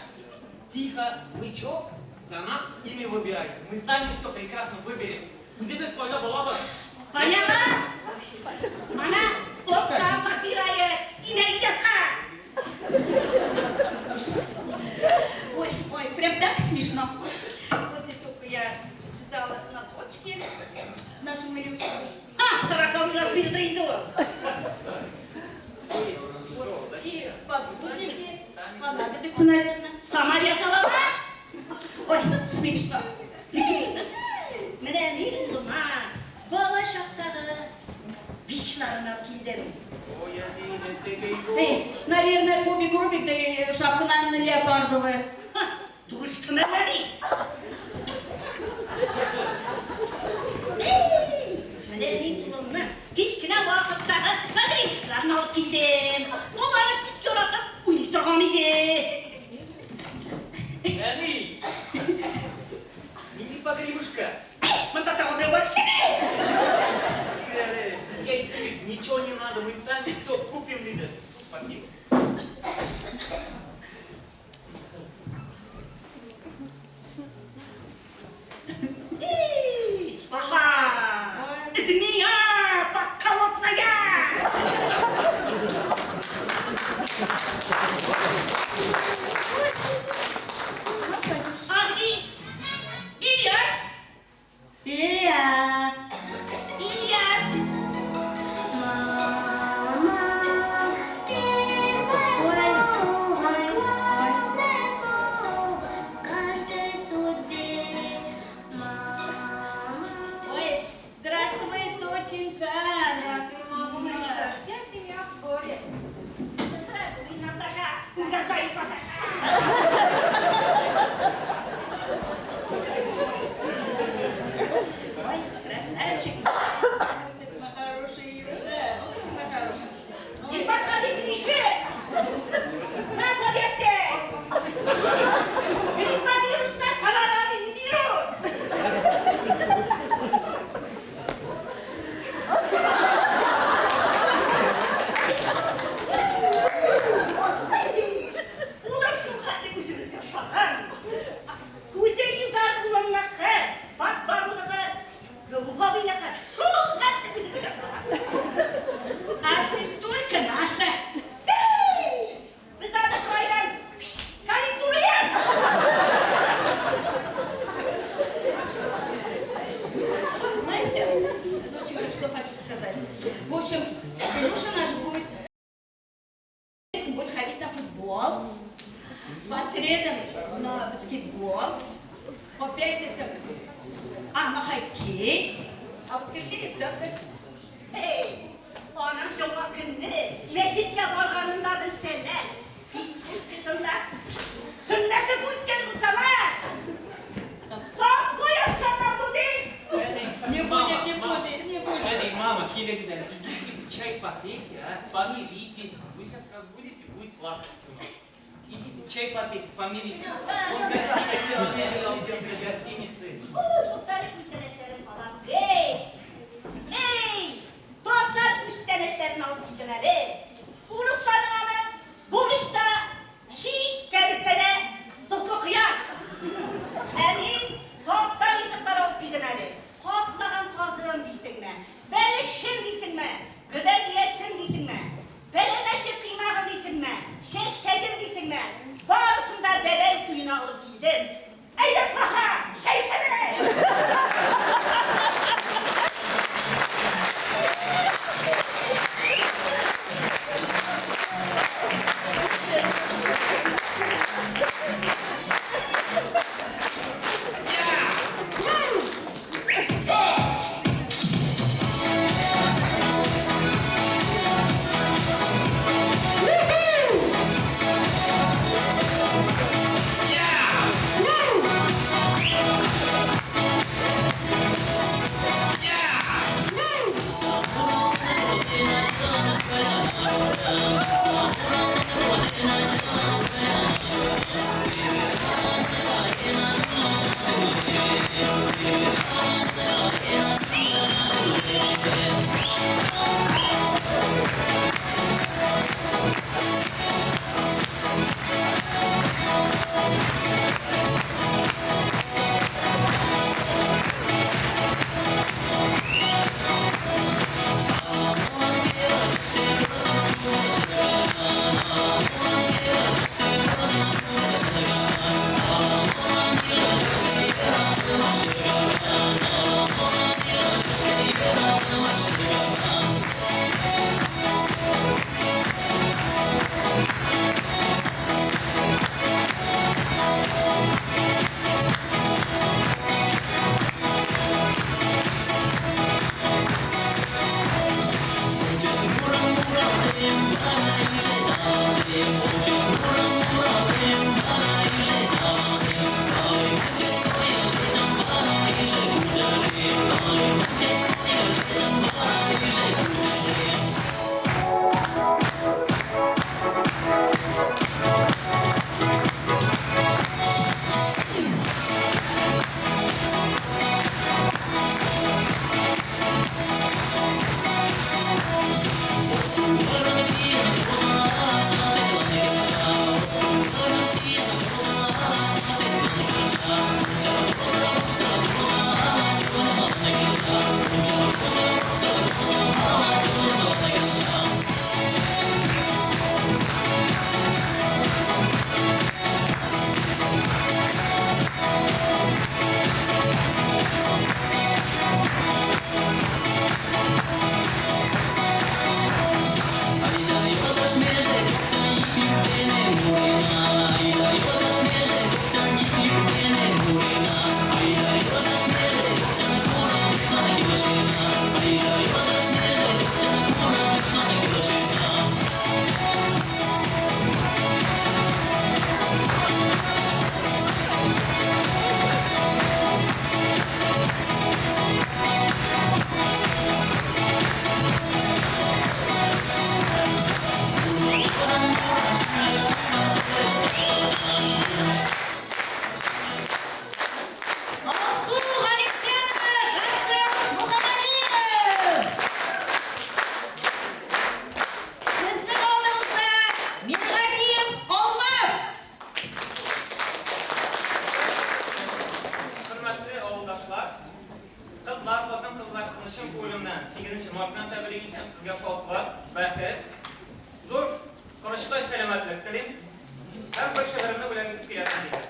Тихо, вы чё? За нас имя выбирайте. Мы сами все прекрасно выберем. Үзебез сайлап алабыз. Понятно? Менә отка фатирае имя Ильяска. Ой, ой, прям так смешно. Вот здесь только я связала носочки нашему Илюше. А, сороковый раз передоездила. И подгузники понадобятся, наверное. Сама вязала, да? Ой, смешно. Менә мин улыма бала чактагы бичларын алып килдем. Эй, наверное, кубик Рубик, да и шапка, наверное, леопардовая. Дурочка мәллә? Менә мин улымны кечкенә вакыттагы погремушкаларын алып килдем. Ул аны бик яратып уйный торган иде. Әни! Нинди погремушка? Монда тагын берәү бар. Безгә әйтте, ничего не надо, мы сами все купим, диде. Спасибо. Ага! Змея подколодная! Агни! Ильяс! Илья! Ильяс! Мама, первое слово, главное слово в каждой судьбе. Мама. Ой, здравствуй, доченька. Здравствуй, мамулечка. Вся семья в сборе. Здравствуй, Наташа! Угадаю, Наташа! Ой, красавчик. Ой, ты мой хороший, Илюша. Ой, ты мой хороший. Не подходи ближе! На повестке! Гриппа вируста, коронавирус! Улым шул хәтле үзебезгә охшаган. Күзе Илдар улыңныкы, бат барлыгы Гәүһәр абыйныкы шул хәтле үзебезгә охшаган. А свистулька наша. Без аны кайдан конъюнктурыек. Знаете, доченька, что хочу сказать. В общем, Илюша наш будет ходить на футбол, по средам на баскетбол, по пятницам на хоккей, а в воскресенье в церковь. Эй, аның җомга көнне Мәчеткә барганын да белсәләр, физкультурасында сөннәтен үткән булсалар, такой язганнар бу ди. Не будет, не будет, не будет. Әни, мама, килегез әле, идите чай попейте, а, помиритесь. Вы сейчас разбудите, будет плакать всю ночь. Идите чай попейте, помиритесь. Он гостиницы, он для гостиницы. Туктале, күчтәнәчләрен алам. Эй! Эй! Татар күчтәнәчләрен алып килдем әле. Урысларның аны борщта, щи, кәбестәдә тозлы кыяр. Ә мин татар ризыклары алып килдем әле. Каплаган казын дисеңме, бәлешен дисеңме, гөбәдиясен дисеңме, пәрәмәче коймагын дисеңме, чәкчәген дисеңме, барысын да бәбәй туена алып килдем. Әйдә, Саха, чәй эчәбез! Алсу Галимзянова, Габдрәүф Мухаммадиев! Сезнең алдыгызда Миргазиев Алмаз! Хөрмәтле авылдашлар, кызлар, хатын-кызлар, сезне чын күңелемнән 8 март белән тәбрик итәм. Сезгә шатлык, бәхет, зур корычтай сәламәтлек телим. Һәм бер шигыремне бүләк итеп киләсем килә.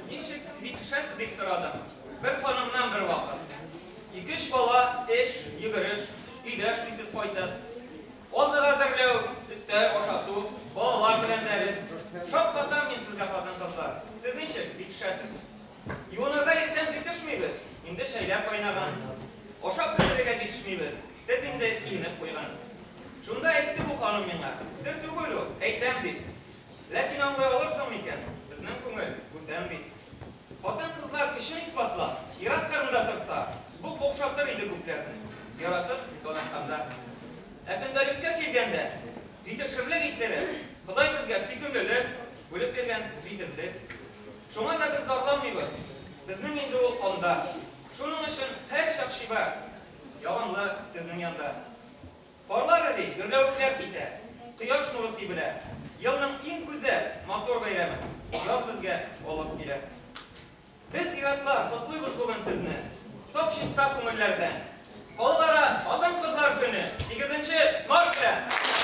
Ничек җитешәсез дип сорадым бер ханымнан бервакыт. Ике-өч бала, эш, йөгереш, өйдә эшлисез кайтып. Азык әзерләү, өстәл, ашату, балалар белән дәрес. Шаккатам мин сезгә, хатын-кызлар. Сез ничек җитешәсез? Юынырга иртән җитешмибез, инде чәйләр кайнаган. Ашап бетерергә җитешмибез, сез инде киенеп куйган. Шунда әйтте бу ханым миңа, сер түгел ул, әйтәм дип. Ләкин аңлый алырсың микән, безнең күңел бүтән бит. Хатын-кызлар көчен исбатлап, ир-ат кырында торса, бу каушатыр иде күпләрне, яратып дан атканда. Ә көндәлеккә килгәндә, җитешерлек иттереп, Ходай безгә сөйкемлелек бүлеп биргән, җитезлек. Шуңа да без зарланмыйбыз, безнең инде ул канда. Шуның өчен һәрчак чибәр, ягымлы сезнең янда. Карлар эри, гөрләвекләр китә, кояш нуры сибелә. Елның иң гүзәл, матур бәйрәмен яз безгә алып килә. Без, ир-атлар, котлыйбыз бүген сезне саф чиста күңелләрдән. Халыкара хатын-кызлар көне, сигезенче март белән!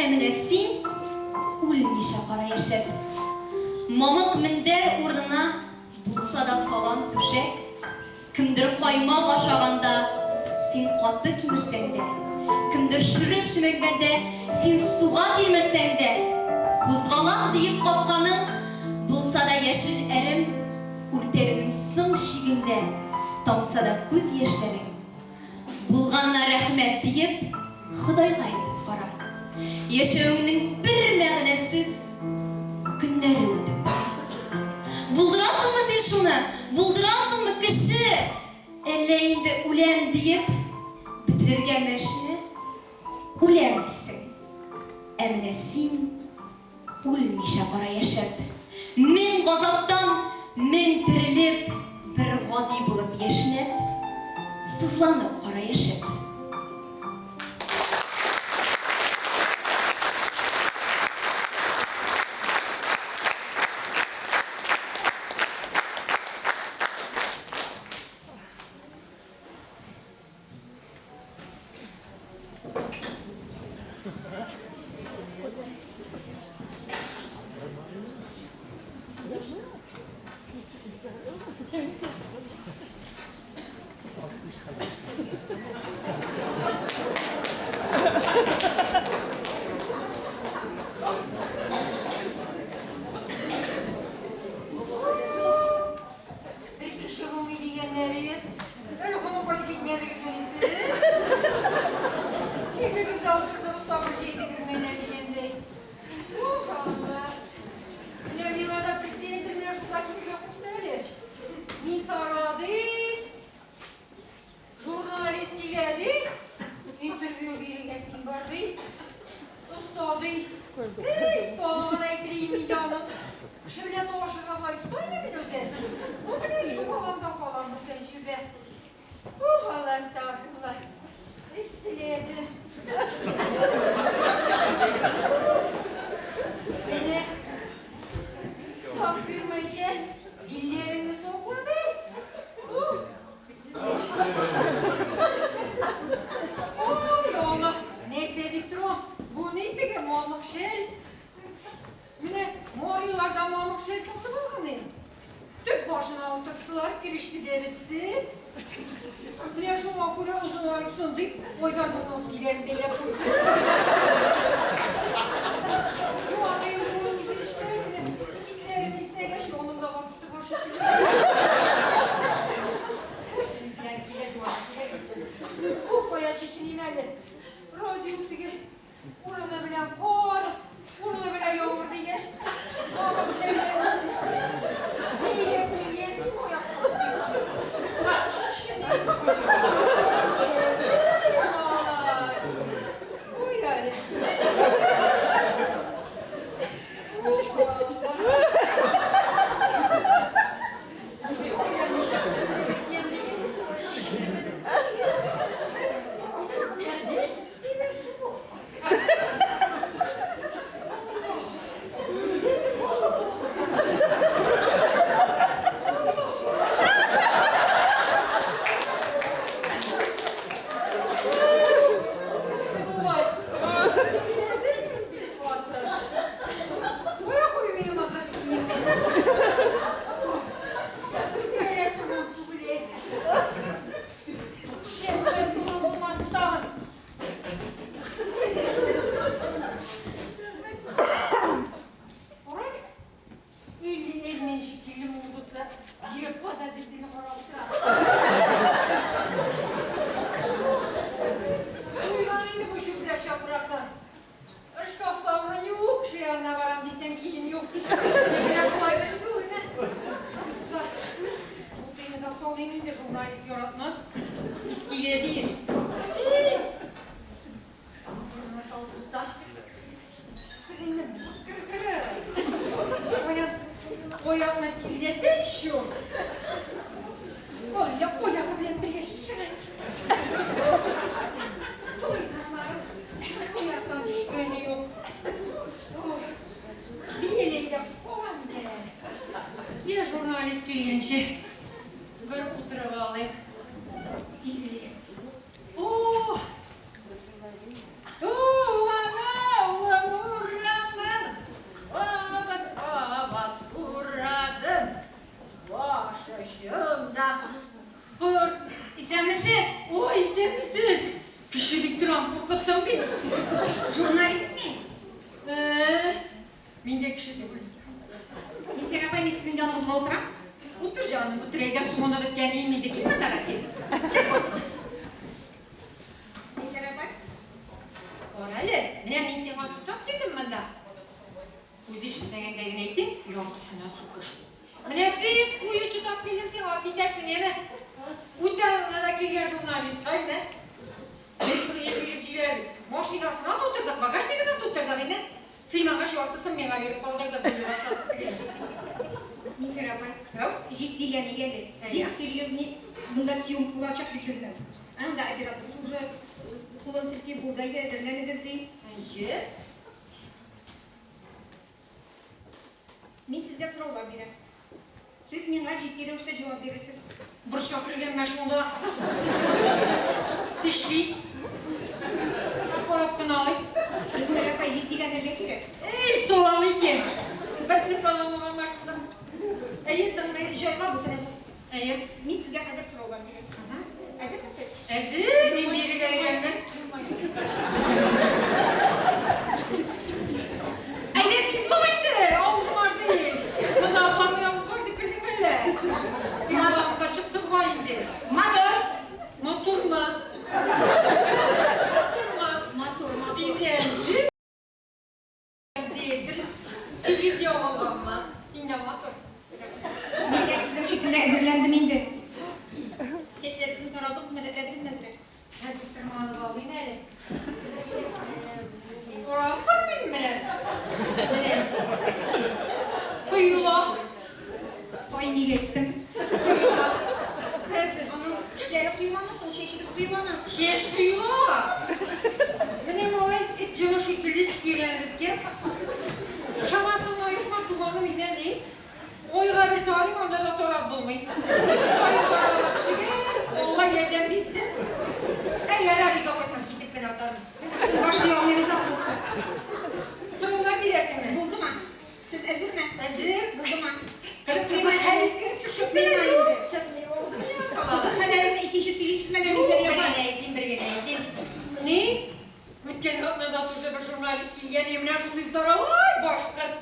Ә менә син үлмичә кара яшәп. Мамык мендәр урынына булса да салам түшәк, кемдер каймак ашаганда, син каты кимерсәң дә, кемдер шөреп чөмәнгәндә, син суга тилмерсәң дә, кузгалак диеп капканың булса да яшел әрем, үртәлүнең соң чигендә тамса да күз яшьләрең, Булганына рәхмәт диеп, Ходайга әйтеп кара. Яшәвеңнең бер мәгънәсез көннәре үтеп бара. Булдырасыңмы син шуны, булдырасыңмы, кеше? Әллә инде үләм диеп, бетерергәме эшне? Үләм дисең. Ә менә син Үлмичә кара яшәп. Мең газаптан мең терелеп, бер гади булып яшьнәп, сызланып кара яшәп. Бер кеше булмый дигәннәре. Әле һаман кайтып китмәдегезмени сез? Икегез дә утырдыгыз, тамыр җәйдегезме әллә дигәндәй. Ух, Алла! Менә миңа да председатель менә шунда килергә кушты әле. Мин сара, ди. Журналист килә, ди. Интервью бирергә син бар, ди. Оста, ди. Эй, осталыгын әйтер идем инде аның. Кеше белән талашырга болай оста иде мин үзе. Бу менә инде калам да калам бүтән җирдә. Ух, Алла, әстәгъфирулла. Эсселәде. Менә Таһирмы әйтә, билләреңне сакла, ди. Ух! Ой, алла, нәрсә дип торам? Бу ни теге мамык шәл? Менә мариларда мамык шәл сатып алган идем. Төп башына утырттылар, кереште дә бетте. Менә шуңа күрә озынайтсын дип, Айдарның носкиләрен бәйләп куйсын. Шуңа да инде ул уже эштә менә исләрен иснәгәч, янымда басып торган шикелле. Исләре килә, җуасы килә. Бу кая чишеним әле? Радио теге урыны белән кар, урыны белән яңгыр дигәч, тагын шәйләнеп, бәйләп килгән аякка Чишеним. Малай. Ой әле. Кая кую минем ахыр киемне? Күтәрә торган түгел, әй. Шәп торган булмасын тагын. Кара әле. Илле әрмән шикелле муңгысы йөрәк подозрительно карап утыра. Туйган инде бу чүпрәк чапрактан. Шкафта урын юк, кеше янына барам дисәң, кием юк. Менә шулай түгелме? Бутыйны да салыйм инде, журналист яратмас. Ис килә диер. Син! Урынына салып булса, шигырьне кер-кер. Каян аякны тирләтә еще. Әллә аягы белән бергә чыгар. Аяктан төшкәне юк. Бияләй дә калам икән әле. Я журналист килгәнче бер утырып алыйм. О! О, улана, улана! Журналист мин. Э, мин дә кеше түгел. Минсәрия апай, мин сезнең яныгызга утырам. Утыр, җаным, утыр. Әйдә, суынып беткән инде. Кил монда, кил. Кил, курыкма. Минсәрия апай. Кара әле, менә мин сиңа сөт алып килдем монда. Үзе ишетмәгәндә генә әйтим, яртысына сугыш. Менә бик куе сөт алып килдем сиңа, алып китәрсең, яме. Үтә генә дә килгән журналистка, әйме. Бер сыер биреп җибәрдек. Машинасына тутырдык, багажнигына тутырдык, әйме. Сыймагач, яртысын миңа биреп калдырды, бу ашап бетергән. Минсәрия апай, җитдиләник әле. Бик серьезный монда съемка булачак бит безнең. Анда оператор уже кулын селки, булды, әйдә, әзерләнегез, ди. Әйе. Мин сезгә сораулар бирәм. Сез миңа җитди рәвештә җавап бирерсез. Борчак кергән менә шунда. Тешли. Карап кына алыйк. Минсәрия апай, җитдиләнергә кирәк. Эй, салам икән. Бер саламы бар шунда. Әйе, тыңлыйм. Җайлап утырыгыз. Әйе. Мин сезгә хәзер сораулар бирәм. Әзермесез? Әзер, мин бирергә өйрәндем. Әйдә, тиз бул инде, авызым арды ич. Монда апаңның авыз бар дип белдеңме әллә? Мин вакытта чыктым га инде. Матур. Матурмы? Матурмы? Матур, матур. Бизәлде. Бер тигез ягылганмы? Син дә матур. Мин дә сезнең шикелле әзерләндем инде. Чәчләрегезне тарадыгызмы, рәтләдегезме әзрәк? Хәзер тырмалап алыйм әле. Карап мин менә. Менә. Коела. Ай, нигә әйттем? Коела. Хәзер Аның тешләре коелганы соң, чәчегез коелганы. Чәч коела. Менә малай эт җылы шикелле чирләнеп беткән. Ышанасыңмы, юкмы, туганым миннән ни? Айга бер тарыйм, анда да тарап булмый. Көн саен тарала кешегә, Алла ярдәм бирсен. Әй, ярар, өйгә кайткач китеп кенә атармын. Без башлый алмыйбыз ахрысы. Сораулар бирәсеңме? Булдымы? Сез әзерме? Әзер. Булдымы? Кызык хәл искә Чыкмыймы инде? Чыкмый, булдымы? Кызык хәлләрне икенче сөйлисезме әллә Минсәрия Бер апай? генә әйтим, бер генә әйтим. Ни? Үткән атнада тоже бер журналист килгән, менә шундый здоровай башкорт.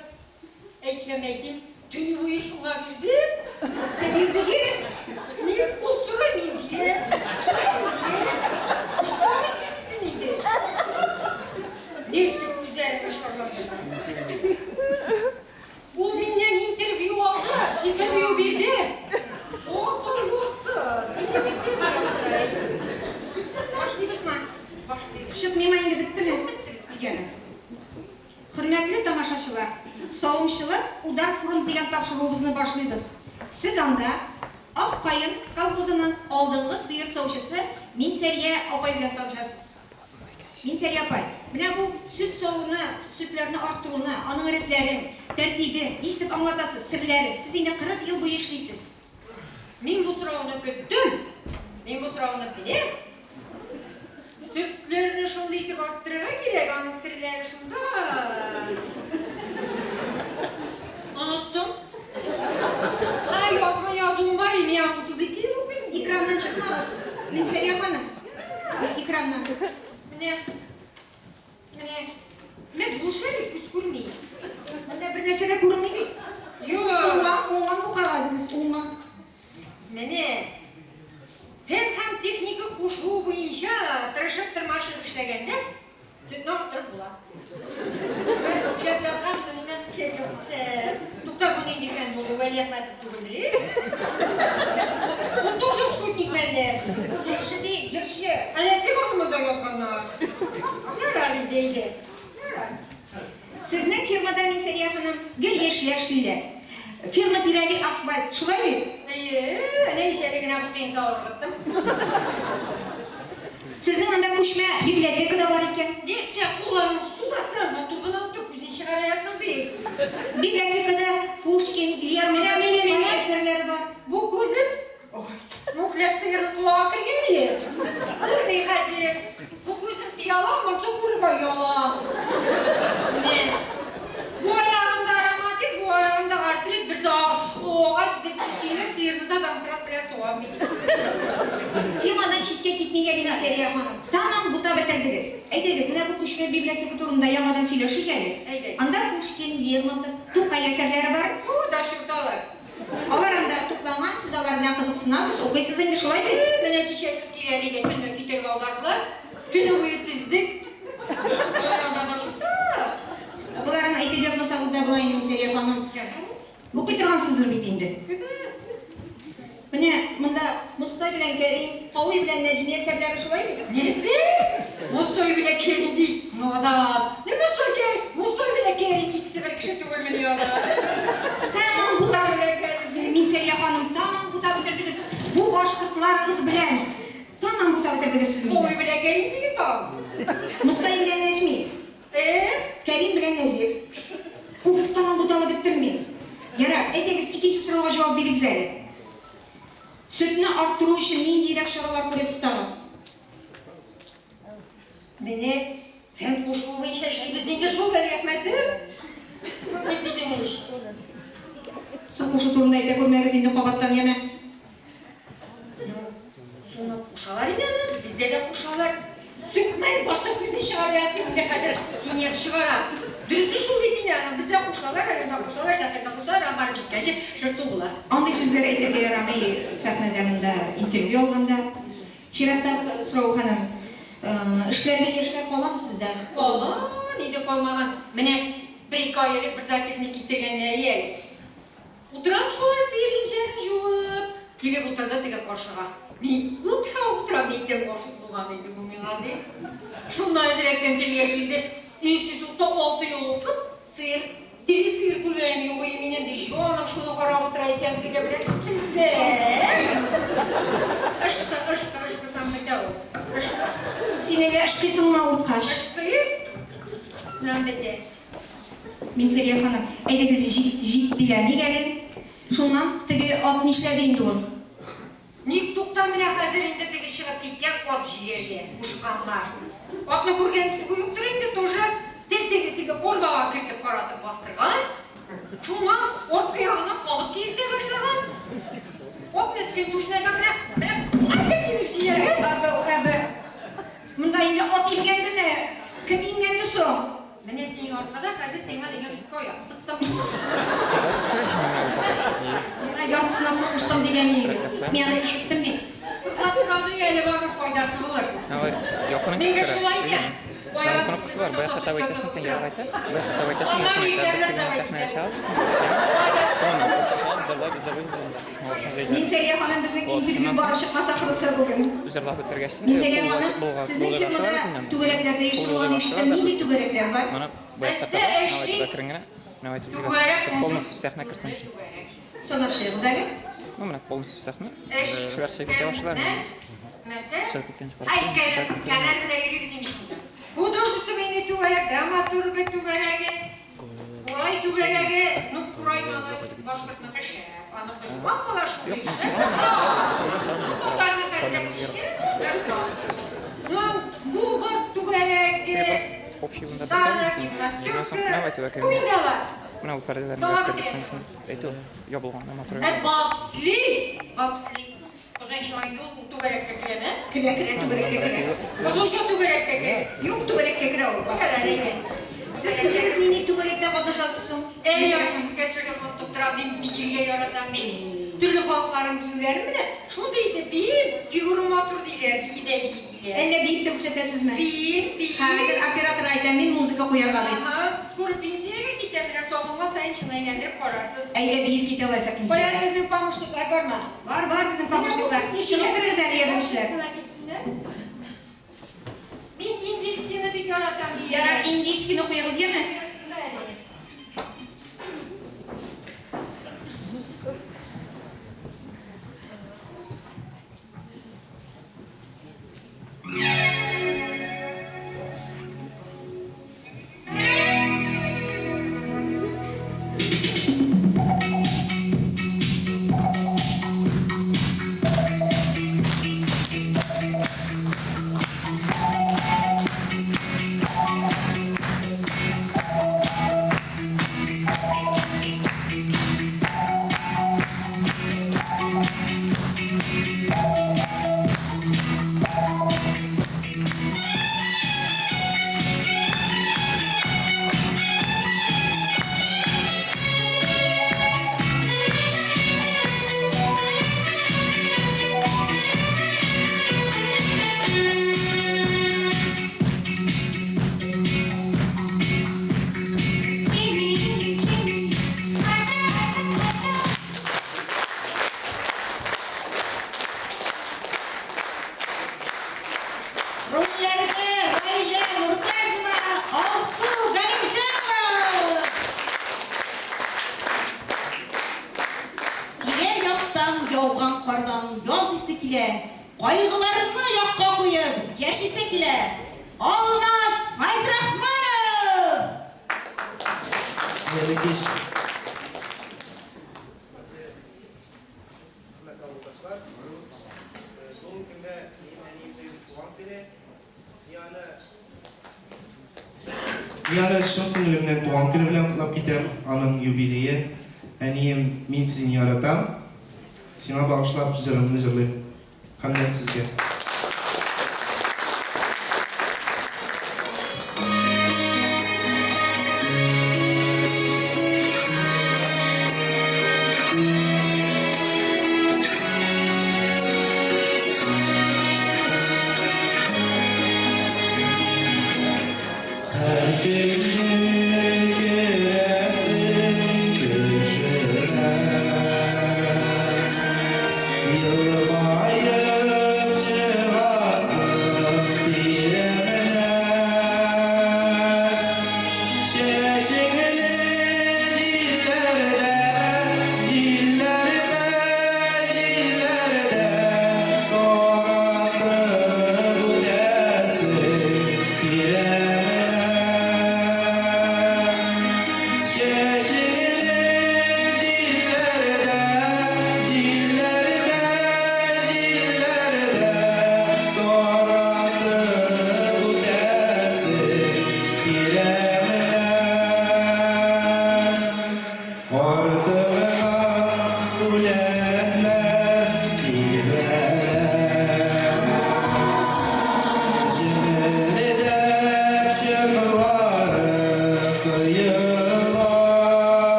Әйтсәм әйтим, төне буе шуңа бирдем. Нәрсә бирдегез? Ни, ул сорый, мин бирәм. Сорый, мин бирәм. Нишләмеш бирмисең инде? Нәрсә күзләреңне шарлатасың? Ул миннән интервью алды, интервью бирде. Акыл-юксыз. Инде бирсәм, Башлыйбызмы? Башлыйбыз. Чыкмыймы инде, беттеме? Өйгәме? Хөрмәтле тамашачылар, Савымчылык удар фронт дигән тапшыруыбызны башлыйбыз. Сез анда Ак каен колхозының алдынгы сыер саучысы Минсәрия апай белән танышасыз. Минсәрия апай, менә бу сөт савуны, сөтләрне арттыруны, аның рәтләрен, тәртибен ничек аңлатасыз, серләрен? Сез инде 40 ел буе эшлисез. Мин бу сорауны көттем. Мин бу сорауны беләм. Сөтләрне шундый итеп арттырырга кирәк, аның серләре шунда. Оныттым. Ә язган язуым бар, мин аны 32 ел укыйм. Экраннан чыкмагыз, Минсәрия ханым. Экраннан. Менә, менә, менә буш әле, күз күрми. Монда бер нәрсә дә күренми бит. Юк. Уңган, уңган бу кәгазегез, уңган. Менә фән һәм техника кушуы буенча тырышып-тырмашып эшләгәндә сөтне арттырып була. Шәп язгансың, менә шәп язган. Шәп. Тукта, бу нинди фән булды? Вәлиәхмәтов түгелдер, ич? Ул тоже спутник мәллә? Ул җырчы бит, җырчы. Ә нәрсә бар монда язганнар? Ярар инде, әйдә. Ярар. Сезнең фирмада, Минсәрия ханым, гел яшьләр эшлиләр. Фирма тирәли асфальт, шулай бит? Әйе, әнә ич әле генә бутыен салып ыргыттым. Сезнең анда күчмә библиотека да бар икән. Нәрсә кулларың сузасың, матур гына утыр, күзен чыгара язның бит. Библиотекада Пушкин, Менә Лермонтов, минем Тукай инде әсәрләре бар. Бу күзем мүкләп сыерның колагы кергән иде. Күрми хәзер. Бу күзем пыяла, монсы күрергә ояла. Менә. Бу аягымда роматизм, бу аягымда артрит, берсе агач, берсе тимер, сыерны да домкрат белән сугам мин. Темадан читкә китмик әле, Минсәрия ханым. Тәмам бутап бетердегез. Әйдәгез, менә бу күчмә Күчмә библиотека турында яңадан сөйләшик әле. Әйдә. Анда Пушкин, Лермонтов, Тукай әсәрләре бар. Бу да чурталар. Алар анда тупланган, сез алар белән кызыксынасыз, укыйсыз инде, шулай бит? Менә кичә сез килә дигәч, төнлә китәргә аудардылар. Төне буе тездек. Алар анда да чурта. Боларын әйтеп ятмасагыз да була инде, Мисәрия ханым. Укый торгансыздыр бит инде. Күбез. Менә монда Мостай белән Кәрим, Кави белән Нәҗми әсәрләре шулай бит? Нәрсә? Мостай белән Кәрим ди. Надан. Ни Мостай Кәрим? Мостай белән Кәрим икесе бер кеше түгелмени ана? Тәмам бутап, Минсәрия ханым, тәмам бутап бетердегез. Бу башкортларыгыз белән тәмам бутап бетердегез сез мине. Мостай белән Кәрим диген тагын. Мостай белән Нәҗми. Э? Кәрим белән Нәзир. Уф, тәмам буталып беттем мин. Ярар, әйдәгез, икенче сорауга җавап бирегез әле. Сөтне арттыру өчен ниндиерәк чаралар күрәсез тагын? Менә фән кушуы буенча эшлибез инде шул, Вәлиәхмәтем. Бик дидең ич. Су кушу турында әйтә күрмәгез инде кабаттан, яме. Ну, суны кушалар инде аны, бездә дә кушалар. Сөкмән башта күзен чыгара ятып, инде хәзер синяк чыгара. Дөресе шул бит инде аның, бездә кушалар, районда кушалар, шәһәрдә кушалар, аңа барып җиткәнче шыр су була. Андый сүзләр әйтергә ярамый сәхнәдә монда интервью алганда. Чираттагы сорау, ханым. Эшләргә яшьләр каламы сездә? Кала, нидә калмаган. Менә бер-ике ай элек бер зоотехник китергәннәр иде әле. Утырам шулай сыер имчәген җуып. Килеп утырды теге каршыга. Мин утыра, утыра, мин әйтәм, гашыйк булган инде бу миңа, ди. Шуннан әзрәктән телгә килде. Институтта алты ел укып, сыер, теге сыер күргәнем юк иде минем, ди. Җаным шуны карап утыра икән, теге белән килсәң. Ышкы, ышкы, ышкысам бетә ул. Ышкы. Син әллә ышкыйсыңмы авырткач? Ышкыйм. Нам бетә. Минзәлия ханым, әйдәгез, җитдиләник әле. Шуннан, теге ат нишләде инде ул? Ник тукта, менә хәзер инде теге чыгып киткән ат җигәргә кушканнар. Атны күргән юктыр инде, тоже тел теге теге арбага кертеп каратып бастырган. Шуннан арткы ягына кабып киертә башлаган. Ат мескен түзмәгән, менә, менә әйдә килеп җигәргән. Әбе, монда инде ат имгәндеме? Кем имгәнде соң? Менә синең аркада хәзер сиңа дигән сөткә аяк тоттым. Миңа яртысына сугыштым дигән идегез. Мин аны ишеттем бит. Сызлап торады әле барыбер файдасы булыр. Мин гел шулай итәм. Аягым сызлый башласа сөткә тыгып утырам. Аннан егетләр белән давай итәм. Минзәлия ханым безнең интервью барып чыкмас ахрысы бүген. Минзәлия ханым, сезнең фирмада түгәрәкләр дә оештырылган дип ишеттем. Нинди түгәрәкләр бар? Бездә эшли түгәрәк ундүрт түгәрәк. Санап чыгыгыз әле. Эш кәмнән мәтә Ай, кәләм, кәмәр белән йөрибез инде шунда. Художественный түгәрәк, драматурга түгәрәге, Курай түгәрәге, ну курай малай башкортныкы шәп, аныкы жуан бала шундый Татарныкы әзрәк кечкенә, Ну, кубыз түгәрәге, тагы гимнастерка, күп инде алар. Санап бетерәм. Ә бобсли, бобсли. Озынча инде ул түгәрәккә керәме? Керә, керә, түгәрәккә керә. Озынча түгәрәккә керә. Юк, түгәрәккә керә ул. Керә, әйе. Сез үзегез нинди түгәрәктә катнашасыз соң? Әй, ярым искә төшергән онытып торам, мин биергә яратам, мин төрле халыкларның биюләрен беләм. Шундый итеп биим, фигура матур диләр, бии дә бии диләр. Әллә биеп тә күрсәтәсезме? Биим, биим. Хәзер оператор әйтә, мин музыка куярга дип. Ага, скоро пенсиягә китәм, менә сагынган саен шуны әйләндереп карарсыз. Әйдә, биеп кит алайса пенсиягә. Кая сезнең помощниклар бармы? Бар, бар безнең помощниклар. Чыгып керегез әле, ярдәмчеләр. Мин индийскийны бик яратам. Ярар, индийскийны куегыз, яме? Кайгыларны якка куеп, яшисе килә. Алмаз Фәйзрахманов! Хәерле кич. Хөрмәтле авылдашлар, бүгенге көндә минем әниемнең туган көне. Мин аны Мин аны чын күңелемнән туган көне белән котлап китәм, аның юбилее. Әнием, мин сине яратам. Сиңа багышлап җырымны җырлыйм. Һәм дә сезгә.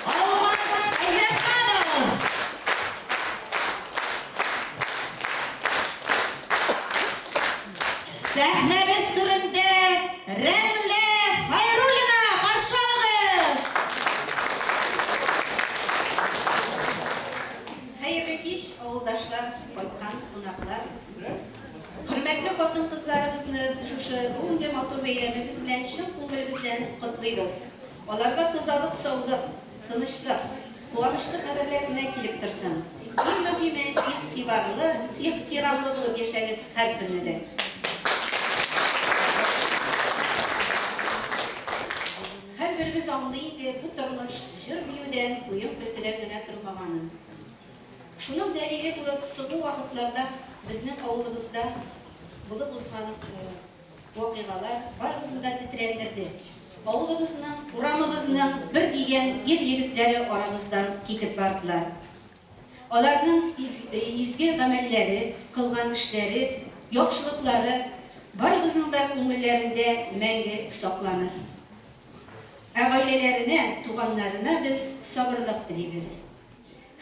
Алмаз Фәйзрахманов! Сәхнәбез түрендә Рәмлә Фәйруллина, каршы алыгыз! бәйрәмебез белән чын күңелебездән котлыйбыз. Аларга тазалык, саулык, тынычлык, куанычлы хәбәрләр генә килеп торсын. Иң мөһиме, игътибарлы, ихтирамлы булып яшәгез һәр көнне дә. Һәрберебез аңлый иде, бу тормыш җыр-биюдән, уен-көлкедән генә тормаганын. Шуның дәлиле булып соңгы вакытларда безнең авылыбызда булып узган вакыйгалар барыбызны да тетрәндерде. Авылыбызның, урамыбызның бер дигән ир-егетләре арабыздан китеп бардылар. Аларның изге гамәлләре, кылган эшләре, яхшылыклары барыбызның да күңелләрендә мәңге сакланыр. Ә гаиләләренә, туганнарына без сабырлык телибез.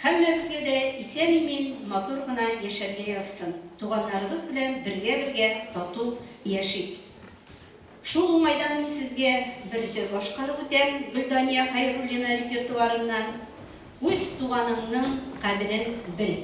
Һәммәбезгә дә исән-имин, матур гына яшәргә язсын, туганнарыбыз белән бергә-бергә тату яшик. Шул уңайдан мин сезгә бер җыр башкарып үтәм, Гөлдания Хәйруллина репертуарыннан, Үз туганыңның кадерен бел.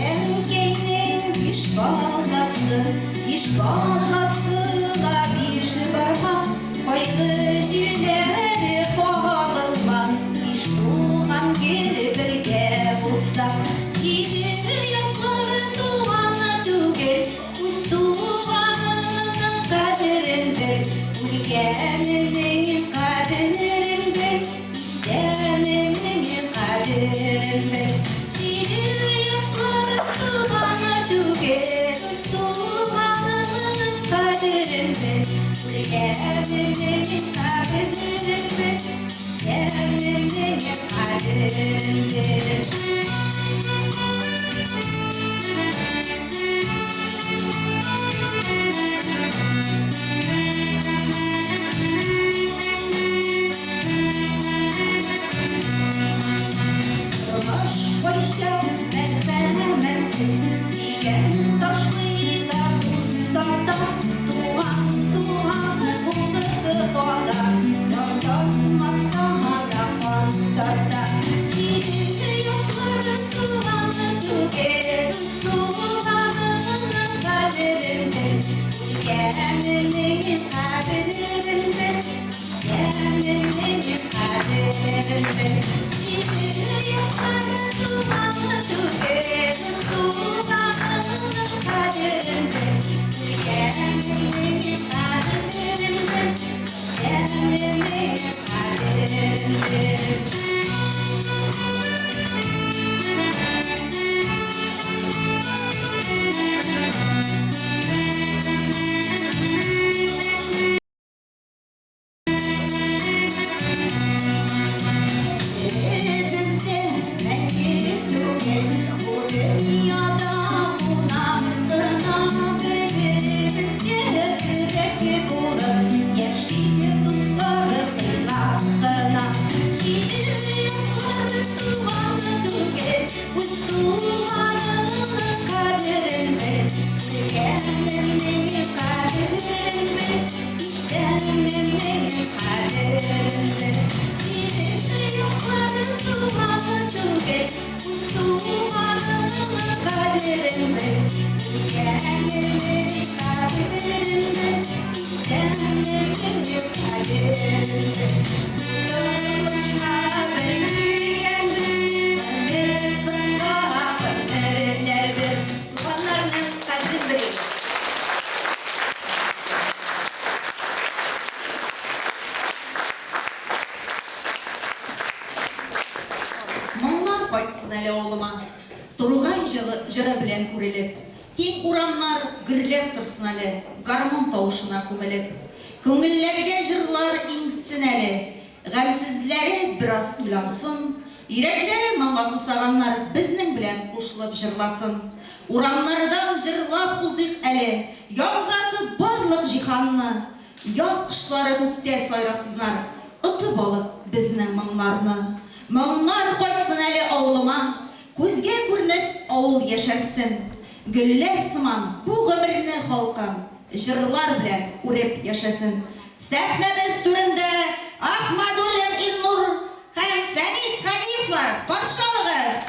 Әнкәйнең биш баласы, биш баласы да биш бармак, Кайгы җилләре кагылмас, Биш туган гел бергә булса. Җиде ятлар туганы түгел, Үз туганыңның кадерен бел, Үлгәненең кадерен бел, Исәненең кадерен бел. Җиде ятлар туганы түгел, Үз туганыңның кадерен бел, Үлгәненең кадерен бел, Исәненең кадерен бел. Тормыш кайчак мәрхәмәтсез, Сөйгән ташлый да күз тарта, Туган туганы булып кала, Яр тартмаса да кан тарта. Җиде яклар туганы түгел, Үз туганыңның кадерен бел, Үлгәненең кадерен бел, Исәненең кадерен бел. Җиде яклар туганы түгел, Үз туганыңның кадерен бел, Үлгәненең кадерен бел, Исәненең кадерен бел. Бездә мәңге түгел, бу дөньяда кунак кына. Беребезгә терәк булып, яшик дуслар тыйнак кына. Җиде ятлар туганы түгел, үз туганыңның кадерен бел, Үлгәнеңнең кадерен бел, Исәнеңнең кадерен бел. Җиде ятлар туганы түгел, үз туганыңның кадерен бел, Үлгәнеңнең кадерен бел, Исәнеңнең кадерен бел. Тормышка бер килгәнбез, гомер кыска, гомерләр бер. Туганнарның кадерен белегез. Моңнар кайтсын әле авылыма, Тургай җылы җыры белән үрелеп. Киң урамнар гөрләп торсын әле, Гармун тавышына күмелеп. Күңелләргә җырлар иңсен әле, Гамьсезләре бераз уйлансын, Йөрәкләре моңга сусаганнар Безнең белән кушылып җырласын. Урамнардан җырлап узыйк әле, Яңгыратып барлык җиһанны. Яз кошлары күктә сайрасыннар, Отып алып безнең моңнарны. Моңнар кайтсын әле авылыма, Күзгә күренеп авыл яшәрсен. Гөлләр сыман бу гомерне халкым җырлар белән үреп яшәсен. Сәхнәбез түрендә Ахмадуллин Илнур һәм Фәнис Һадиевлар, каршы алыгыз!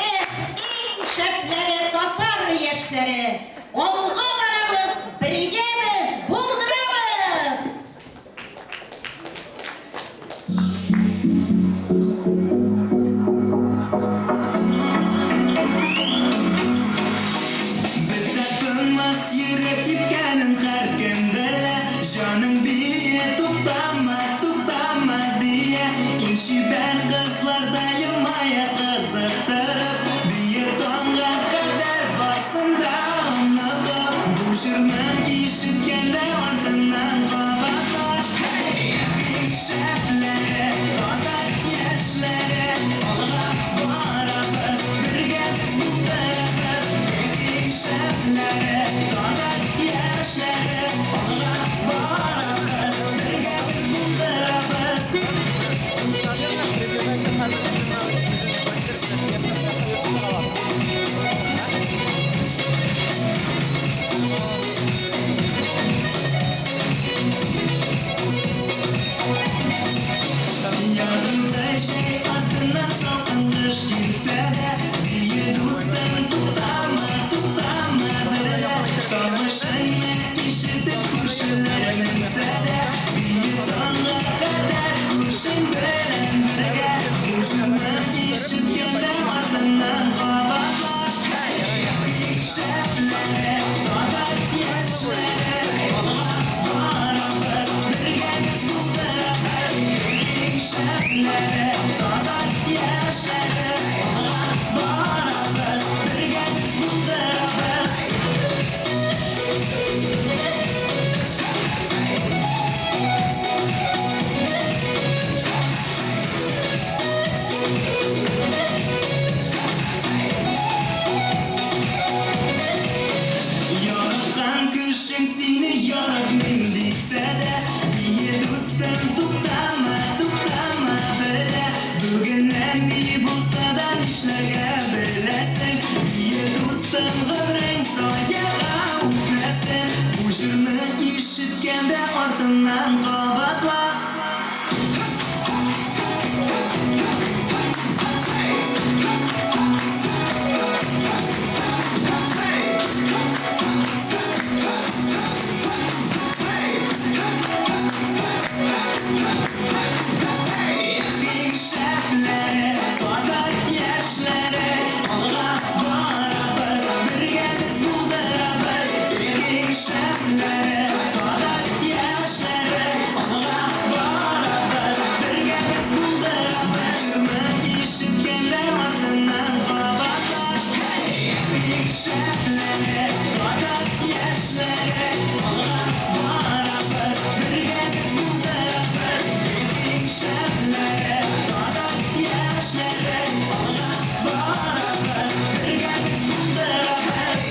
Эх, иң шәпләре татар яшьләре! Алга барабыз, бергә без булдырабыз! Бездә тынмас йөрәк типкәнен һәркем белә. Җаның бия, туктама, туктама дия. Иң чибәр кызлар да елмая кызыктырып. Бия таңга кадәр барсын да онытып. Бу җырны ишеткәндә артыңнан кабатла. Һей! Иң шәпләре, татар яшьләре. Алга барабыз, бергә без булдырабыз. Иң шәпләре, татар яшьләре. Алга барабыз, бергә без булдырабыз. Ягымлы җәй артыннан салкын кыш килсә дә, Бие дустым, туктама, туктама бер дә. Тавышыңны ишетеп күршеләр менсә дә, Бие таңга кадәр күршең белән бергә. Бу җырны ишеткәндә артыңнан кабатла. Һәй, иң шәпләре, татар яшьләре. шәпләре, татар яшьләре, алга барабыз, бергә без булдырабыз. Яраткан кешең сине яратмыйм дисә дә, Бие дустым, туктама, туктама бер дә. Бүген нинди булса да нишләргә беләсең, Бие дустым, гомерең заяга үтмәсен. Бу җырны ишеткәндә артымнан кабатла. Эх, иң шәпләре, татар яшьләре, алга барабыз, бергә без булдырабыз. Эх, иң шәпләре, татар яшьләре, алга барабыз, бергә без булдырабыз. Җырны ишеткәндә артыннан кабатла. Эх, иң шәпләре, татар яшьләре, алга барабыз, бергә без булдырабыз. Эх, иң шәпләре, татар яшьләре, алга барабыз, бергә без булдырабыз.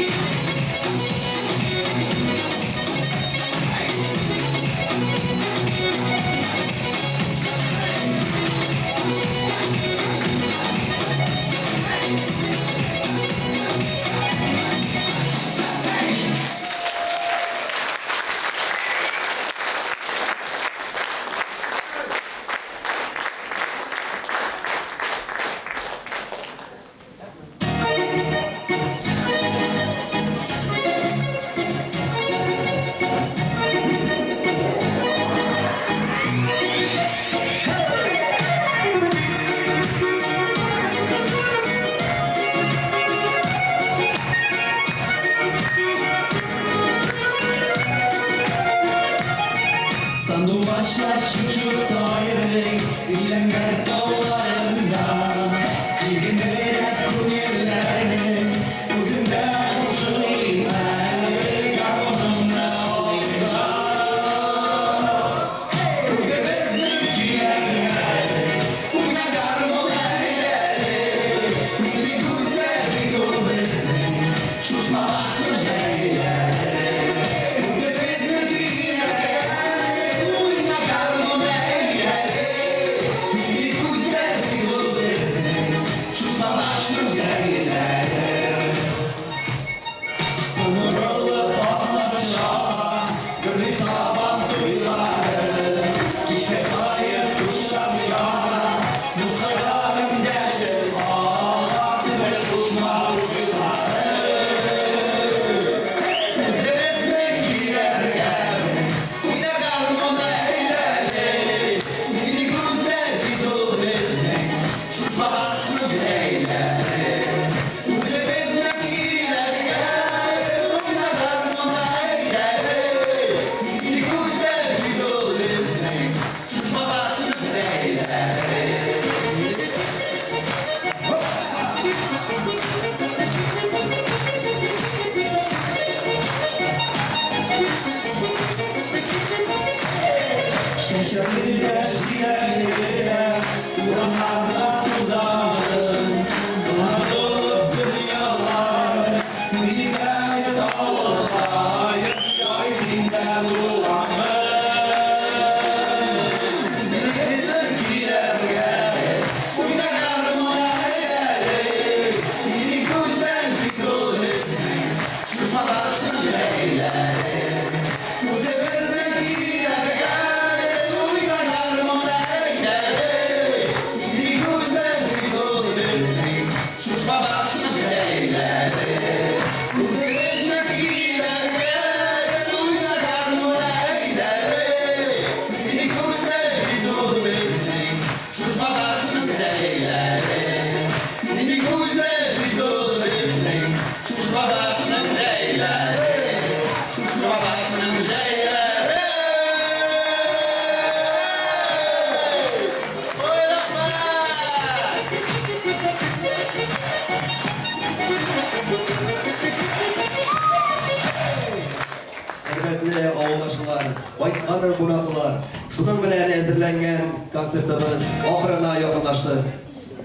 Хөрмәтле кунаклар, шуның белән әзерләнгән концертыбыз ахырына якынлашты.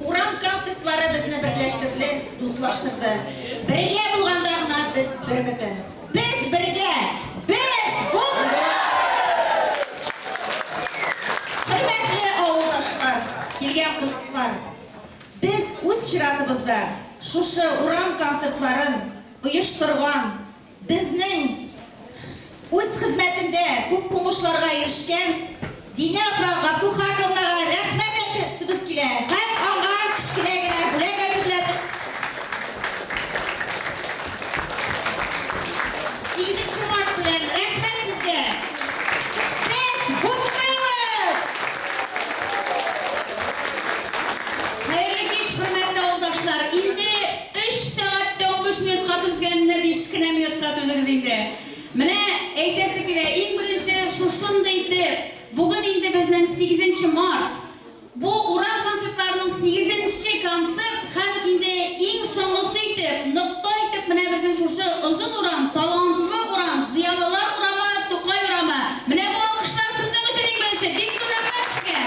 Урам концертлары безне берләштерде, дуслаштырды. Бергә булганда гына без бербөтен. Без бергә! Без булдырабыз! Хөрмәтле авылдашлар, килгән кунаклар! Без үз чиратыбызда шушы урам концертларын оештырган, безнең үз хезмәтендә күп уңышларга ирешкән Динә апа Габдухаковнага рәхмәт әйтәсебез килә һәм аңа кечкенә генә бүләк әзерләдек. Сигезенче март белән рәхмәт сезгә! Без булдырабыз! Хәерле кич, хөрмәтле авылдашлар! Инде өч сәгать тә 15 минутка түзгәнне биш кенә минутка түзегез инде. Менә әйтәсе килә, иң беренче шушындый итеп, бүген инде безнең сигезенче март, бу урам концертларының сигезенче концерт һәм инде иң соңгысы итеп, нокта итеп менә безнең шушы озын урам, талантлы урам, зыялылар урамы, Тукай урамы. Менә бу алкышлар сезнең өчен иң беренче. Бик зур рәхмәт сезгә!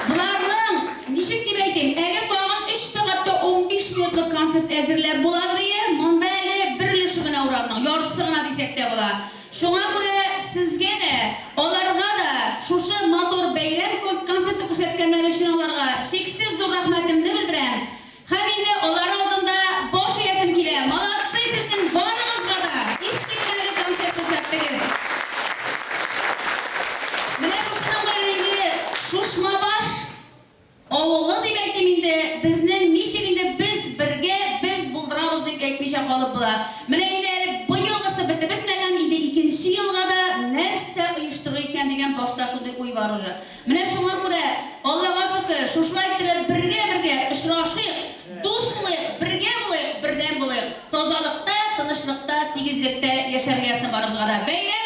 Боларның, ничек дип әйтим, әле тагын өч сәгать тә 15 минутлык концерт әзерләп буладыр ие, монда әле бер өлеше генә урамның, яртысы гына дисәк тә була. Шуңа күрә сезгә дә, аларга да шушы матур бәйрәм концерты күрсәткәннәре өчен аларга чиксез зур рәхмәтемне белдерәм. Һәм инде алар алдында баш иясем килә, молодцы сезнең барыгызга да, искитмәле концерт күрсәттегез. Менә шушының белән инде Шушмабаш авылы дип әйтим инде, безнең ничек инде без бергә, без булдырабыз дип әйтмичә калып була. Менә инде әле быелгысы бетеп бетмәгән, инде икенче елга да нәрсә оештырыр икән дигән башта шундый уй бар уже. Менә шуңа күрә, Аллага шөкер, шушылай иттереп бергә-бергә очрашыйк, дус булыйк, бергә булыйк, бердәм булыйк. Тазалыкта, тынычлыкта, тигезлектә яшәргә язсын барыбызга да. Бәйрәм!